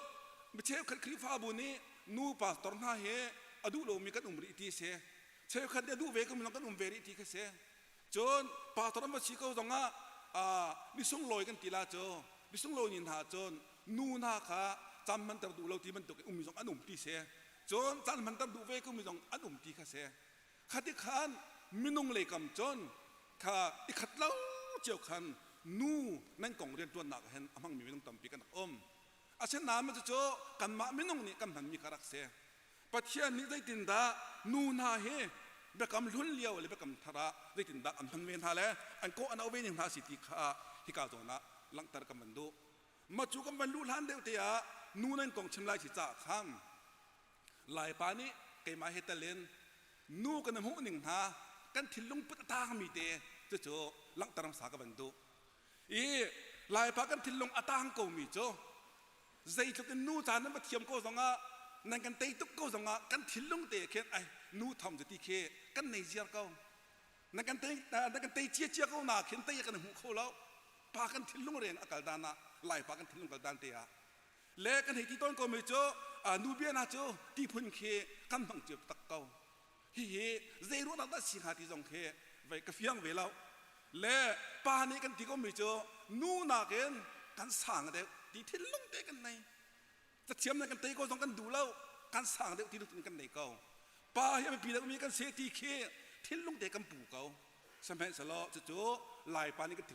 mi cheukhat Khrihfabu nih nu pastor hna hi a duh lomi kan um rih ti si. Cheukhat nih a duh ve ko mi zong kan um ve rih ti kha si. Cun pastor an va si ko zongah mi sunglawi kan ti la cu mi sunglawi ni hna cun nu hna kha caan hmanter duh lo ti bantuk in ummi zong an um ti si. Cun caan hmanter duh ve ko mi zong an um ti kha si. Khati khan minung lei kam cun kha i khat lo cio khan nu nan kong rianṭuannak ah hin a hmangmi minung tampi kan rak um. Asinain cucu kanmah minung nih kan hmanmi kha rak si. Pathian nih zeitindah nu hna hi Biakam hlun lio le biakam thar ah zeitindah an hman ve hna le an kawh an auh ve ning hna si ti kha hika zawn ah langhter kan van duh. Mah cu kan van luh hlan deuh te ah nu nan kong chim lai si caah khan Laipa nih keimah he tel in nu kan hmuh ning hna kan thinlung put a tangmi te cucu langhter hmasa ka van duh. I Laipa kan thinlung a tang komi cu zeitluk in nu caan nan va thiam ko zongah nan kan tei tuk ko zongah kan thinlung te khin ai nu thom cu ti khi kan nei ziar ko. Na kan tei na kan tei cia cia ko na khin tei kan hmu kho lo. Pa kan thinlung reng a kal dan ah Laipa kan thinlung kal dan te ah le kan hei ti tawn ko mi cu nu bia na cu ti phun khi kan hmang cio tak ko. Hihi zei ruahnak dah si hnga ti zong khi vei ka fiang ve lo. Le pa nih kan ti ko mi cu nu nakin kan sang deuh ti thinlung te kan nei. Cathiam nan kan tei ko zong kan duh lo. Kan sang deuh ti in kan nei ko. Pa hi a biapi deuhmi kan si ti khi thinlung te kan pu ko. Sihmanhsehlaw cucu Laipa nih kan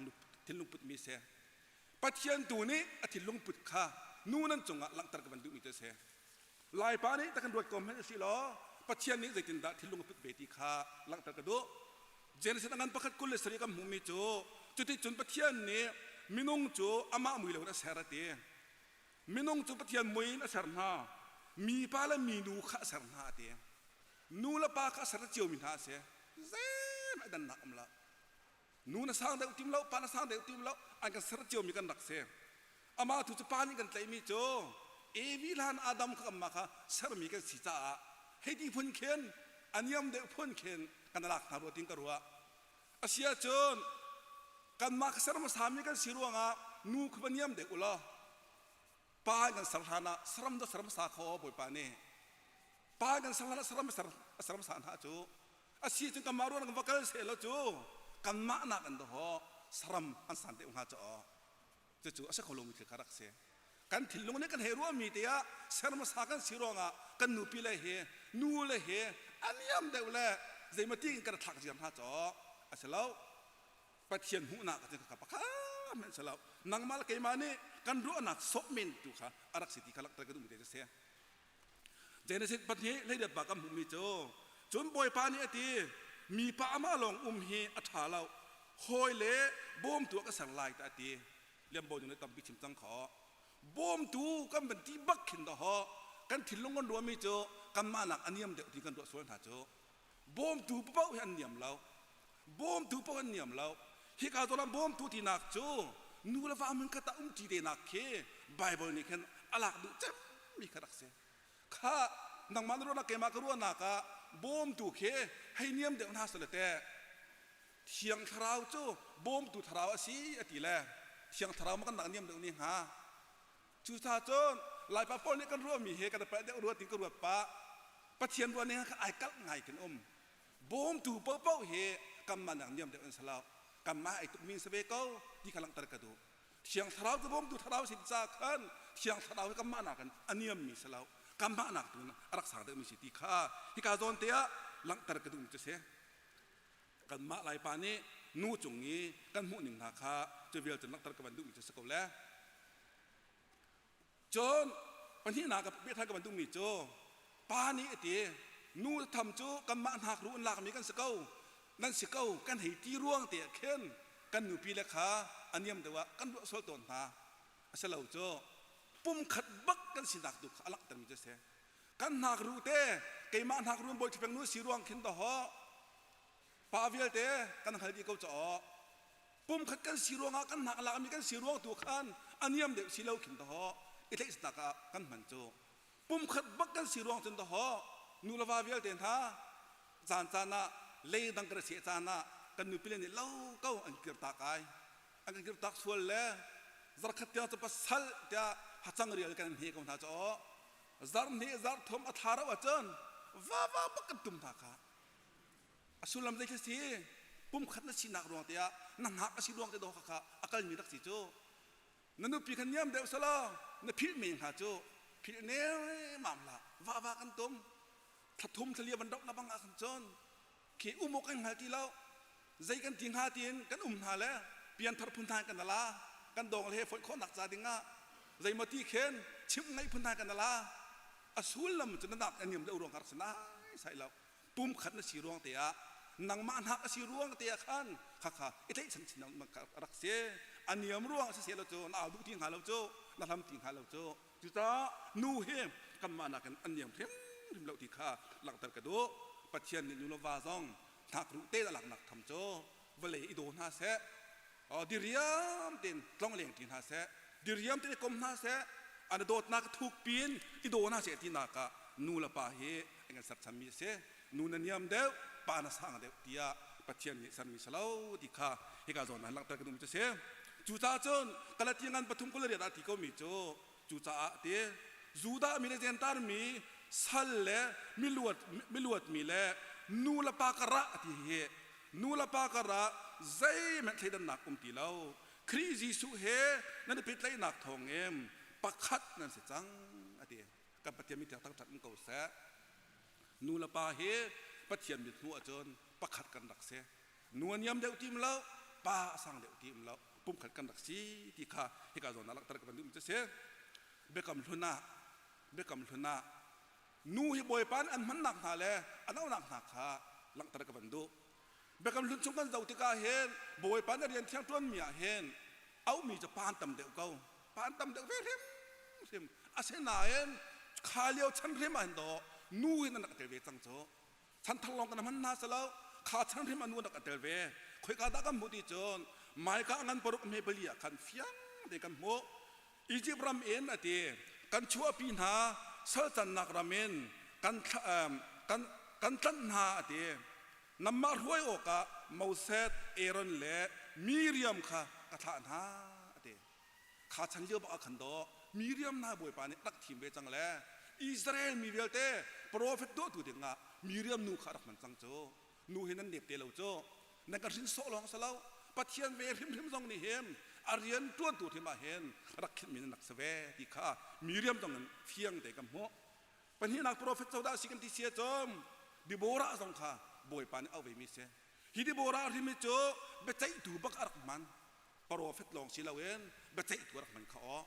thinlung putmi si. Pathian tu nih a thinlung put kha nu nan cungah langhter ka van duhmi cu a si. Laipa nih tak kan ruat ko hmanh si law Pathian nih zeitindah thinlung a put ve ti kha langhter ka duh. Genesis a ngan pakhat 27 kan hmuhmi cu cuticun Pathian nih minung cu amah mui lo in a ser a ti. Minung cu Pathian mui in a ser hna. Mipa le minu kha a ser hna a ti. Nu le pa kha a ser ciomi hna a si. Zeihmanh dannak um lo. Nu na sang deuh tim lo, pa na sang deuh tim lo, an kan ser ciomi kan rak si. Amah tu cu pa nih kan tlaihmi cu Evi hlan Adam kha kanmah kha sermi kan si caah hei ti phun khin a niam deuh phun khin kan lak hna rua tin ka ruah. A si ahcun kanmah kha ser hmasami kan si ruangah nu kha va niam deuh u law pa kan ser hlan ah saram dah ser hmasa kho Bawipa nih pa kan ser hlan ah saram a ser hmasa hna cu a si cun kanmah ruang kan va kal seh law cu kanmah nak in dawh saram an san deuh hnga caw cucu a si kho lomi thil kha rak si kan thinlung nih kan hei ruahmi te ah ser hmasa kan si ruangah kan nupi le hi nu le hi a niam deuh le zeimati in kan thlak ziar hna caw a si lo Pathian hmuhnak ah cun kha pakhat hmanh si lo nangmah le keimah nih kan ruahnak sawh men tu kha a rak si ti kha langhter ka duhmi te cu si Genesis pahnih hleiriat pa kan hmuhmi cu cun Bawipa nih a ti mipa amah lawng um hi a ṭha lo hawi le bawmtu ah ka ser lai tiah a ti liambo nih tampi chim cang kho bawmtu kan van ti bak khin dawh kan thinlung kan ruahmi cu kanmah nak a niam deuh ti kan ruah sual hna cu bawmtu paoh hi an niam lo bawmtu paoh an niam lo hika zawn ah bawmtu tinak cu nu le va hmun khat ah um ṭi te nak khi Bible nih khin a lak duh cemmi kha rak si kha nangmah na ruahnak keimah ka ruahnak ah bawmtu khi hei niam deuh hna seh teh Thiang Thlarau cu bawmtu thlarau a si a ti le Thiang Thlarau ma kan nak niam deuh ni hnga Cucaah cun Laipa pawl nih kan ruahmi he kan i palh deuh rua ti ka ruat pah. Pathian ruah ning kha ai kalh ngai kan um. Bawmtu paohpaoh hi kanmah nak niam deuh an si lo. Kanmah ai tukmi si ve ko ti kha langhter ka duh. Thiang Thlarau cu bawmtu thlarau si ca khan Thiang Thlarau hi kanmah nakin a niammi si lo. Kanmah nak tu a rak sang deuhmi si ti kha hika zawn te ah langhter ka duhmi cu si. Kanmah Laipa nih nu cung i kan hmuh ning hna kha cu vial cun langhter ka van duhmi cu si ko le. Cun pahnihnak ah biathar ka van duhmi cu pa nih a ti nu tham cu kanmah hnakruh in lakmi kan si ko nan si ko kan hei ti ruang te ah khin kan nupi le kha a niam deuh ah kan ruah sual tawn hna a si lo cu pumkhat bak kan sinak tu kha a langhtermi cu a si kan hnakruh te keimah hnakruh bawi ṭhipeng nu si ruang khin dawh pa vialte kan hngal dih ko caw pumkhat kan si ruangah kan hnak lakmi kan si ruang tu khan a niam deuh si lo khin dawh i tlaihnak ah kan hman cu pumkhat bak kan si ruang cun dawh nu le va vialte hna caan caan ah lei dang kan seh caan ah kan nupi le nih lo ko an kir tak ai an kan kir tak sual le zarkhat tiang cu pasal tiah hacang rial kan hne ko hna caw zarh hnih zarh thum a thla rauh ahcun va va bak kan tum hna kha A sullam zei khi si? Pumkhat na sinak ruang te ah na hngak a si ruang te dawh kha a kalmi rak si cu. Na nupi kha niam deuh selaw na philh men hnga cu philh nemam hlah va va kan tum thla thum thlalia van doh na bang ah khan cun khi um awk kan hngal ti lo zei kan ti hnga tiin kan um hna le pianthar phun hna kan la kan dong le foih khawhnak ca ding ah zeimaw ti khin chimh ngaih phun hna kan la a sullam cu na nak a niam deuh ruang kha rak si nai sai lo. Pum khat na si ruang te ah nangmah hnak a si ruang te ah khan khakha i tlaihchan chin rak si. A niam ruang si se lo cu na au duh ti hnga lo cu, na hlam ti hnga lo cu. Cucaah nu hi kanmah nakin an niam hrimhrim lo ti kha langhter ka duh. Pathian nih nu le va zong hnakruh te a laknak tham cu vawlei i daw hna seh, diriam tein tlongleng ṭi hna seh, diriam tein i kom hna seh, an i dawtnak thuk piin i daw hna seh tinak ah nu le pa hi an kan serchanmi a si. Nu na niam deuh, pa na sang deuh tiah Pathian nih sermi si lo ti kha hika zawn ah langhter ka duhmi cu a si. Cucaah cun Galatia ngan pathum 28 ah ti komi cu cucaah ti Judah mi le Jentail mi sal le miluat miluatmi le nu le pa karah ti hi nu le pa karah zeihmanh thleidannak um ti lo. Khrih Jesuh he nan i pehtlaihnak thawngin pakhat nan si cang a ti. Kan Pathian mi thangṭhat um ko seh. Nu le pa hi Pathian mit hmuh ahcun pakhat kan rak si. Nu a niam deuh ti um lo, pa a sang deuh ti um lo, pumkhat kan rak si ti kha hika zawn ah langhter ka van duhmi cu a si. Biakam hlun ah biakam hlun ah nu hi Bawipa nih an hmannak hna le an auhnak hna kha langhter ka van duh. Biakam hlun chung kan zoh tikah hin Bawipa nih rian thiang ṭuanmi ah hin auhmi cu pa an tam deuh ko. Pa an tam deuh ve hrimhrim. Asinain kha lio chan hrim ah hin dawh nu hin an rak tel ve cang cu. Chanthar lawng kan hman hna si lo. Kha chan hrim a nu an rak tel ve. Khoika dah kan hmuh ti cun Maika ngan paruk hme pali ah khan fiang te kan hmuh. Egypt ram in a ti kan chuahpi hna sal cannak ram in kan kan kan tlanh hna a ti. Nanmah hruai awkah Moses, Aaron le Miriam kha ka thlah hna a ti. Kha chan lio bak ah khan dawh Miriam hna Bawipa nih rak thim ve cang le Israel mi vialte profet tuahtu dingah Miriam nu kha rak hman cang cu. Nu hi nan nep te lo cu. Nan kan hrin sawh lawng si lo. Pathian ve hrimhrim zong nih hin a rian ṭuantu hrim ah hin rak khinhmi nan rak si ve ti kha Miriam zong in fiang te kan hmuh. Pahnihnak profet codah si kan ti sia cun Deborah zong kha Bawipa nih auh ve mi si. Hi Deborah hrim hi cu biaceihtu bak a rak hman. Profet lawng si loin biaceihtu a rak hman kha aw.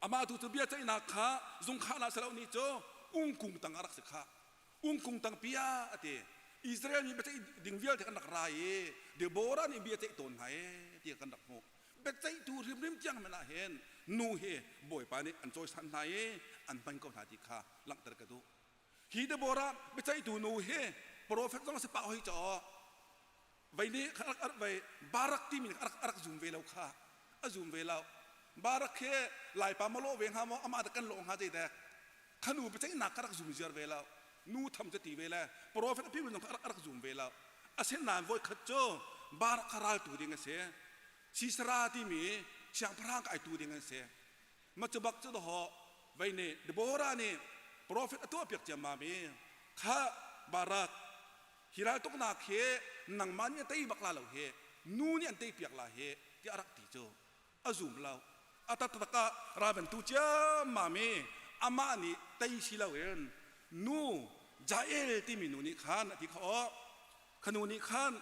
Amah tu cu biaceihnak kha zungkhah lah si lo ni cu ungkung tang a rak si kha. Ungkung tang pia a ti. Israel mi biaceih ding vialte kan rak ra i Deborah nih bia ceih tawn hna e ti kan rak hmuh. Biaceihtu hrimhrim tiang hmanh ah hin nu hi Bawipa nih an cawisan hna i an hman ko hna ti kha langhter ka duh. Hi Deborah biaceihtu nu hi profet zong a si pah hoi caw vei nih vei Barak timi rak rak zum ve lo kha a zum ve lo. Barak hi Laipa ma lawh ve hnga maw amah dah kan lawh hnga zei dek khanu biaceihnak ka rak zum ziar ve lo nu tham cu ti ve le profet a pimi zong kha rak zum ve lo. Asinain voi khat cu Barak kha ral tu ding a si. Sisera timi siangpahrang ka ai tu ding an si. Ma cu bak cu daw vei nih Deborah nih profet a tuah piak ciammam i kha Barak hi ral tuknak hi nangmah nih a tei bak la lo hi nu nih an tei piak la hi tiah a rak ti cu a zum lo. A taktak ah raven tu ciammam i amah nih tei si loin nu Jael timi nu nih khan a ti kha aw kha nu nih khan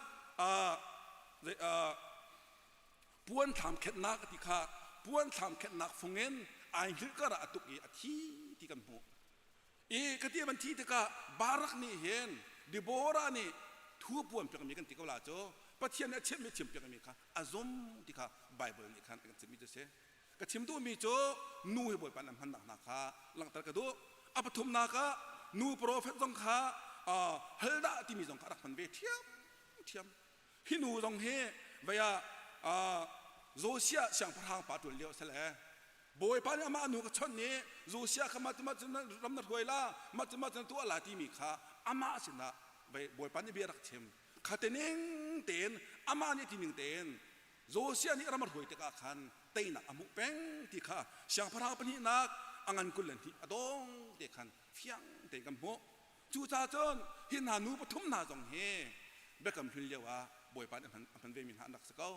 puan thlam khenhnak a ti kha puan thlam khenhnak fung in ai hngilh kar ah a tuk i a thi ti kan hmuh. I kati van thi tikah Barak nih hin Deborah nih thu puan piakmi kan ti ko la cu Pathian nih a chimmi chim piakmi kha a zum ti kha Bible nih khan a kan chimmi cu si. Ka chim duhmi cu nu hi Bawipa nih a hmannak hna kha langhter ka duh. A pathumnak ah nu profet zong kha Huldah timi zong kha a rak hman ve ṭhiam ṭhiam. Hi nu zong hi vei ah Josiah siangpahrang pa ṭuan lio a si le Bawipa nih amah nu ka chawnh i Josiah kha mah cu mah cu ram na hruai la mah cu mah cu na tuah la timi kha amah sinah Bawipa nih bia rak chim. Kha te ning tein amah nih ti ning tein Josiah nih ram a hruai tikah khan teinak a hmuh peng ti kha siangpahrang pahnihnak a ngan 22 a dong te khan fiang tein kan hmuh. Cucaah cun hi hna nu pathum hna zong hi biakam hlun lio ah Bawipa nih a hman vemi hna an rak si ko.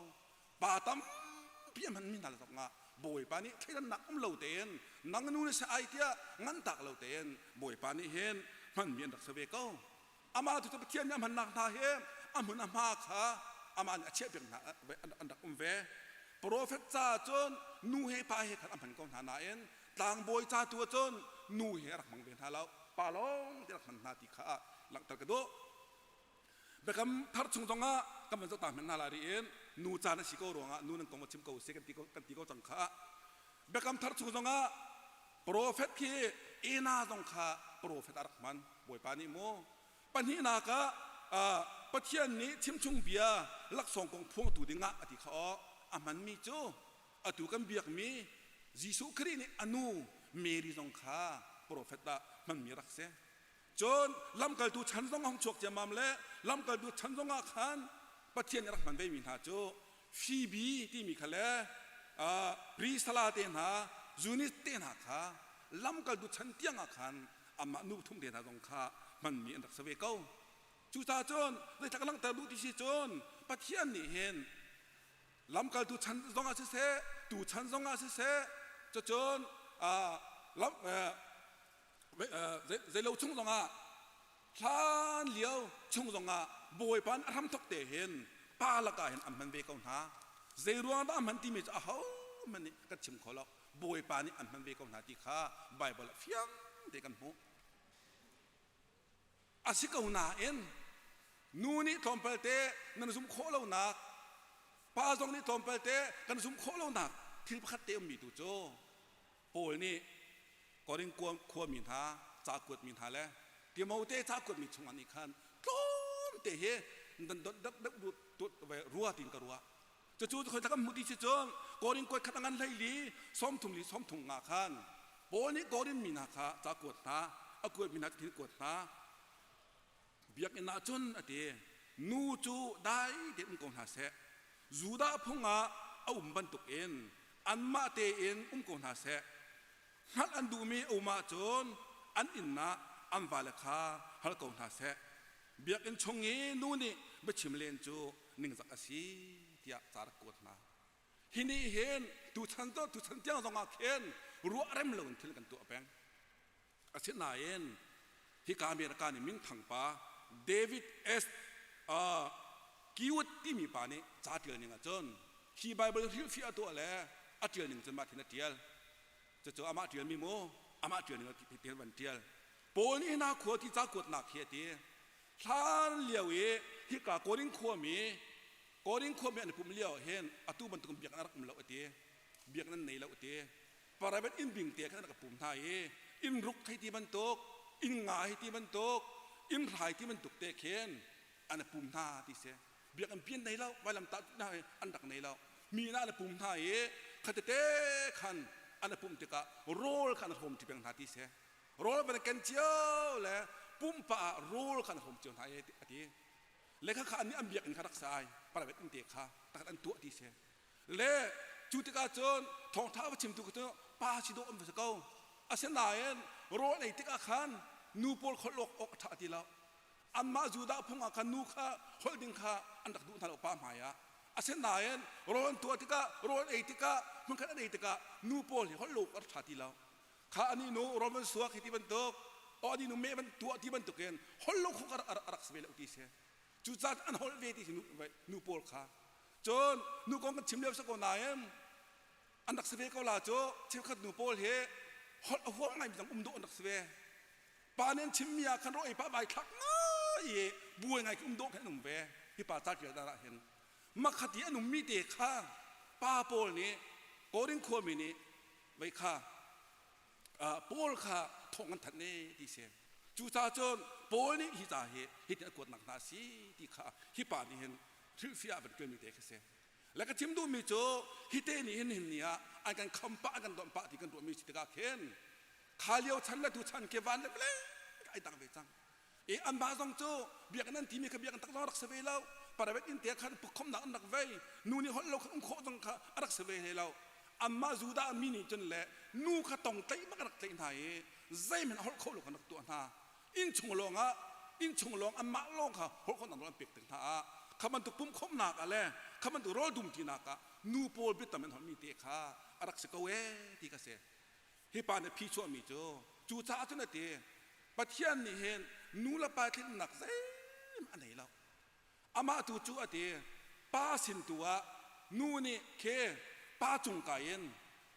Pa tampi a hmanmi hna zongah Bawipa nih thleidannak um lo tein nang nu na si ai tiah ngan tak lo tein Bawipa nih hin hmanmi an rak si ve ko. Amah tu cu Pathian nih a hmannak hna hi a hmun a hma kha amah nih a chiahpiak hna an rak um ve. Profet ca cun nu he pa he khan a hman ko hna nain tlangbawi ca tu ah cun nu he a rak hmang ve hna lo. Pa lawng te rak hman hna ti kha langhter ka duh. Biakam thar chung zongah kan van zoh ta hmanh hna lai ri in nu caan a si ko ruangah nu nan kong va chim ko seh kan ti ko cang kha. Biakam thar chung zongah profet khi Ena zong kha profet a rak hman Bawipa nih mu. Pahnihnak ah Pathian nih chimchung bia laksawng kong phuangtu dingah a ti kha aw a hmanmi cu atu kan biakmi Jesuh Khrih nih a nu Mary zong kha profet ah hmanmi rak si. Cun lamkaltu chan zong a hung chuak ciammam le lamkaltu chan zong ah khan Pathian nih rak hman vemi hna cu Phoebe timi kha le Priscilla te hna Zunis te hna kha lamkaltu chan tiang ah khan amah nu thum te hna zong kha hmanmi an rak si ve ko. Cucaah cun zeitlak langhter duh ti si cun Pathian nih hin lamkaltu chan zong ah siseh tu chan zong ah siseh cucun lam zeilo chung zongah hlan lio chung zongah Bawipa nih a hramthok te hin pa lakah hin an hman ve ko hna. Zei ruang dah a hman timi cu ahohmanh nih kan chim kho lo. Bawipa nih an hman ve ko hna ti kha Baibal ah fiang te kan hmuh. A si ko nain nu nih tlawmpal te nan zumh khawh lonak pa zong nih tlawmpal te kan zumh khawh lonak thil pakhat te ummi tu cu Paul nih Korin khuami hna ca kuatmi hna le Timote ca kuatmi chungah nih khan tlawmte hi dan dot deuh deuh rua tiin ka ruah. Cucu khoi kan hmuh ti si cun Korin kuat khat a ngan hlei li sawmthum li sawmthum nga khan Paul nih Korin mi hna kha ca kuat hna a kuatmi hna thil kuat hna biakinn ah cun a ti nu cu dai tein um ko hna seh Judah phung ah a um bantuk in anmah tein um ko hna seh hngalh an duhmi a um ahcun an inn ah an vale kha hal ko hna seh biakinn chung i nu nih biachim len cu ningzak a si tiah ca rak kuat hna. Hi nih hin tuchan to tuchan tiang zongah khin ruah rem loin thil kan tuah peng. Asinain hika America nih minthang pa David S. Kiwat timi pa nih ca tial ning ahcun hi Bible hrilhfiah a tuah le a tial ning cun mah thin a tial. Cucu amah tialmi mu amah tial ning ah van tial. Paul nih hna khua ti ca kuatnak hi a ti. Hlan lio i hika Korin khuami Korin khuami an i pumh lio hin atu bantuk biakinn a rak um lo a ti. Biakinn an nei lo a ti. Private inn bing te khan an rak pum hna i inn ruk hei ti bantuk, inn nga hei ti bantuk, inn hrai ti bantuk te khin an i pum hna ti si. Biakinn pian nei lo, vailam tah hna an rak nei lo. Mi inn ah an i pum hna i khatete khan an i pumh tikah rawl kha an hrawm ṭi peng hna ti si. Rawl van ken cio le pumpa ah rawl kha an hrawm cio hna i a ti. Le kha kha an nih an biakinn kha rak sai, private inn te kha takhat an tuah ti si. Le cu tikah cun thawngṭha va chimtu cu pa si dawh an va si ko. Asinain rawl ei tikah khan nu pawl kholh awk awk a ṭha ti lo. Anmah Judah phung ah khan nu kha holh ding kha an rak duh hna lo pa hmai ah. Asinain rawl an tuah tikah, rawl ei tikah, hmunkhat an ei tikah nu pawl hi holh lo awk a ṭha ti lo. Kha ani nu Roman suak hi ti bantuk o ani nu me ban tuah ti bantuk in hol lo khuk a rak si ve lo ti si. Cucaah an holh ve ti si nu, nu pawl kha. Cun nu kong kan chim lio si ko nain an rak si ve ko la cu cheukhat nu pawl hi holh a huam ngai mi zong um dawh an rak si ve. Pa nih an chimmi ah khan ro ei pa vai thlak ngai i buai ngai khi um dawh khin an um ve. Hi pa ca tial dar ah hin makhat i an ummi te kha pa pawl nih Korin khuami nih vei kha Paul kha thawng an thanh ne ti si. Cucaah cun Paul nih hi ca hi hitin a kuatnak hna a si ti kha hi pa nih hin hrilhfiah a van ṭuanmi te khi si. Le ka chim duhmi cu hi te nih hin hin ni ah an kan kham pah an kan donh pah ti kan ruahmi si tikah khin kha lio chan le tu chan ke van le vele ai dang ve cang. E anmah zong cu biakinn an timi kha biakinn tak zong rak si ve lo. Private inn te khan pukkhomnak an rak vei. Nu nih holh lo kha um khawh zong kha a rak si ve hlei lo. Anmah Judah mi nih cun le nu kha tong tlaih bak rak tlaih hna i zeihmanh holh kho lo khan rak tuah hna. Inn chung lawng ah inn chung lawng anmah lawng kha holh khawhnak nawl an pek tik hna ah kha bantuk pumkhawmhnak ah le kha bantuk rawl dum tinak ah nu pawl biatam an holhmi te kha a rak si ko ee ti kha si. Hi pa nih phi chuahmi cu cucaah cun a ti Pathian nih hin nu le pa tlinnak zeihmanh a nei lo. Amah tu cu a ti pa sin tu ah nu nih khe pa cung kai in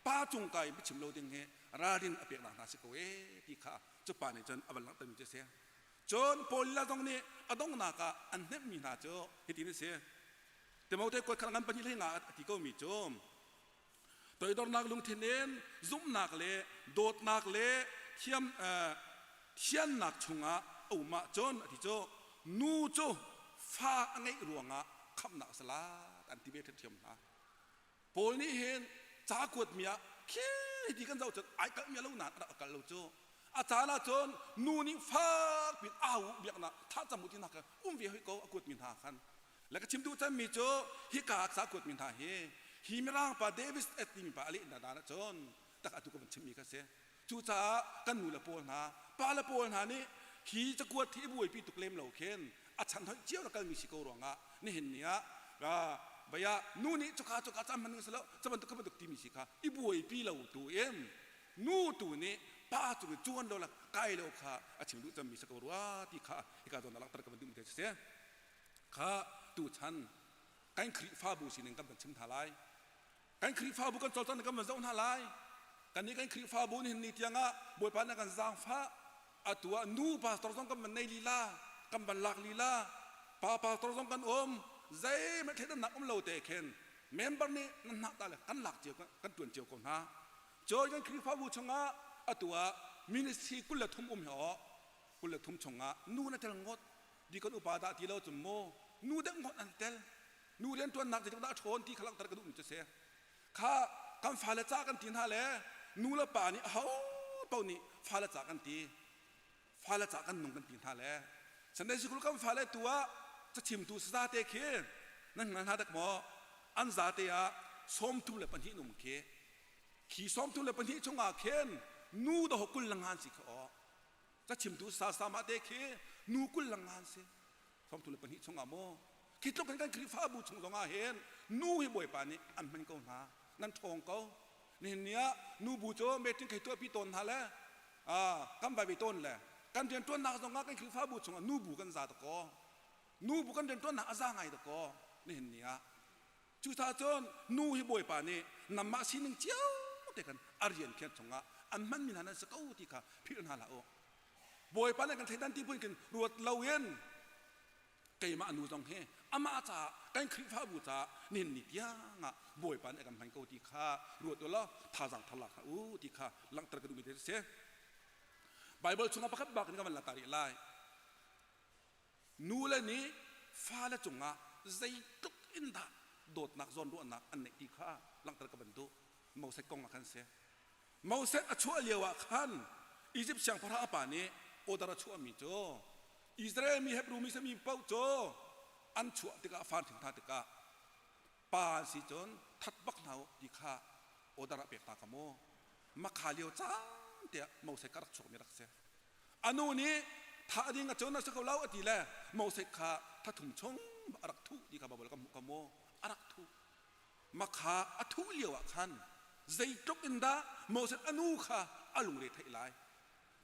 pa cung kai in biachim lo ding hi ralrin a peknak hna si ko ee ti kha. Cu pa nih cun a van langhtermi cu a si. Cun Paul lila zong nih a donghnak ah an hnemhmi hna cu hitin a si. Timote kuat kha ngan pahnih hlei nga a ti komi cu toidornak lungthin in zumhnak le dawtnak le thiam thiannak chungah a um ahcun a ti cu nu cu fa a ngeih ruangah khamhnak a si lai an ti ve ṭhiamṭhiam hna. Paul nih hin ca kuatmi ah khi ti kan zoh cun ai kalhmi a lo nain a rak kal lo cu. A caan ah cun nu nih fak piin au biaknak thlacam u ti hna kha um ve hoi ko a kuatmi hna khan. Le ka chim duh cemmi cu hika ah ca kuatmi hna hi hi mirang pa Davis et timi pa a leh hna dan ahcun tak atu ka van chimmi kha si. Cucaah kan nu le pawl hna, pa le pawl hna nih hi cakuat hi i buaipi tuk lem lo khin a chan hoih cio na kalmi si ko ruangah nihin ni ah baya nu nih cuka cuka cam hman ding si lo ca bantuk ka bantuk timi si kha i buaipi lo tu in nu tu nih pa cung i cuan lo la kai lo kha a chim duh cemmi si ko rua ti kha hika zawn ah langhter ka van duhmi te si kha tu chan kan Khrihfabu sining kan van chim hna lai Kan Khrihfabu kan cawlcangh kan van zoh hna lai. Kannih kan Khrihfabu nihin ni tiangah Bawipa nih a kan zaangfah. Atu ah nu pastor zong kan van nei lila, kan van lak lila, pa pastor zong kan um. Zeihmanh thleidannak um lo te khin member nih nan hna ta le kan lak cio kan tuan cio ko hna. Cun kan Khrihfabu chungah atu ah ministry 23 um hi aw 23 chungah nu na tel ngot di kan upa dah ti lo cun mu nu deuh ngot an tel nu rianṭuannak zeitluk dah a ṭhawn ti kha langhter ka duhmi cu a si. Kha kan fale ca kan ti hna le nu le pa nih aho paoh nih fale ca kan ti fale ca kan nung kan ti hna le Sunday sikul kan fale tu ah cachimtu sazate khi nan hngal hna dak maw an zate ah 32 num khi khi 32 chungah khin nu dawh kul le ngan si kha aw cachimtu sa sama te khi nu kul le ngan si 32 chungah maw khi tluk in kan Khrihfabu chung zongah hin nu hi Bawipa nih an hman ko hna nan ṭhawng ko nihin ni ah nu bu cu meeting khei tuahpi tawn hna le kan vai ve tawn le kan rianṭuannak zongah kan Khrihfabu chungah nu bu kan za dakaw nu bu kan rianṭuannak a za ngai dakaw nihin ni ah cucaah cun nu hi Bawipa nih namah sining cio te kan a rian khian chungah an hmanmi hna nan si ko ti kha philh hna hlah u Bawipa nih kan thleidan ti phun khin ruat loin keimah nu zong hi amah caah kan Khrihfabu caah nihin ni tiang ah Bawipa nih a kan hman ko ti kha ruat u law thazaang thar lak hna u ti kha langhter ka duhmi te si. Bible chungah pakhat bak in ka van la ta rih lai. Nu le nih fale cungah zeitluk in dah dawtnak zawnruahnak an neih ti kha langhter ka van duh. Moses kong ah khan si. Moses a chuah lio ah khan Izipt siangpahrang a pa nih order a chuahmi cu Israel mi Hebrew mi sami paoh cu an chuah tikah fan hrim hna tikah pa an si cun that bak hna u ti kha order a pek hna ka mu makha lio caan tiah Moses ka rak chuakmi rak si anu nih thah ding a cun a si ko lo a ti le Moses kha thathum chung a rak thuh ti kha Bible ka hmuh ka mu a rak thuh Makha a thuh lio ah khan zeitluk in dah Moses a nu kha a lungre theih lai.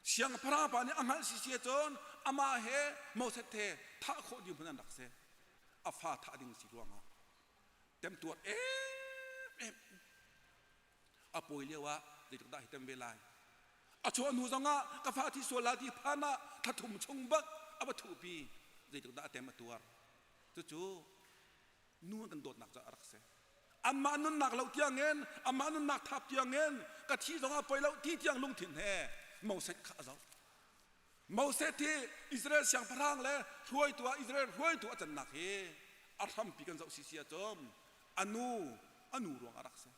Siangpahrang pa nih a hngalh si si cun amah he Moses he thah khawh ding hmanh an rak si. A fa thah ding si ruangah temtuar em a pawi lio ah zeitluk dah hi tem ve lai. A chuah hnu zongah ka fa thi sual la ti phan ah thla thum chung bak a va thuhpi zeitluk dah a tem a tuar. Cucu nu an kan dawtnak cu a rak si anmah nunnak lo tiangin amah nunnak thap tiangin ka thi zongah poi lo ti tiang lungthin he Moses kha a zoh Moses hi Israel siangpahrang le hruaitu ah Israel hruaitu a cannak hi a hrampi kan zoh sisi ahcun a nu a nu ruang a rak si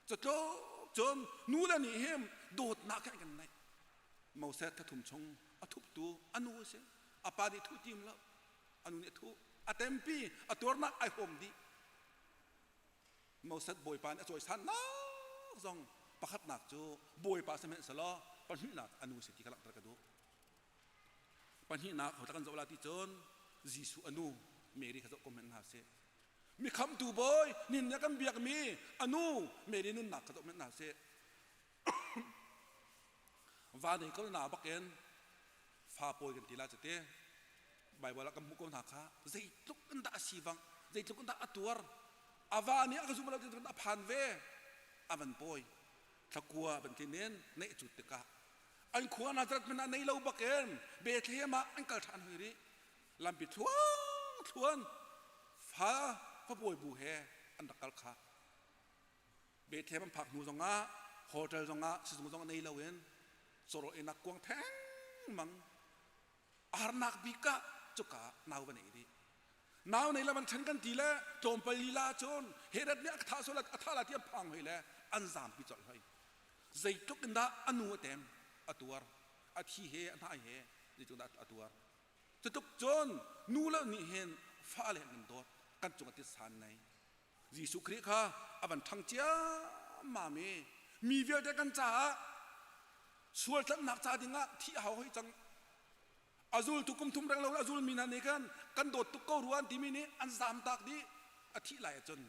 cutluk cun nu le nih hin dawtnak kan kan neih Moses thathum chung a thuptu a nu a si a pa nih thuh tim lo a nu nih a thuh a tempi a tuarnak ai hawm dih Moses bawipa nih a cawisannak zong pakhatnak cu bawipa sihmanhsehlaw pahnihnak a nu si ti kha langhter ka duh pahnihnak ho kan zoh la ti cun Jesuh a nu Mary kha zoh ko hmanh hna sih mi khamtu bawi nin nih kan biakmi a nu Mary nunnak kha zoh hmanh hna sih Va nei ko na bakin fa pawi kan ti la cute Bible ah kan hmuh ko hna kha zeitluk in dah a si vang zeitluk in dah a tuar a va nih a ka zum lo ti a phan ve a van pawi thlakua van tlin in neih cut tikah. An khua Nazareth hmanh ah nei lo bakin Bethlehem ah an kal ṭhan hoi rih. Lampi thluang thluan fa fapawi bu he an rak kal kha. Bethlehem an phak hnu zongah hotel zongah sizung zong nei loin cawraw inak kuang thengmang harnak bik ah cuka nau va nei dih. Nau nei le van ṭhen kan ti le tlawmpal lila cun Herod nih a thah sual a thah la ti an phang hoi le an zampi colh hoi. Zeitluk in dah a nu a tem a tuar a thi he a hnai he zeitluk dah a tuar. Cutluk cun nu le nih hin fale an kan dawt kan cung ah titsa an nei. Jesuh Khrih kha a van ṭhang ciammam i mi vialte kan caah sual tlanhnak ca dingah thih a hau hoi cang. A zultu kum thum reng lo a zulmi hna nih khan kan dawt tuk ko rua an timi nih an zamtak dih. A thih lai ahcun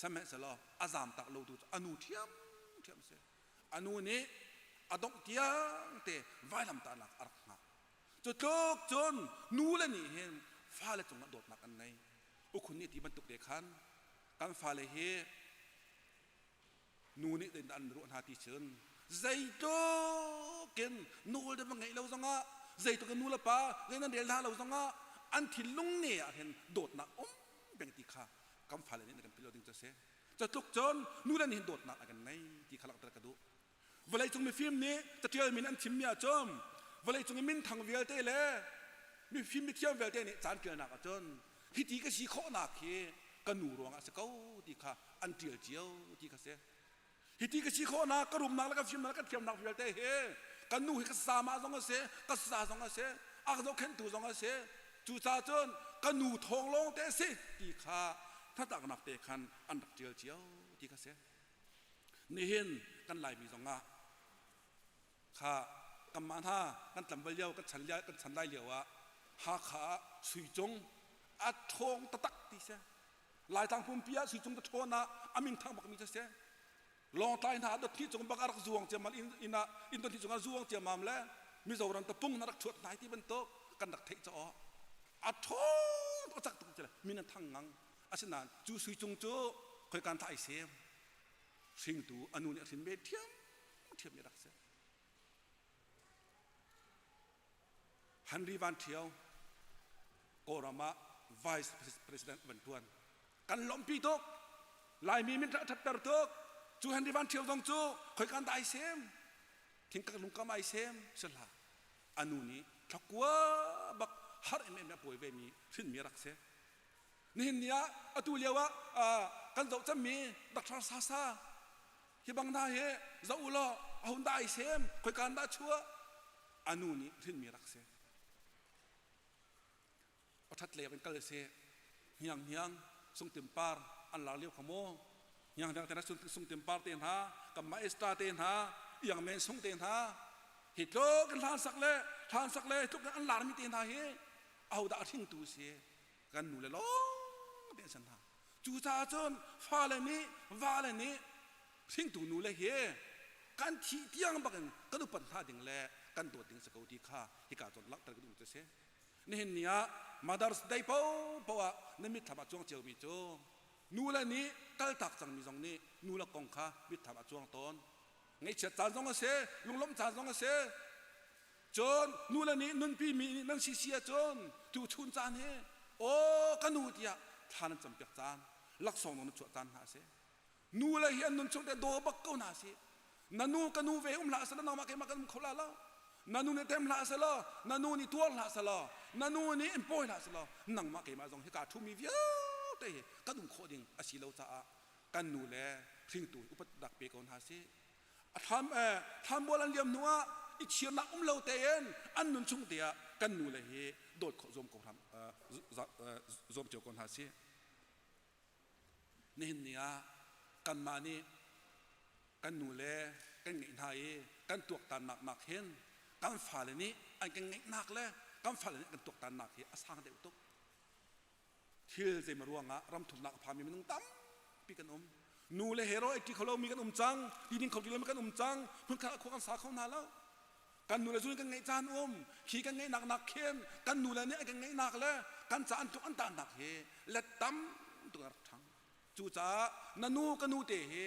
sihmanhsehlaw a zamtak lo tu cu a nu ṭhiamṭhiam a si. A nu nih a dongh tiang te vailamtahnak a rak hngah. Cu tluk cun nu le nih hin fale cungah dawtnak an ngei. Ukhun nih ti bantuk te khan kan fale hi nu nih zeitindah an ruah hna ti cun zeitluk in nawl de va ngeih lo zongah zeitluk in nu le pa zei nan rel hna lo zongah an thinlung ne ah hin dawtnak um peng ti kha kan fale nih kan philh lo ding cu a si. Catluk cun nu le nih hin dawtnak a kan ngei ti kha langhter ka duh. Vawleicung mifim nih catial min an thimmi ahcun vawleicung i minthang vialte le mifim mithiam vialte nih caan ṭialnak ahcun hiti ka si khawhnak hi ka nu ruangah a si ko ti kha an ṭial cio ti kha si. Hiti ka si khawhnak ka rumnak le ka fimnak le ka thiamnak vialte hi ka nu hi ka sama zong a si, ka sa zong a si, a ka zohkhenhtu zong a si. Cucaah cun ka nu thawng lawng te a si ti kha hnatlaknak te khan an rak ṭial cio ti kha si. Nihin kan Laimi zongah kha kanmah hna kan tlangval lio kan chan lio kan chan lai lio ah Hakha ah Suicung a ṭhawng taktak ti si. Laitlang pumpi ah Suicung ta ṭhawn ah a min thang bakmi cu si. Lawngtlai hna dot hnih cung bak a rak zuang ciammam inn inn ah inn dot hnih cung ah zuang ciammam le Mizoram tapung na rak ṭhuat hna ti bantuk kan rak theih caw. A ṭhawng tuk a cak tuk ti le min an thang ngang. Asinain cu Suicung cu khoikan thah ai sem. Hringtu a nu nih a hrin ve ṭhiamṭhiam i rak si. Henry Van Ṭhio Kawlram ah Vice President van ṭuan. Kan lawmhpi tuk. Laimi min a ṭhatter tuk. Cu Henry Van Ṭhio zong cu khoikan dah ai sem? Thingkak lungkam ai sem si hlah. A nu nih thlakua bak har em em a pawi ve mi hrinmi a rak si. Nihin ni ah atu lio ah kan zoh cemmi Dr. Sasa hi bang hna hi zoh u law a hun dah ai sem khoikan dah chuah a nu nih hrinmi rak si. Awthat lei in kal si hniang hniang sungtim par an lar lio kha mu hniang hniang te hna sungtim par te hna kan maestra te hna iang men sung te hna hi tluk in hlan sak le hlan sak le tluk in an larmi te hna hi ahodah a hringtu si kan nu le lawng te an san hna cucaah cun fale nih vale nih hringtu nu le hi kan thih tiang bakin kan upat hna ding le kan dawt ding si ko ti kha hika cun langhter ka duh cu si nihin ni ah Mother's Day paohpaoh ah na mitthlam ah cuang ciomi cu nu le nih kaltak cangmi zong nih nu le kong kha mitthlam ah cuang tawn ngaihchiat caan zong a si lunglawmh caan zong a si Cun nu le nih nunpi mi nih nan si si ahcun tuchun caan hi aw ka nu tiah thla nan campiak caan laksawng na chuah caan hna a si. Nu le hi an nun chung te daw bak ko hna si. Na nu ka nu ve um hlah selaw nangmah keimah kan um kho la lo. Na nu nih tem hlah selaw, na nu nih tuar hlah selaw, na nu nih in pawi hlah selaw, nangmah keimah zong hi kaa ṭhumi vialte hi kan um khawh ding a si lo caah kan nu le hringtu upat dak pe ko hna sih. A thlambual an liam hnuah i chirnak um lo tein an nun chung te ah kan nu le hi dawt khawh zuam ko hram zuam cio ko hna si. Nihin ni ah kanmah nih kan nu le kan ngeih hna i kan tuaktannak nak hin kan fale nih an kan ngeihnak le kan fale nih kan tuaktannak hi a sang deuh tuk. Thil zeimaw ruangah ramthumnak a phami minung tampi kan um. Nu le hero ei ṭi kho lomi kan um cang, ti ding kho ti lomi kan um cang, hmunkhat ah khua kan sa kho hna lo. Kan nu le zun kan ngeih caan um, khi kan ngeihnak nak khin kan nu le nih an kan ngeihnak le kan ca an tuk an tahnak hi let tam tuk a rak ṭhang. Cucaah na nu ka nu te hi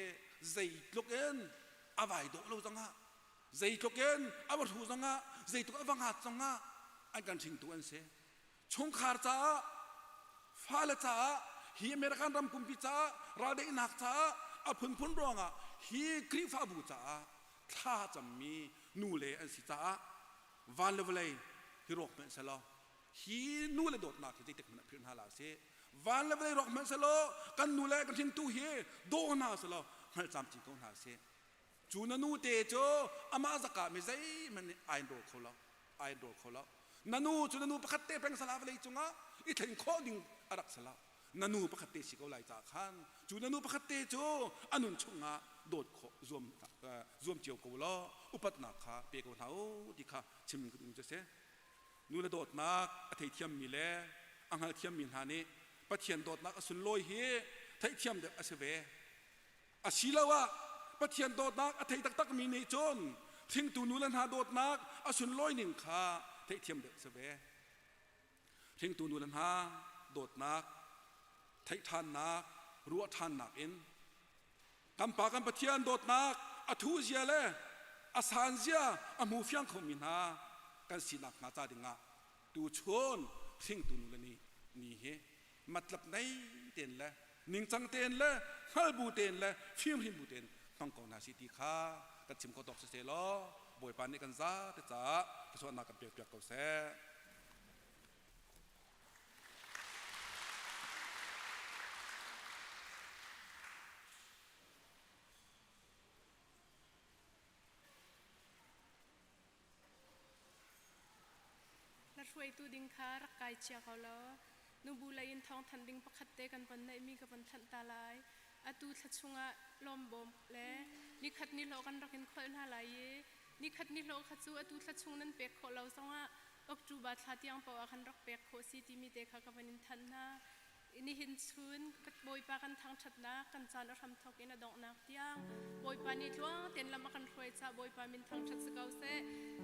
zeitluk in a vai dawh lo zongah. Zeitluk in a va hru zongah, zeitluk a va ngat zongah an kan hringtu an si. Chungkhar caah, fale caah, hi American ram pumpi caah, raldaihnak caah, a phunphun ruangah hi Khrihfabu caah thla cammi nu le an si caah van le vawlei hi rawk hmanh selaw hi nu le dawtnak hi zeitik hmanh ah philh hna hlah sih. Van le vawlei rawk hmanh selaw kan nu le kan hringtu hi daw hna selaw hngalh camcin ko hna sih. Cu na nu te cu amah zaka mi zeihmanh nih ai rawl kho lo, ai rawl kho lo. Na nu cu na nu pakhat te peng sala vawlei cungah i thlen khawh ding a rak si lo. Na nu pakhat te si ko lai ca khan cu na nu pakhat te cu a nun chungah dawt khawh zuam zuam cio ko law upatnak kha pe ko hna u ti kha chim ka duh cu si. Nu le dawtnak a theithiam mi le a hngalthiam mi hna nih Pathian dawtnak a sunlawi hi theihthiam deuh a si ve. Asiloah Pathian dawtnak a thei taktakmi nih cun hringtu nu le hna dawtnak a sunlawi ning kha theihthiam deuh si ve. Hringtu nu le hna dawtnak theih ṭhannak, ruah ṭhannak in kan Pa kan Pathian dawtnak a thu zia le a san zia a hmu fiang khomi hna kan sinak hnga ca dingah tuchun hringtu nu le ni ni hi matlap nei tein le ningcang tein le hngalbu tein le fimhrim bu tein hmang ko hna si ti kha kan chim kho tawk si seh law Bawipa nih kan zate caah thluachuahnak kan pekpiak ko seh. Na hruaitu ding kha rak kai chia ko law nubu lei in thawngthanh ding pakhat te kan von neihmi ka von thanh ta lai. Atu thla chungah lawmbawm le nikhat ni hlawh kan rak in kholh hna lai i nikhat ni hlawh kha cu atu thla chung nan pek khawh lo zongah October thla tiang paoh ah khan rak pek khawh si timi te kha ka von in thanh hna. Nihin chun Bawipa kan thangṭhatnak kan caan a hramthawk in a donghnak tiang Bawipa nih tluang tein lam a kan hruai caah Bawipa min thangṭhat si ko seh.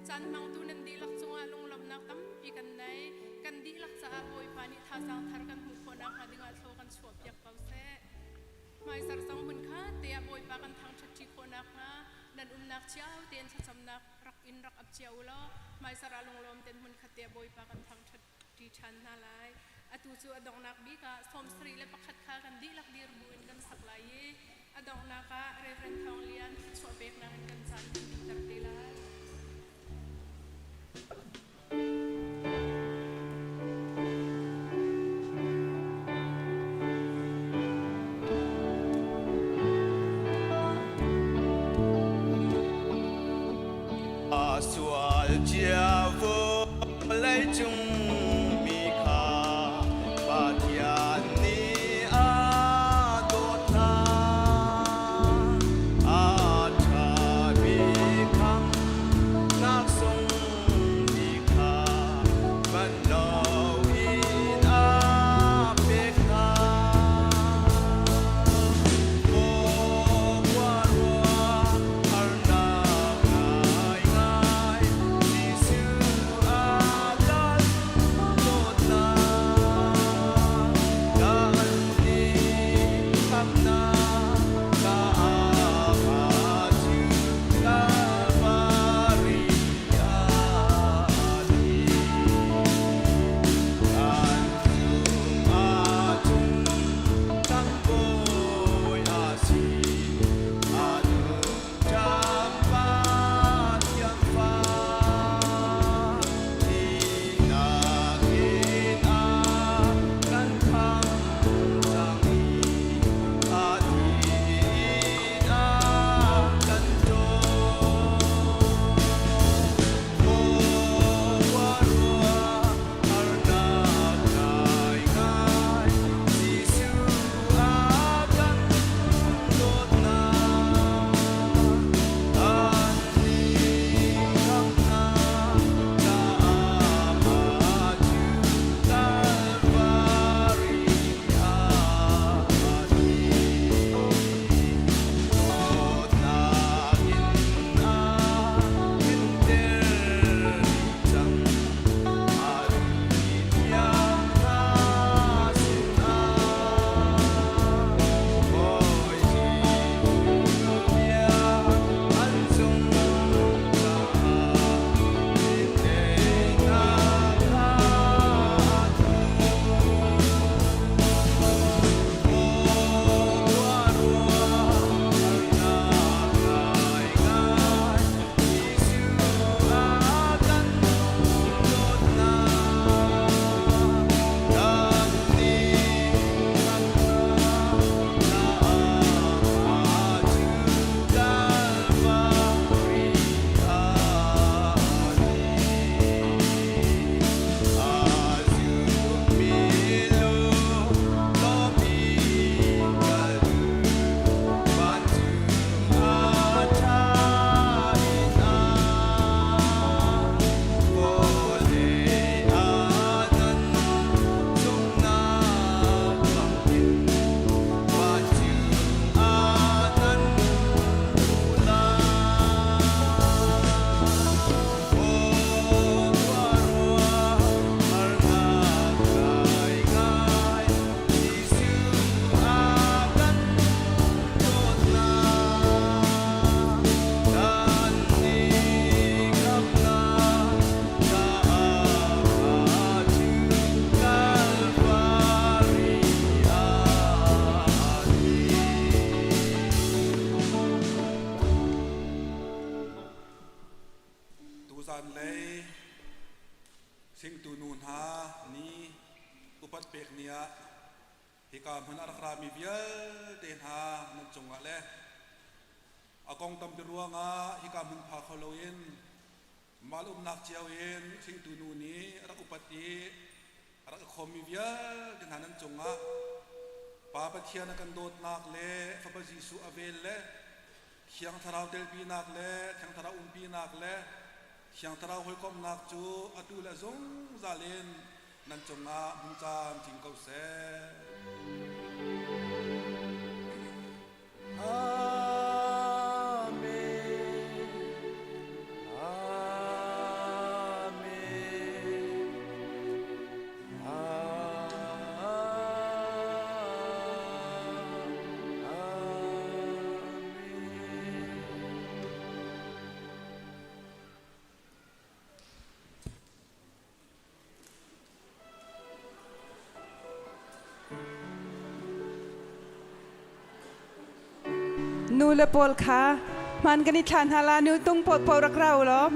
Caan hmangtu nan dihlak cungah lunglawmhnak tampi kan nei. Kan dihlak caah Bawipa nih thazaang thar kan hmuh khawh nakhnga dingah thlaw kan chuahpiak ko seh. Hmaizarh zong hmunkhat te ah Bawipa kan thangṭhatṭi khawh nakhnga nan umnak cio tein thlacamnak rak in rak ap cio u law hmaizarh ah lunglawm tein hmunkhat te ah Bawipa kan thangṭhat ṭi ṭhan hna lai. Atu cu a donghnak bik ah 71 kha kan dihlak dir buin kan sak lai i a donghnak ah Reverend Thawng Lian thluachuah peknak in kan caan kan dihter te lai. A sual cia vawleicung mi kha Pathian nih a dawt hna. A ṭha bik khamhnak sung bik kha man loin a pek hna. Hringtu nu hna ni upat pek ni ah hika hmun a rak rami vialte hna nan cungah le a kong tampi ruangah hika hmun pha kho loin mal umnak cio in hringtu nu nih a rak upat i a rak i khawmmi vialte hna nan cungah Pa Pathian a kan dawtnak le Fapa Jesuh a vel le Thiang Thlarau telpinak le Thiang Thlarau umpinak le Thiang Thlarau hawikomhnak cu atu le zungzal in nan cungah hmun caan cing ko seh. Amen. Amen. Nu le pawl kha hman kan i thla hna la nu tung pawl rak ra u law.